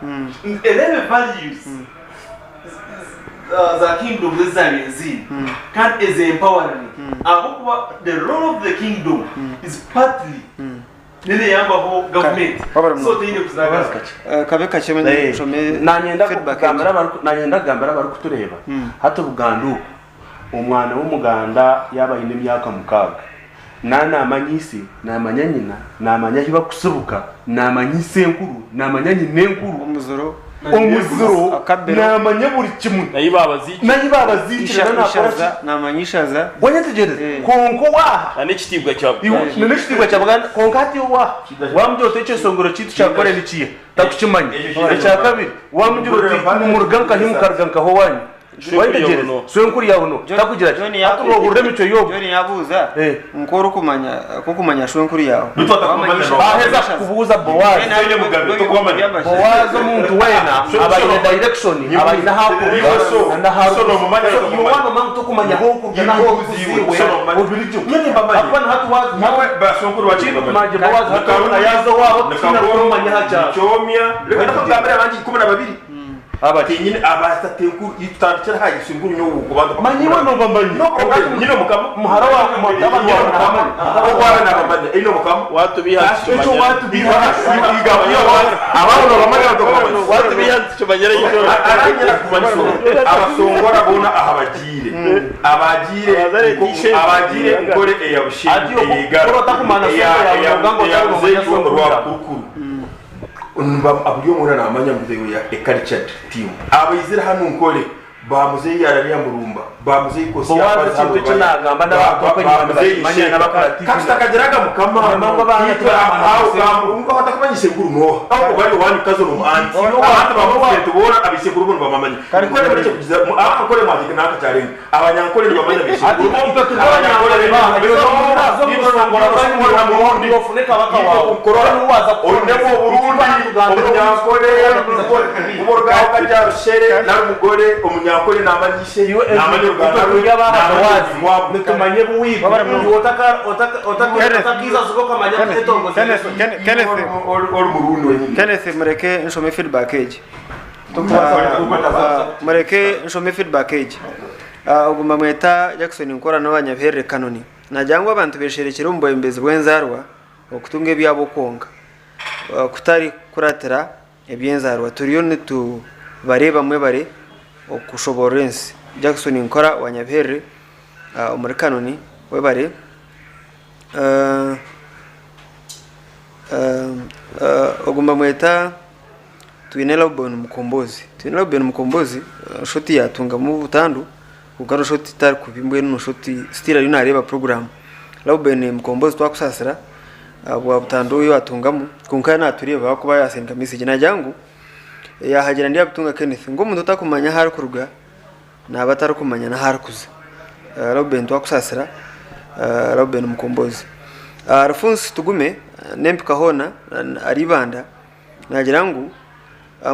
ereebe values za kingdoms ezi zaabaire ziine kandi ezi empowering ahabw'okuba the role of the kingdom is partly N'eneyambaho gavumenti so teine kuzagaruka. Kabe kakye nshome Nanyenda feedback kugambira egi. abari nanyenda kugambira abarikutureeba hati Buganda oku omwana w'omuganda yaaba aine emyaka mukaaga na namanya ise namanya nyina namanya ahi bakusibuka namanya isenkuru namanya nyinenkuru Omuziro. Omuziro Akabero. naamanya buri kimwe. Nahi baabaziikire. Nahi baabaziikire na naakora ki? Ishaza, naamanya ishaza. Wanyetegyereza? Eh. Kwonka owaaha. Na n'ekitiibwa kya Iwe Buganda. na n'ekitiibwa kya Buganda. Kwonka hati owaaha waamugira oti ekyeshongoro kyaitu kya Nkore ni kiiha? Takukimanya. Ekya kabiri waamugira oti nimuruga nkahi mukaruga nkahi owaanyu? Wayetegyereza? Swenkuru yawe no. Takugira ki? Hati noohurira emicwe y'ogwo. John yabuuza Eh. nk'orikumanya nk'okumanya shwenkuru yawe. Beitu atakumanya Wamanya no. Baaheza ishaza. kukubuuza Boazi. Twine Mugabe, tokumanya. Boazi omuntu weena aba aine direction, aba aine ahu arikuruga na n'ahu So nomumanya, arikuza. So tokumanya. iwe waaba omanya tokumanya ahu orikuruga n'ahu orikuza iwe, So nomumanya. obiri gye. Nyine mbamanye. Ahakuba na hati waaza Nyowe baswenkuru bangye Manje Boazi hati orabona yaaza owaabo tihaine arikumumanya aha kyaro. Kyomya. Reka ndakugambira abangye 12. Abaki? Tinyine abatatenkuru tutandikira aha isenkuru nyowe kubanza. Manya iwe nobamanya. No, okay, nyine mukama. Muhara wawe mutabani wawe naamanya. Obwana nabamanya. Ino mukama. Watubiha Ekyo ntitumanyira. watubiha. Abaana nobamanya batokumanya. Watubiha ntitumanyira y'ejo. Aranyera kumanyisa abasongora bona aha bagiire abagiire Abazare t-shirt. abagiire nkore eya Ati bushenyi oku- eyigara kuri otakumanya songa yawe, novuga ngu otakumanya songa rwa yawe. kurukuru buri omwe namanya muzeyi ya ecultured team abaizire hano nkore ba muzeyi yarariya murumba ba muzeyi kosi Bowazi ekintu eki naagamba n'abantu okwenyima nibakimanya n'abakora TV. kakitakageraga mukama Mama bana tibamanya. batakumanya isekuru noha aho bari wanyu kazo no anti abantu bamufite tubona abisekuru bo bamamanya nkore bareke kugiza abankore mwagike naka cyarenga abanyankore ntibamanya Ati bisekuru itwe turi abanyankore baha, nibafune kabaka wawe. Waza onemo Burundi omunyankore uborgaho kajya rushere n'umugore omunyankore namanyishe namanya Uganda turi abaha Bowazi, Mwabo. nitumanye buwibi. Iwe otakiiza zuba okamanya etongo Kenneth, Kenneth, Kenneth, ori murundi wenyine Kenneth mureke nshome feedback egi. Mureke nshome feedback egi. Ogu bamweta Jackson Nkora n'abanyabiherere Kanoni. Nagira ngu abantu besherekire omu bwebembezi bw'enzarwa okutunga ebyabo kwonka. Kutari kukuratira eby'enzarwa. Turiyo nitubareeba mwebare okushoborora ensi. Jackson Nkora wa Nyabiherere omuri Kanoni webare. Ogu bamweta Twine Lauben Mukombozi. Twine Lauben Mukombozi nshuti yatungamu butandu kwonka nshuti tari kubi mbwenu nshuti still ariyo nareeba program. Lauben Mukombozi twakusasira bwa butandu oyu watungamu kwonka natureeba ahakuba yasendika message nagira ngu yahagira ndi yabutunga Kenneth ngu omuntu otakumanya ahu arikuruga naaba atarikumanya n'ahu arikuza. Lauben twakusasira Lauben Mukombozi. Alphonse Tugume n'empika hoona ari Ibanda nagira ngu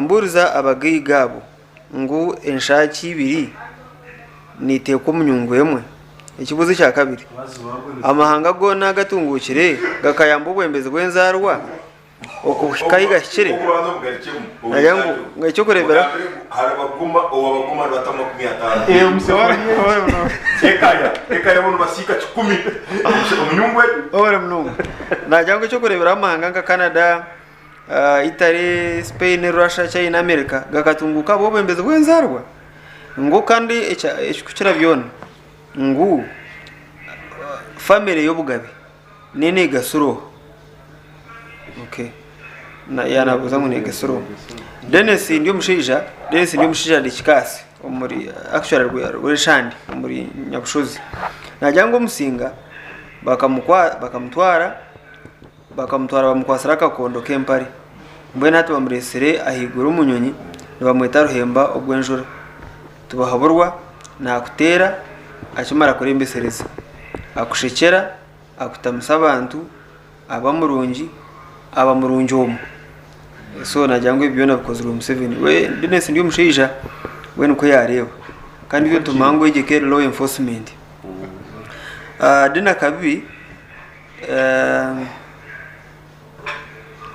mbuuriza abagaiga abo ngu enshaki ibiri niteekwa omu nyungu emwe. Ekibuuzo ekya kabiri, amahanga goona agatunguukire gakayamba obwembezi bw'enzarwa okuhika ahi gahikire? Okubanza obugarukemu. Nagira ngu ekyokureeberaho Hari abaguma owabaguma nibata 50. Ekaya ekaya bono basiika 10 omunyungwe. Obare munonga. Nagira ngu ekyokureeberaho amahanga nka Canada, Italy, Spain, Russia, China, America gakatunguuka ahabw'obwembezi bw'enzarwa. Ngu kandi ekikukira byona ngu family y'obugabe nenegasura oha? Okay. Yanabuuza ngu negasura oha? Dennis ndi omushaija, Dennis ndi omushaija ari Kikaasi omuri actually Rweshandi omuri Nyabushozi. Nagira ngu omusinga bakamutwara bakamutwara bamukwasira akakondo k'empare. Mbwenu hati bamureetsire ahaiguru omu nyonyi nibamweta Ruhemba ogw'enjura. Tibahaburwa naakuteera akimara kurembesereza. Akushekyera, akutamisa abantu, aba murungi, aba murungi omwe. So nagira ngu ebi byona bikozirwe Museveni. We Denis ndi omushaija we nikwo yaareeba. Kandi ebyo nitumanya ngu egyo eka eri law enforcement. Dina Kabibi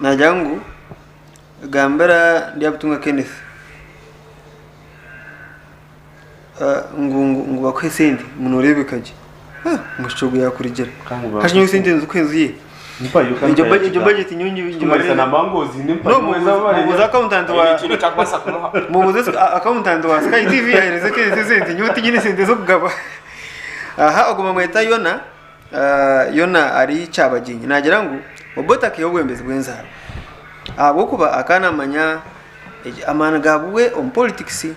nagira ngu gambira Ndyabutunga Kenneth ngu ngu bakuhe sente ngu noreebeka gye. Omushiki ogu yakuregyera. Haza nyowe sente nzikuha enzu ye. Egyo egyo budget nyowe Tumarisa na mangozi No, mubuuze accountant wa Ikintu kyakubaasa kumuha. mubuuze accountant wa Sky TV ahereze Kenneth sente nyowe tinyine sente z'okugaba. Aha ogu bamweta Yona Yona ari Kyabagyenyi nagira ngu Obote akaiha obwembezi bw'enzaarwa ahabw'okuba akaba naamanya Amaani gaabwe omu politics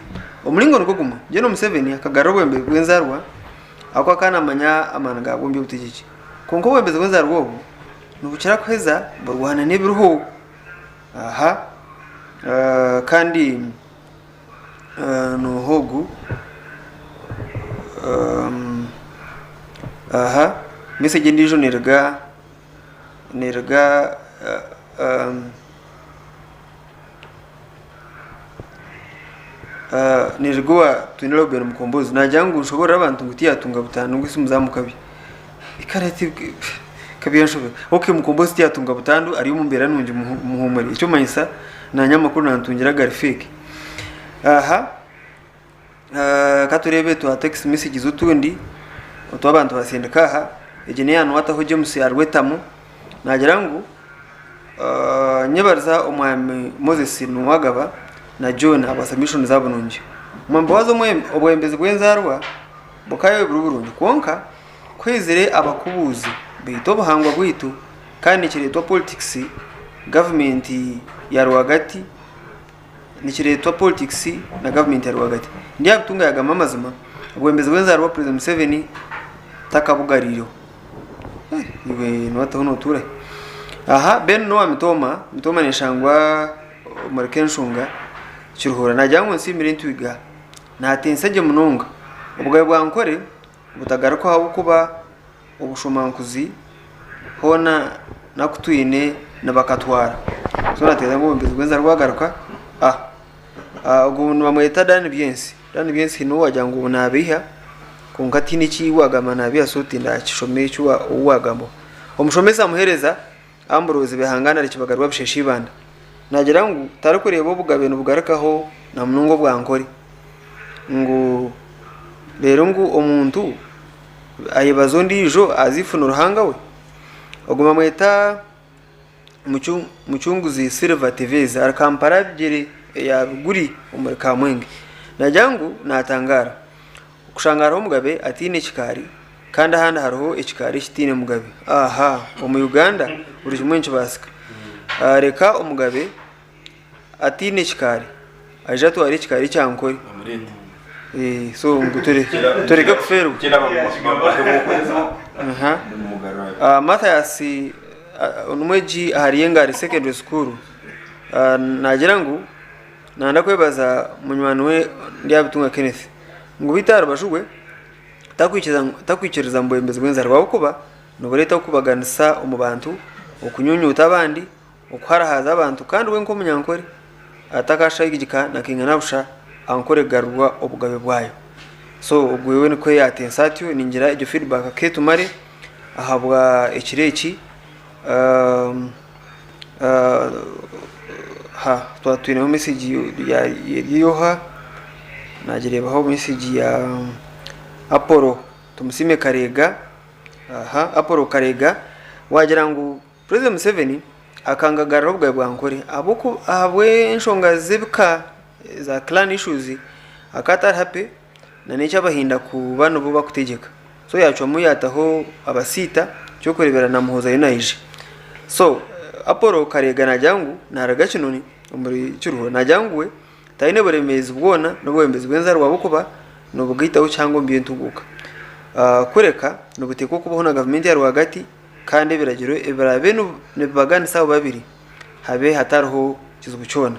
omuringo nigwo gumwe Gen Museveni akagarura obwebembezi bw'enzarwa ahabw'okuba akaba namanya amaani gaabwe omu by'obutegyeki kwonka obwebembezi bw'enzarwa obu nibukira kuheza burwana n'ebiriho aha kandi nooha ogu aha message endiijo neeruga neeruga Neeruga owa Twine Reuben Mukombozi naagira ngu nshoboorore abantu ngu tiyatunga butandu ngu esimu zaamukabi. Kare kabyanshobera. Okay Mukombozi tiyatunga butandu ari omu mbeera nungi muhuumure. Ekyomanyisa naanye amakuru nantungira gari fake. Aha. Ka tureebe twa text messages otundi otu abantu basindika aha. Egi neya Nwataho James ya Rwetamu nagira ngu nyebariza omwami Moses Nuwagaba na John ahabwa submission zaabo nungi. Omwami Boaz obwebembezi bw'enzaarwa bukaba buri burungi kwonka ku haizire abakubuuzi baita obuhangwa bwaitu kandi nikireetwa politics gavumenti ya rwagati. Nikireetwa politics na gavumenti ya rwagati. Ndyabitunga yagamba amazima, obwebembezi bw'enzaarwa President Museveni takabugariireho. Eh, iwe niwataho notuura hi? Aha, Ben Noah Mitooma, Mitooma neshangwa omuri Kenshunga, Kiruhura. Nagira ngu nsiimire Ntwiga, natensa gye munonga. Obugabe bwa Nkore butagarukaho ahabw'okuba obushomankuzi hoona nakutwine nibakatwara so nateereza ngu obwebembezi bw'ensi bwagaruka ah ah, ogu nibamweta Dan Byensi Dan Byensi haine owagira ngu nabeiha kwonka tihaine eki wagamba nabeiha so tindakishoma eki ou wagambaho. Omushomesa Muhereza Ambrose Bihangana Rikibagarwa Busheesha Ibanda nagira ngu tarikureeba obugabe nibugarukaho na munonga obwa Nkore ngu reero ngu omuntu ayebaza ondiijo as if ni Ruhanga we. Ogu bamweta Mucunguzi Silver Tevez ari Kampala Bigyere eya Biguri omuri Kamwenge. Nagira ngu natangaara kushanga hariho omugabe ataine kikaari kandi ahandi hariho ekikaari ekitaine mugabe. Aha omu Uganda buri kimwe nikibaasika. Reka omugabe ataine kikaari aije atware ekikaari ekya Nkore. So ngu tureke kufeerwa. Mathias n'omwegi ahari Engari Secondary School naagira ngu nayenda kwebaza munywani we Ndyabitunga Kenneth ngu beitu aha rubaju rwe takwikiriza mubwebembezi bw'enzarwa ahabw'okuba nibureeta okubaganisa omu bantu, okunyunyuta abandi, okuharahaza abantu kandi we nk'omunyankore atakashagika na kaingana busha Ankore kugarurwa obugabe bwayo. So ogwe we nikwo yatensa atyo ningira egyo feedback ketumare ahabwa ekiro eki ha twaba twineho message ya Ryoha nagirebaho message ya Apollo Tumusiime Karega aha Apollo Karega wagira ngu President Museveni akangagarira obugabe bwa Nkore ahabw'enshonga z'ebika za clan issues akaba atari happy na n'ekyabahinda kuba nibo bakutegyeka so yacwamu yataho abasiita ky'okureebera na Muhoozi ariyo naija. So Apollo Karega nagira ngu naruga Kinoni omuri Kiruhura nagira ngu we taine buremeezi bwona n'obwebembezi bw'enzarwa ahabw'okuba nibugaitaho kihango omu by'entunguuka kureka nibuteekwa kubaho na gavumenti ya rwagati kandi ebiragiro ebiraabe nibibaganisa abo babiri habe hatariho kizibu kyona.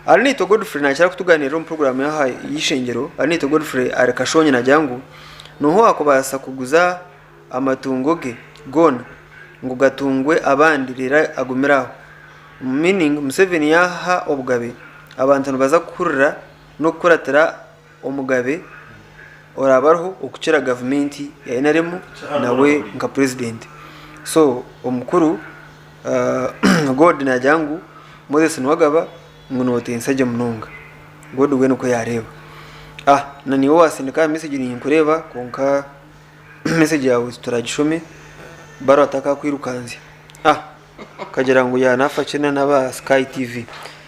Arinaitwe Godfrey nakira kutuganirira omu puroguraamu y'aha y'eishengyero, Arinaitwe Godfrey ari Kashonyi nagira ngu nooha owaakubaasa kuguza amatungo ge goona ngu gatungwe abandi reero agumire aho. Meaning Museveni yaaha obugabe abantu nibaza kuhurira n'okukuratira omugabe oraabe ariho okukira gavumenti ya NRM nawe nka purezidenti. So omukuru God naagira ngu Moses Nuwagaba ngu nootensa gye munonga. God we nikwo yaareeba. Na niiwe owaasindika aha message ninkureeba kwonka message yaawe tituragishome baro atakakwirukanzya. Akagira ngu yaanafa ki n'aba Sky TV.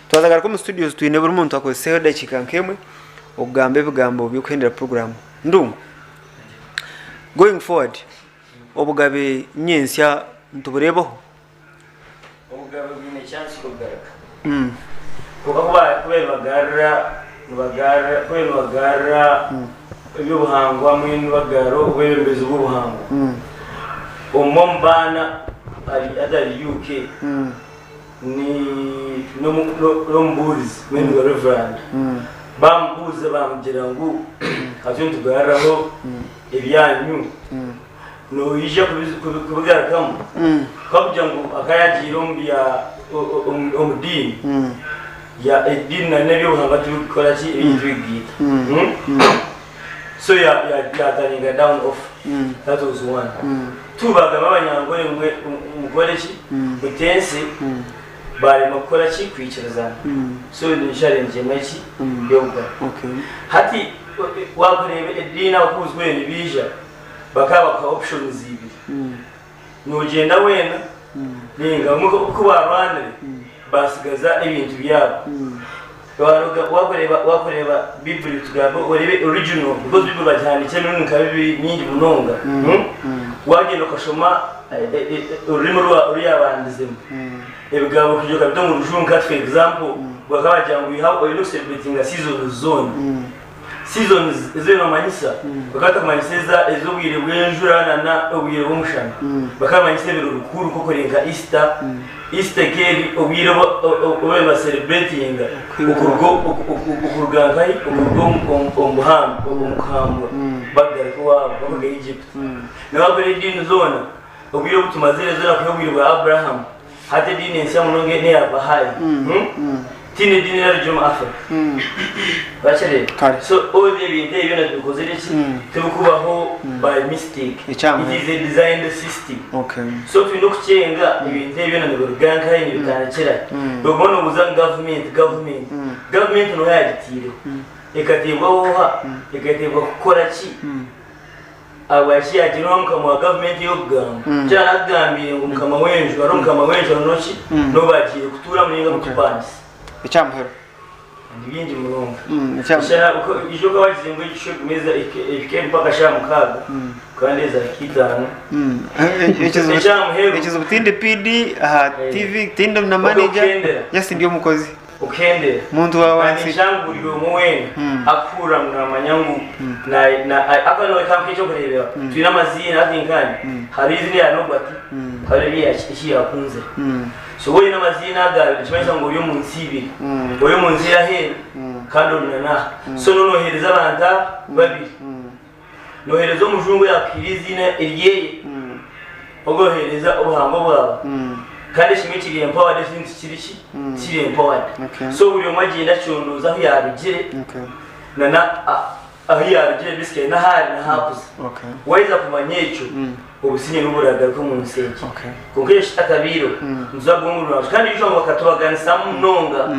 Twazagaruka omu studios twine buri muntu akozeseho edakiika nk'emwe okugamba ebigambo by'okuhendera puroguraamu. Ndungu, going forward, obugabe nyentsya nitubureebaho? Obugabe bwine chance y'okugaruka. Kwonka ku baabaire nibagarura nibagarura ku baabaire nibagarura eby'obuhangwa hamwe nibagarura obwebembezi bw'obuhangwa, omwe omu baana ari hati ari UK ni n'omubuurizi mbwenu ni Reverand. Baamubuuza baamugira ngu hati nitugaruraho ebyanyu noija kubigarukamu? Ku arikugira ngu akaba yaagiire omu bya omu diini, ediini na n'eby'obuhangwa tibikukora ki ebintu tibikugaita. So yaataninga down off. That was one. Two baagamba Abanyankore ngu mukore ki? Mutense. Baaremwa kukora ki? Kwikirizana. So ni challenge emwe ki? Y'obugabe. Hati waakureeba ediini abakubuzi ku nibaija bakaba bakuha options ibiri. Noogyenda weena nainga bamwe ku baarwanire baasigaza ebintu byabo. Waakureeba waakureeba Baiburi tugambe oreebe original because Baiburi bagihandiikire emirundi nka bibiri mingi munonga. Waagyenda okashoma orurimi oru yaabandizemu, ebigambo okaija okabita omu rujungu hati for example bakaba bagira ngu oine kucelebratinga seasons zoona. Seasons ezi nibamanyisa bakaba batakumanyisa ez'obwire bw'enjura nana obwire bw'omushana. Bakaba nibamanyisa ebiro bikuru nk'okureeba nka Easter. Easter ekaba eri obwire obu baabaire nibacelebratinga okuruga nkahi? Okuruga omu buhambwa, omu kuhambwa bakugaruka owaabo bakuruga Egypt. Nibakora ediini zoona obwire obu tumazire zoona kwiha obwire bwa Abrahamu. Hati ediini ensya munonga n'eya Bahai. Tihaine ediini erarugire omu Africa. Wakireeba? Kare. So all ebintu ebi byona tubikozire ki? Tibikubaho by mistake. It Ekyamahano. is a designed system. Okay. So twine okukyenga ebintu ebi byona nibiruga nkahi nibitandikira hi. Oguma nobuuza ngu gavumenti, gavumenti. Gavumenti noha yagitiireho? Ekateebwaho oha? Ekateebwa kukora ki? Ahabwaki yaagira owa mukama wa gavumenti ey'okugamba? Nikyo nakugambiire ngu mukama w'enju, hariho mukama w'enju hariho n'oki? N'ou bagiire kutuuramu nainga kugipangisa. Ekyamuheru. Ni bingi munonga. Eshaaha ijo okaba wagize ngu egi show egume ehike mpaka shaaha mukaaga, kandi eza hika itaano. Ekyamuheru. Ekizibu tindi PD aha TV, tindi na manager, just ndi omukozi. Okuhendera. Muntu wa Kandi wansi. ninshanga ngu buri omwe weena akuhurira ngu naamanya ngu ahakuba nyowe reka nkuhe eky'okureeberaho. Twine amaziina hati nkaanye, hariho eiziina erya Norbert, hariho erya eki yaakunzire. So waaba oine amaziina ago abiri nikimanyisa ngu ori omu nsi ibiri. Ori omu nsi ey'aheeru kandi ori na n'aha. So nooba nooheereza abantu aba babiri. Nooheereza omujungu oyaakuhaire eiziina eryeye, ogwo oheereza obuhangwa bwawe. Kandi ekimwe kiri empowered ekindi tikiri ki? Tikiri empowered. Okay. So buri omwe agyenda acondooza ahu yaarugire Okay. na na ahu yaarugire basically n'ahu ari n'ahu arikuza. Okay. Waaheza kumanya ekyo, obusinge nibwo buragaruka omu nsi egi. Okay. Kwonka ekyo kitakabaireho, nituza kuguma omu rubaju. Kandi ijuka ngu bakatubaganisamu munonga.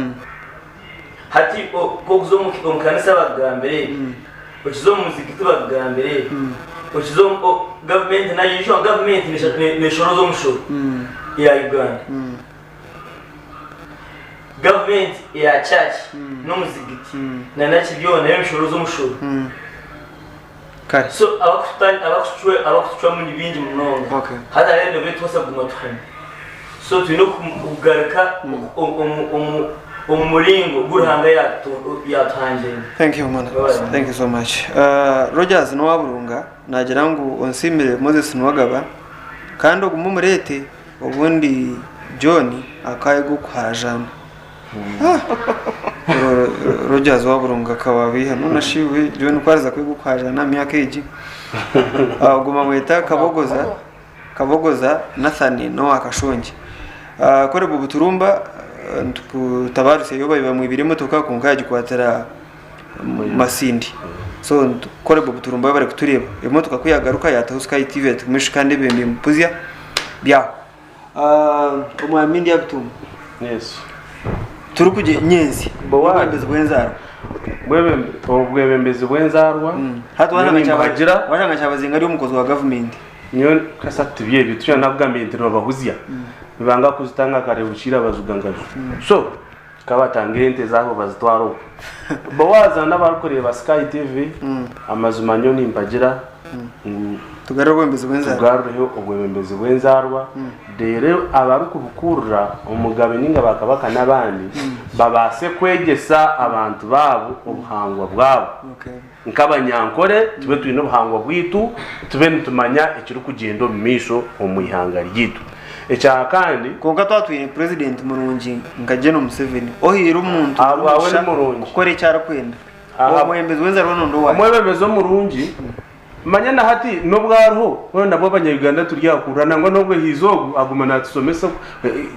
Hati ku okuza omu kanisa bakugambira ebi, okiza omu muzigiti bakugambira ebi, okiza omu gavumenti nayo ijuka ngu gavumenti neshoroza omushoro eya Uganda. Gavumenti eya church n'omuzigiti na naki byona nayo neshoroza omushoro. Kare. So abakutucwamu ni baingi munonga. Okay. Hati hariho ebintu ebitubaasa kuguma tuhami. So twine kugaruka omu muringo ogu Ruhanga yatuhangiremu. Thank you mwana. Bye. Thank you so much. Rogers Nowaburunga nagira ngu onsiimire Moses Nuwagaba kandi ogume omureete obundi John akaayega okuhajaana. Rogers Waburunga akaba abeiha nona shi we John ku ariza kwega okuhajaana aha myaka egi. Ogwo bamweta Kabogoza. Kabogoza Nathan n'owa Kashongye. Korebu Buturumba nitukutabarutsya yo baabaire bamwibire emotoka kwonka yagikwatira Masindi. So Korebu Buturumba webare kutureeba. Emotoka ku yagaruka yataho Sky TV ati kandi ebintu nimpuzya byaho. Omwami Ndyabitumba. Yes. Turikugye nyensi. Obwebembezi bw'enzaarwa. Obwebembezi bw'enzaarwa. Hati washanga Kyabazinga ari omukozi wa gavumenti. Nyowe kasa tibyo ebyo tukira nakugambire nti nibabahuzya nibanga kuzitanga kare bukiire abazuga nkaju so kabatanga ente zabo bazitwara okwo Boaz n'abarikureeba Sky TV amazima nyowe nimpagira ngu. Tugarure obwebembezi bw'enzaarwa. Tugarureho obwebembezi bw'enzaarwa reero abarikubukurira omugabe ninga ba kabaka n'abandi babaase kwegyesa abantu baabo obuhangwa bwabo. Nk'abanyankore tube twine obuhangwa bwaitu, tube nitumanya ekirikugyenda omu maisho omu ihanga ryaitu. Ekya kandi. Kwonka twaba twine purezidenti murungi nka Gen. Museveni ohaire omuntu Ahabwawe omugisha ni murungi. kukora eki arikwenda, Aha- omwebembezi w'enzarwa nondi owaahi? Omwebembezi omurungi, manya na hati n'obu ariho, hoona nabwo abanya-Uganda turi aha kurra nangwa n'obu ehiize ogu aguma naatusomesa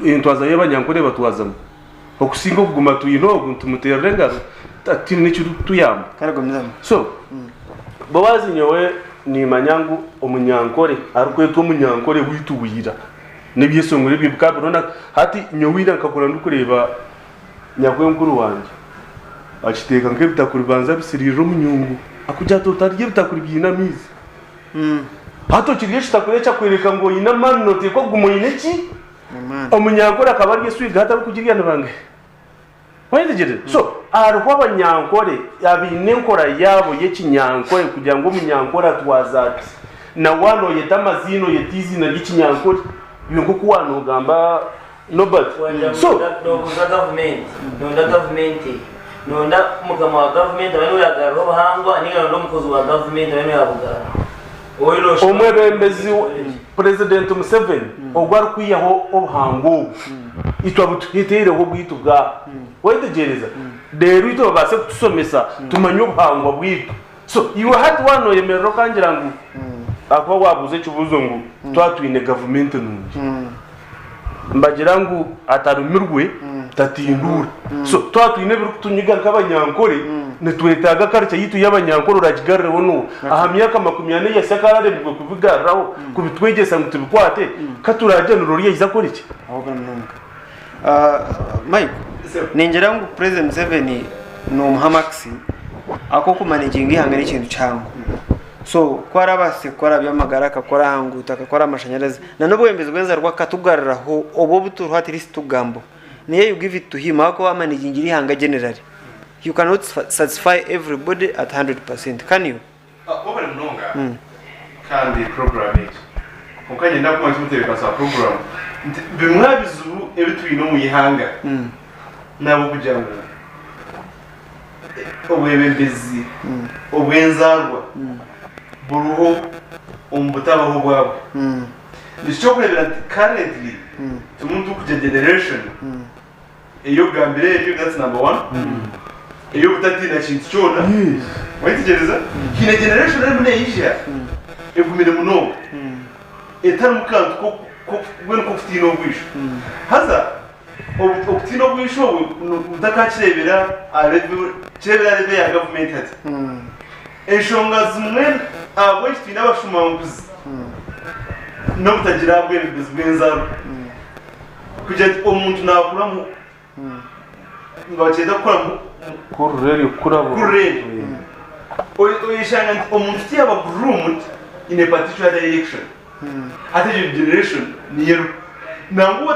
entwaza y'abanyankore ebatwazamu. Okusinga okuguma twine ogu nitumuteerera engaro tihaine n'ekirikutuyamba. Kare gumizamu. So, Boazi nyowe nimanya ngu omunyankore arikwetwa omunyankore waitu bwira n'ebyeshongoro ebyo bikaba biriho na hati nyowe ira nkakura ndikureeba nyakwenkuru wangye akiteeka nk'ebitakuri banza abisiriirire omu nyungu akugira ati otarya ebitakuri biine amaizi. Hati okirya ekitakuri eki akwereka ngu oine amaani noteekwa kuguma oine ki? Omunyankore akaba arya eswiga hati abarikugirya ni bangahi? Wayetegyereza? So hariho abanyankore abaine enkora yaabo y'ekinyankore kugira ngu omunyankore atwaze ati. Na waaba nooyeta amaziina oyeta eiziina ry'ekinyankore iwe nk'oku waaba noogamba Nobert. So. Noobuuza gavumenti, noonda gavumenti eyi? Noonda mukama wa gavumenti abe niwe yaagaruraho obuhangwa nainga noonda omukozi wa gavumenti abe niwe yaabugaruraho? Omwebembezi Purezidenti Museveni ogu arikwihaho obuhangwa obu, itwe abutuheteireho obwitu bwaha. Wayetegyereza? Reero itwe babaase kutushomesa tumanye obuhangwa bwitu. So iwe hati waaba noyemerera okangira ngu ahakuba wabuuza ekibuuzo ngu twaba twine gavumenti nungi. Nibagira ngu atarumirwe tatinduura. So twaba twine ebirikutunyiga nk'abanyankore, nitwetaaga culture yaitu y'abanyankore oragigarurireho n'oha? Aha myaka 40 eyahitsya akararemirwe kubigaruraho, kubitwegyesa ngu tubikwate, ka turaagira ngu oriya yaija akore ki? Ahobwe munonga. Mike, ningira ngu President Museveni nomuha marks akokumanaginga eihanga n'ekintu kihango. So ku arabaase kukora aha by'amagara, akakora aha nguuto, akakora aha mashanyarazi, na n'obwebembezi bw'enzarwa akatugaruraho obu obu turiho at least tukugambaho. Niyo you give it to him ahakuba amanagingira eihanga generally. You cannot satisfy everybody at 100%, can you? Webare munonga kandi program egi. Kwonka nyenda kuguma nkimutebeekanisa aha program nti bimwe aha bizibu ebi twine omu ihanga n'ahabw'okugira ngu obwebembezi obw'enzaarwa buriho omu butabaho bwabwo. Nikyo ky'okureebera nti currently turimu nitukugira generation ey'okugambira eryo that's number one ey'obutatiina kintu kyona wayetegyereza haine generation erimu neija egumire munonga etarimu kantu mbwenu k'okutiina obwisho haza okutiina obwisho obwo mutakakireebera aha level kireebera aha level ya gavumenti hati enshonga zimwe ahabw'enki twine abashumanguzi n'obutagira bwebembezi bw'enzarwa. Kugira nti omuntu nakura mu nibakyeta kukura mu Kurura eryo kukura bu- kurura eryo. Oyeshanga nti omuntu tiyaba groomed in a particular direction. Hati egyo generation niyo eriho. Nangwa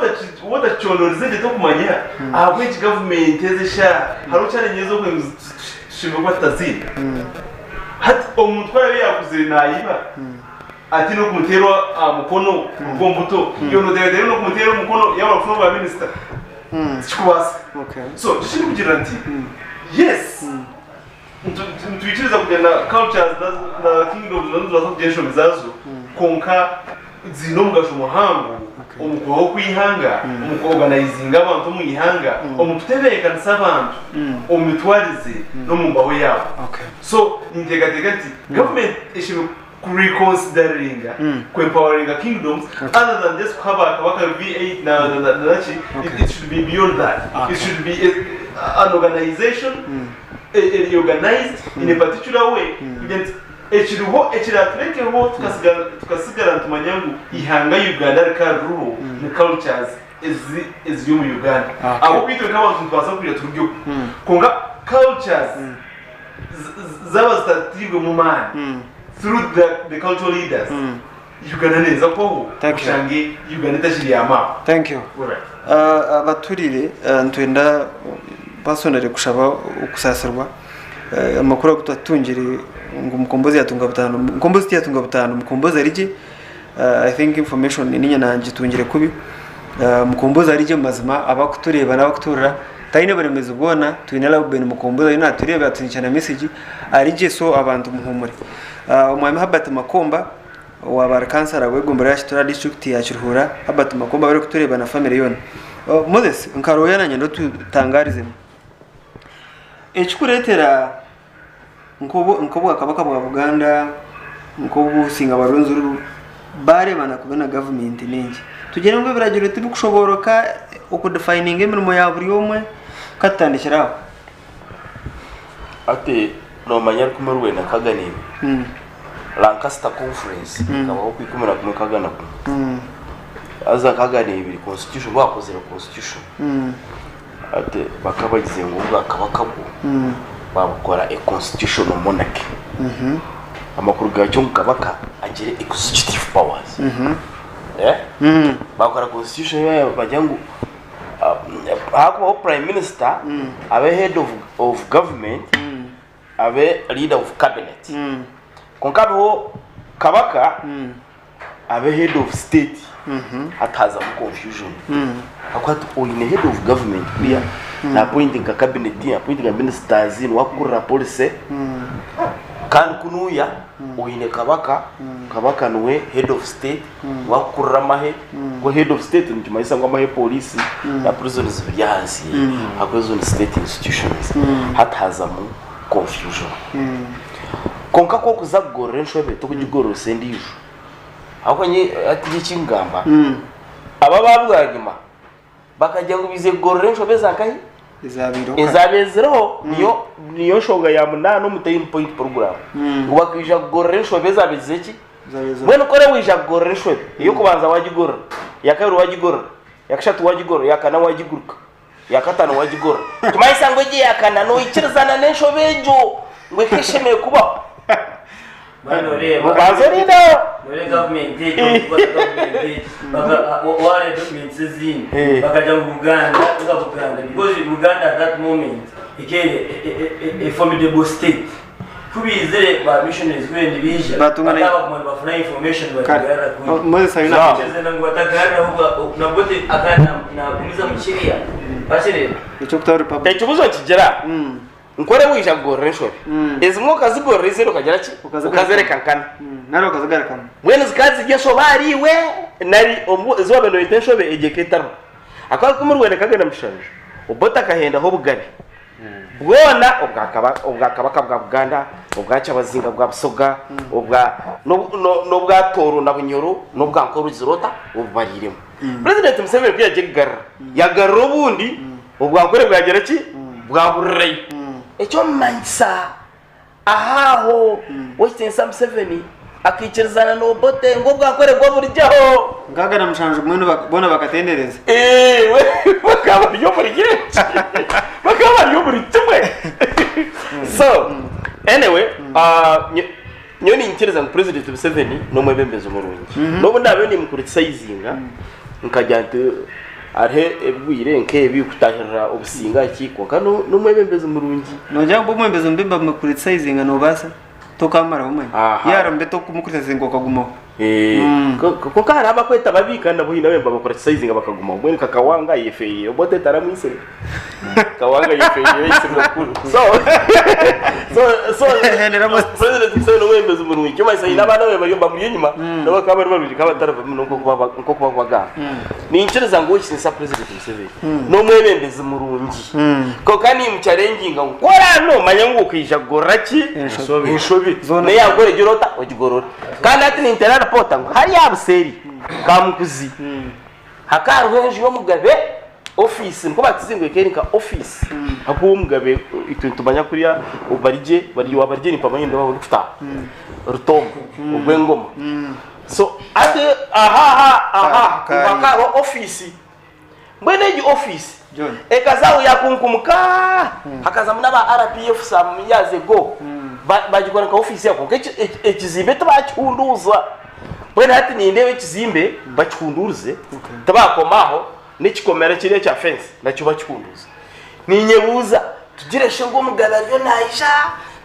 watakicondorize gye tokumanya ahabw'enki gavumenti ezi eshaaha hariho challenge ez'okugira ngu tushemereire kuba tutaziine. Hati omuntu ku araabe yaakuzire naayiba Ati n'okumuteera aha mukono kuruga omu buto, iwe nooteekateeka ngu n'okumuteera omukono yaaba arikufuna obwa minisita? Tikikubaasika. So nikyo ndikugira nti yes, nitwikiriza kugira na cultures na kingdoms nazo nizibaasa kugira enshobi zaazo kwonka ziine omugasho muhango omu kubaho kw'eihanga, omu ku organizinga abantu omu ihanga, omu kutebeekanisa abantu omu mitwarize n'omu mbaho yaabo. So ninteekateeka nti gavumenti eshemereire ku reconsideringa ku empoweringa kingdoms other than just kuha ba kabaka V8 na na na na ki it, it should be beyond that it should be a, an organization eri organized in a particular way kugira nti ekiriho ekiraturekeho tukasigara tukasigara nitumanya ngu ihanga Uganda rikaba ririho ni cultures ezi eziri omu Uganda ahabw'okuba itwe nk'abantu nitubaasa kwija turugyeho kwonka cultures zaaba zitatairwemu maani through the cultural leaders, Uganda neeza kubaho Thank you. oshange Uganda etakiri aha map. Thank you. Alright. Abaturire nitwenda personally kushaba okusaasirwa. Amakuru agu twatungire ngu Mukombozi yatunga butandu, Mukombozi tiyatunga butandu, Mukombozi ari gye, I think information niinye nangitungire kubi, Mukombozi ari gye mumazima abakutureeba n'abakutuhurira taine buremeezi bwona, twine Lauben Mukombozi ariyo natureeba yatutindikira na message ari gye so abantu muhumure. Omwami Herbert Makomba owaaba ari kansara w'egombolola ya Kitura disiturikiti ya Kiruhura, Herbert Makomba abarikutureeba na famire yoona. Moses nka lawyer nanyenda otutangarizemu. Ekirikureetera nk'Obwakabaka bwa Buganda, nk'obusinga bwa Rwenzururu baareebana kubi na gavumenti n'enki, tugire ngu ebiragiro tibirikushobooroka okudifayininga emirimo ya buri omwe? Ka tutandikire aho. Hati noomanya 1962 Lancaster Conference ekabaho oku 11 61 haza 62 constitution bakozire constitution. Hati bakaba bagize ngu obwakabaka bwo babukora a constitutional monarchy. Amakuru gakyo ngu kabaka agire executive powers. Eh? Bakora constitution yaabo bagira ngu hakubaho prime minister abe head of, of government abe leader of cabinet. Kwonka habeho kabaka abe head of state hati hazamu confusion ahakuba hati oine head of government kuriya na appointinga cabinet appointinga ministers niwe akukurira policy kandi kunuya oine kabaka kabaka niwe head of state niwe akukurira amahe kuba head of state nikimanyisa ngu amahe police na prisons biri ahansi ye ahakuba ezo ni state institutions hati hazamu confusion Kwonka ku orikuza kugorora enshobe tokugigororesa endiijo. Ahabw'okuba nyowe hati eki nkugamba, abo aba bwanyima bakagira ngu baizire kugorora enshobe eza nkahi? Ezabaireho kare. Ezaabaire ziriho niyo niyo nshonga ya munaana omu Ten Point Program. Ngu bakaija kugorora enshobe ezaabaire ziri ki? Ezaabaire ziriho. Mbwenu ku oraabe waija kugorora enshobe, ey'okubanza waagigorora, eya kabiri waagigorora, eya kashatu waagigorora, eya kana waagiguruka. Yakatano wagigora. Kimanyisa ngu egi eyakana noikirizana n'enshobe egyo ngu eka eshemereire kubaho. Mbwenu oreeba Obanze orindeho. Noreeba gavumenti egi orikukwata gavumenti egi baka wareeba documents ezindi Eh. bakagira ngu Buganda nga Buganda because Buganda at that moment ekeri a formidable state ku baizire ba missionaries ku baabaire nibaija Batunga na- bakaba baguma nibafuna information Kare. bagigarura kuri Moses aine Sawa. Tekyereza ngu batagaruraho nabwo te akaba nagumizamu kiriya wakireeba eky'okutaho republic. Ekibuzo nikigira nkore waija kugorora enshobe ezimwe okazigorora ezindi okagira ki Okazigarukana. okazireka nkana Nari okazigarukana. mbwenu zikaba ziri enshobe ahariiwe nari omu ezi waaba noyeta enshobe egyo eka etariho ahakuba 1967 Obote akahendaho obugabe Bwona obwa Kabaka bwa Buganda, obwa Kyabazinga bwa Busoga, obwa n'obwa Tooro na Bunyoro n'obwa Nkore ogiire ota obubariiremu. Purezidenti Museveni ku yagiye kugarura, yagarura obundi obwa Nkore bwagira ki? Bwahurirayo. Eky'omumanyisa aha aho Owekitiinisa Museveni akaikirizana na Obote ngu obwa Nkore bwo burigyeho. 67 mbwenu boona bakatendereza. Bakaba bari omuri eki, bakaba bari omuri kimwe. So anyway, nyowe niinyikiriza ngu President Museveni n'omwebembezi murungi. N'obu ndaabe nimucriticizinga nkagira nti hariho ebigwire nk'ebi kutahirira obusinge aha ki, kwonka n'omwebembezi murungi. Noogira ngu omwebembezi omubi bamucriticizinga noobaasa? Tokamaraho omwanya. Aha. Yaara mbe tokumukriticizinga okagumaho. Kwonka hariho abakweta babi kandi nabo haine abu babakuratisayizinga bakagumaho. Mbwenu nka Kawanga ayefeereire Obote taramwitsire. Kawanga ayefeereire aitsirwe bukuru. So so so Hendera Moses. President Museveni omwebembezi murungi. Kimanyisa haine abaana be bari bamuri enyima nabo bakaba bari barungi bakaba batari babi muno nk'oku barikubagamba. Niinyikiriza ngu ow'ekitiinisa President Museveni n'omwebembezi murungi. Kwonka niimucharenginga ngu ku oraabe noomanya ngu okaija kugorora ki? Enshobe. Enshobe. Zoona N'eya Nkore gira ota? Ogigorore. Kandi hati ninteera ripoota ngu hariya aha buseeri Kamukuzi hakaba hariho enju y'omugabe ofiisi nikwo bakizi ngu eka eri nka ofiisi ahakuba omugabe itwe nitumanya kuriya barigye bari owa barigye nimpamanya nindeeba ahu orikutaaha Rutombo ogw'engoma so hati aha aha aha Ka- hakaba hariho ofiisi Mbwenu egi ofiisi John. ekaza aho yakunkumuka hakazamu n'aba RPF some years ago Ba- bagikora nka ofiisi yabo kwonka eki- eki- ekizimbe tibakihunduuza mbwenu hati nindeeba ekizimbe bakihunduurize tibakoma aho n'ekikomera kiriya ekya fence nakyo bakihunduuze ninyebuuza. Tugire shi ngu omugabe ariyo naija,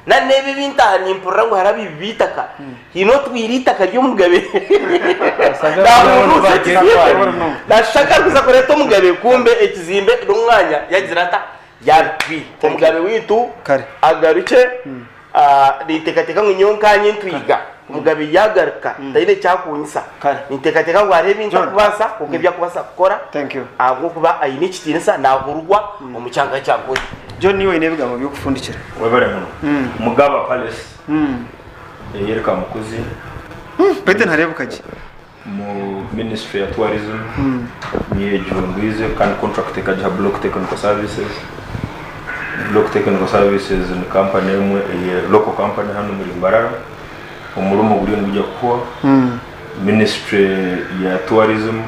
na n'ebi ebi ntaaha nimpurira ngu hariho abaibi b'eitaka. Haine otwire eitaka ry'omugabe naahuruuza ekizimbe, naashusha nk'arikuza kureeta omugabe kumbe ekizimbe n'omwanya yaagira ata? Yaabitwire. Omugabe waitu agarukye, ninteekateeka ngu nyowe nkaanye ntwiga, omugabe yaagaruka taine eki akuunyisa. Ninteekateeka ngu hariho ebi ntarikubaasa kwonka ebi arikubaasa kukora ahabw'okuba aine ekitiinisa naahururwa omu kyanga kya Nkore. John iwe oine ebigambo by'okufundikira. Webare muno. Mugaba Palace eyeri Kamukuzi. Baitu nihareebeka gye. Mu ministry ya tourism niyo egihundwize kandi contract ekagiha Block Technical Services. Block Technical Services ni company emwe eye local company hanu omuri Mbarara. Omurimo guriyo nigwija kuhwa. Ministry ya tourism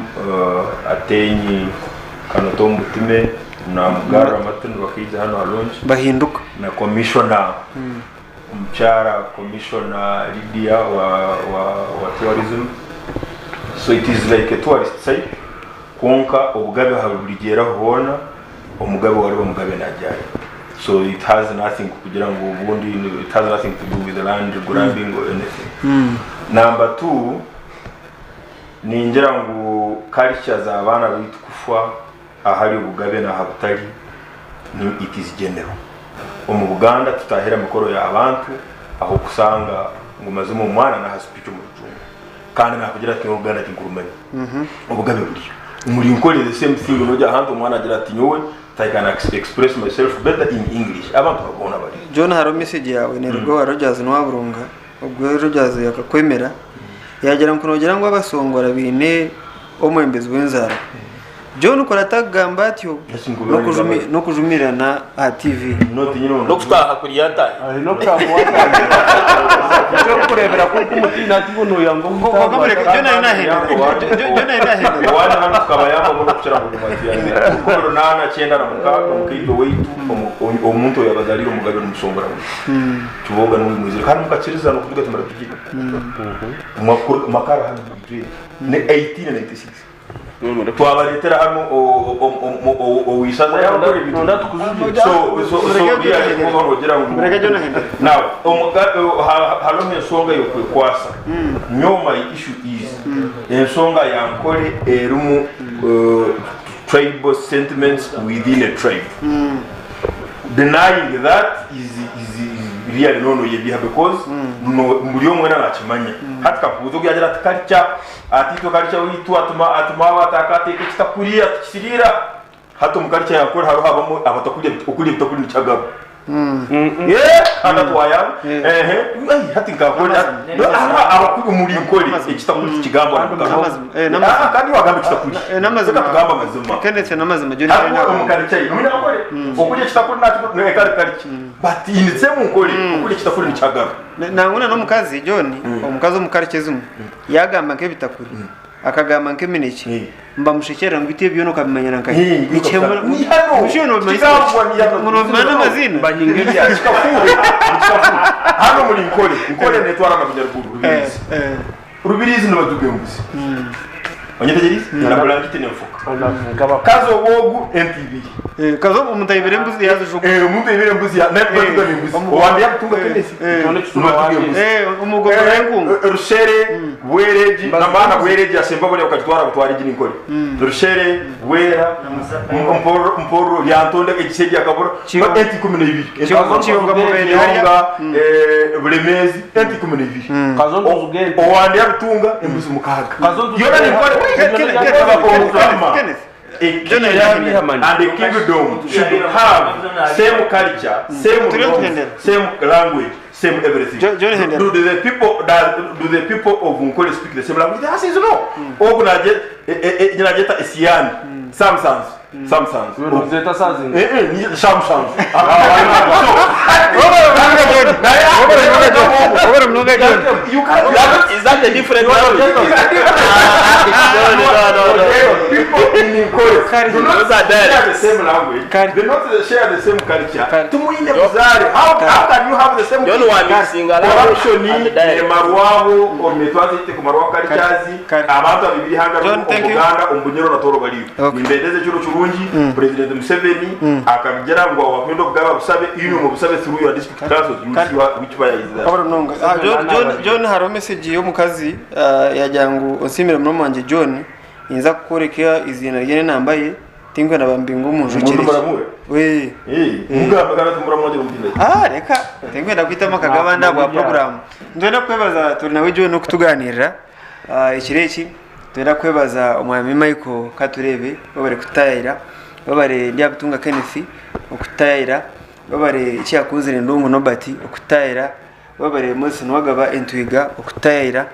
Ateenyi Kanoto Mbutime na Mugarra Martin bakaija hanu aha launch. Bahinduka. Na commissioner Omukyara Commissioner Lydia wa wa wa tourism so it is like a tourist site kwonka obugabe ahaburigyeraho hoona omugabe wariba omugabe nagyayo so it has nothing kugira ngu obundi it has nothing to do with land grabbing or anything. Number two ningira ngu culture za baana baitu kufwa ahari obugabe naha butari ni it is general. Omu Buganda tutahire amikoro ya bantu ahokusanga ngu mazima omwana naha speech omu rujungu kandi nakugira ati nyowe Oluganda tinkurumanya. Obugabe buriyo. Omuri Nkore the same thing nogya ahantu omwana agira ati nyowe I can express myself better in English abantu boona bariyo. John hariho message yawe neruga owa Rogers Nwaburunga ogwo Rogers akakwemera yagira ngu nogira ngu abasongora baine omwembezi w'enzaarwa. John ku aratagamba atyo n'okujumirirana aha TV. N'okutaaha kuriya ntaahi. Omuntu oyabazaarire omugabe n'omushongora waitu tubooga niwe mwizire kandi mukakirizana okuvuga ati muratugire makara hanu ni 1896 Twabareetera hanu ow'eishaza yaakora ebintu so so so really kuba noogira ngu now hariho ensonga y'okwekwasa nyowe my issue is ensonga ya Nkore erimu tribal sentiments within a tribe denying that is is really no noyebiha because buri omwe weena nakimanya hati kakubuuza ogu yagira ati culture Ati itwe karica waitu ati ati maawe ati akateeka ekitakuri ati kisiriira. Hati omu karica ya Nkore hariho abamwe abatakurya okurya ebitakuri nikyagaru. Eeh kandi ati wayanga ehe ai hati nka Nkore hariho abakuri omuri Nkore ekitakuri tikigambwa na mukanwa. Aa kandi iwe wagamba ekitakuri. Reka tugambe amazima. Hariho omu karica ye nomunyankore okurya ekitakuri nakyo ekari karica but in same Nkore okurya ekitakuri nikyagaru. Nangwa na n'omukazi John omukazi omu karica ezimwe Yaagamba nk'ebitakuri, akagamba nk'eminekye, nibamushekyerera ngu beitu ebi byona okabimanyira nkahi? Nikihemura Busha noobimanyisa ngu noobimanya n'amaziina? Hanu omuri Nkore, Nkore neetwara na Bunyaruguru, Rubirizi. Rubirizi nibajuga embuzi. Onyetegyereize? Na bulangiti n'enfuka. Kazi obwogu ente ibiri. Kazi omuntu aibire embuzi yaazijuga. Omuntu aibire embuzi nawe bajuga n'embuzi. Owandi yakutunga Kenneth. Nibajuga embuzi. Omugogo n'enkungu. Rushere, Bwera egi, namaana Bwera egi yasemba buriya bakagitwara butwara egi ni Nkore. Rushere, Bwera, Mpororo, Mpororo, Lyantonde egi egi yakabura ente 12. Kiyonga Mubende hariya. Kiyonga, Bulemeezi ente 12. Owandi yabitunga embuzi mukaaga. Yoona ni Nkore. Kenneth. A king and a kingdom should have same culture, same norms, same language, same everything. Do the people does, do the people of Nkole speak the same language? The answer is no. Ogu naje nagyeta Esiyani, Samsons, Samsons. Eh eh, ni Samsons. You can't Is that a different language? No, no, no, no. People in Nkole do not Those are share the dialects. same language. They not share the same culture. Tumwine buzare. How can you have the same John wa mixing a language corruption and the dialects. nemarwaho omu mitwaze yaitu kumarwaho cultures Kare. abantu abibiri hanga John, thank you. omu Buganda omu Bunyoro na Tooro bariyo. Okay. Nimbendeza ekiro kirungi. kirungi President Museveni akagira ngu awakwenda obugabe abusabe inywe mubusabe through your district councils you will see which fire is that. Wabura munonga. Ah, John, John, John hariho message y'omukazi ah, yagira ngu onsiimire murumuna wangye John ninza kukworeka eiziina rye n'enamba ye tinkwenda bambinga omu nju Omuntu kiri muramu we? we Eh, mugambe kandi ati muramu wangye omutindo. Ah, reka tinkwenda kwita amaka g'abandi ahabwa program nitwenda kukwebaza turi nawe John okutuganirira Ah, ekiro eki nitwenda kukwebaza omwami Michael Katureebe webare kututayayira webare Ndyabutunga Kenneth okututayayira webare Ekyakunzire Ndungu Norbert okututayayira webare Moses Nuwagaba Entwiga okututayayira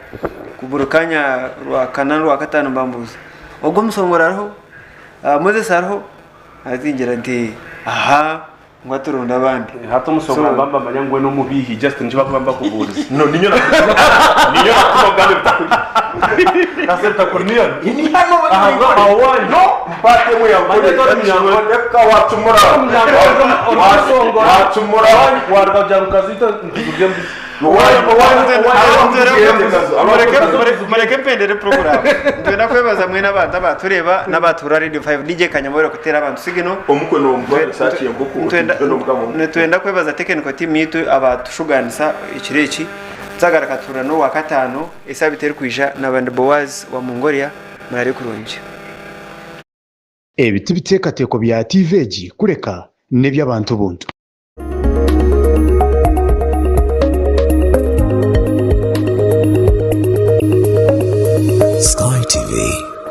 buri kanya Rwakana n'Orwakataano mbambuuza ogwo omusongoro ariho? Moses ariho? Haza ngira nti aha ngu aturonde abandi. Hati omusonga nibaba nibamanya ngu we n'omubiihi just nikyo bakuba nibakubuuriza. No, ninyo ninyo nakutuma kugamba ebitakuri. Kase ebitakuri niyo Ni hano Aha, aho wanyu. No, mpate emwe ya Manya nkore. tori munyankore. Reka wacumura. Omusongora Wacumura. waruga kugira ngu kaziita ntuzurye embuzi. Mureke mpendere program. Nitwenda kwebaza mwena abantu abatureba n'abatura Radio 5 DJ Kanyamwera kutera abantu sigino. Omukwe n'omugwa sachi enkoko. Nitwenda kwebaza technical team yitu abatushuganisa ekiro eki. Tuzagaruka tuhure n'Orwakataano esabiti erikwija na Bandi Boaz wa Mongolia. Murare kurungi. Ebi ti biteekateeko bya tiivi egi kureka n'eby'abantu buntu. Sky TV,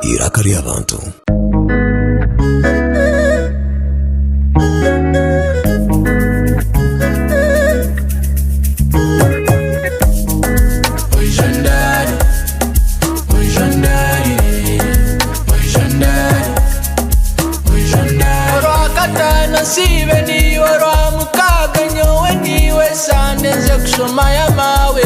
eiraka ry'abantu. Orwakataano nsiibe niiwe, Orwamukaaga nyowe niiwe, Sande nze kushoma ya maawe.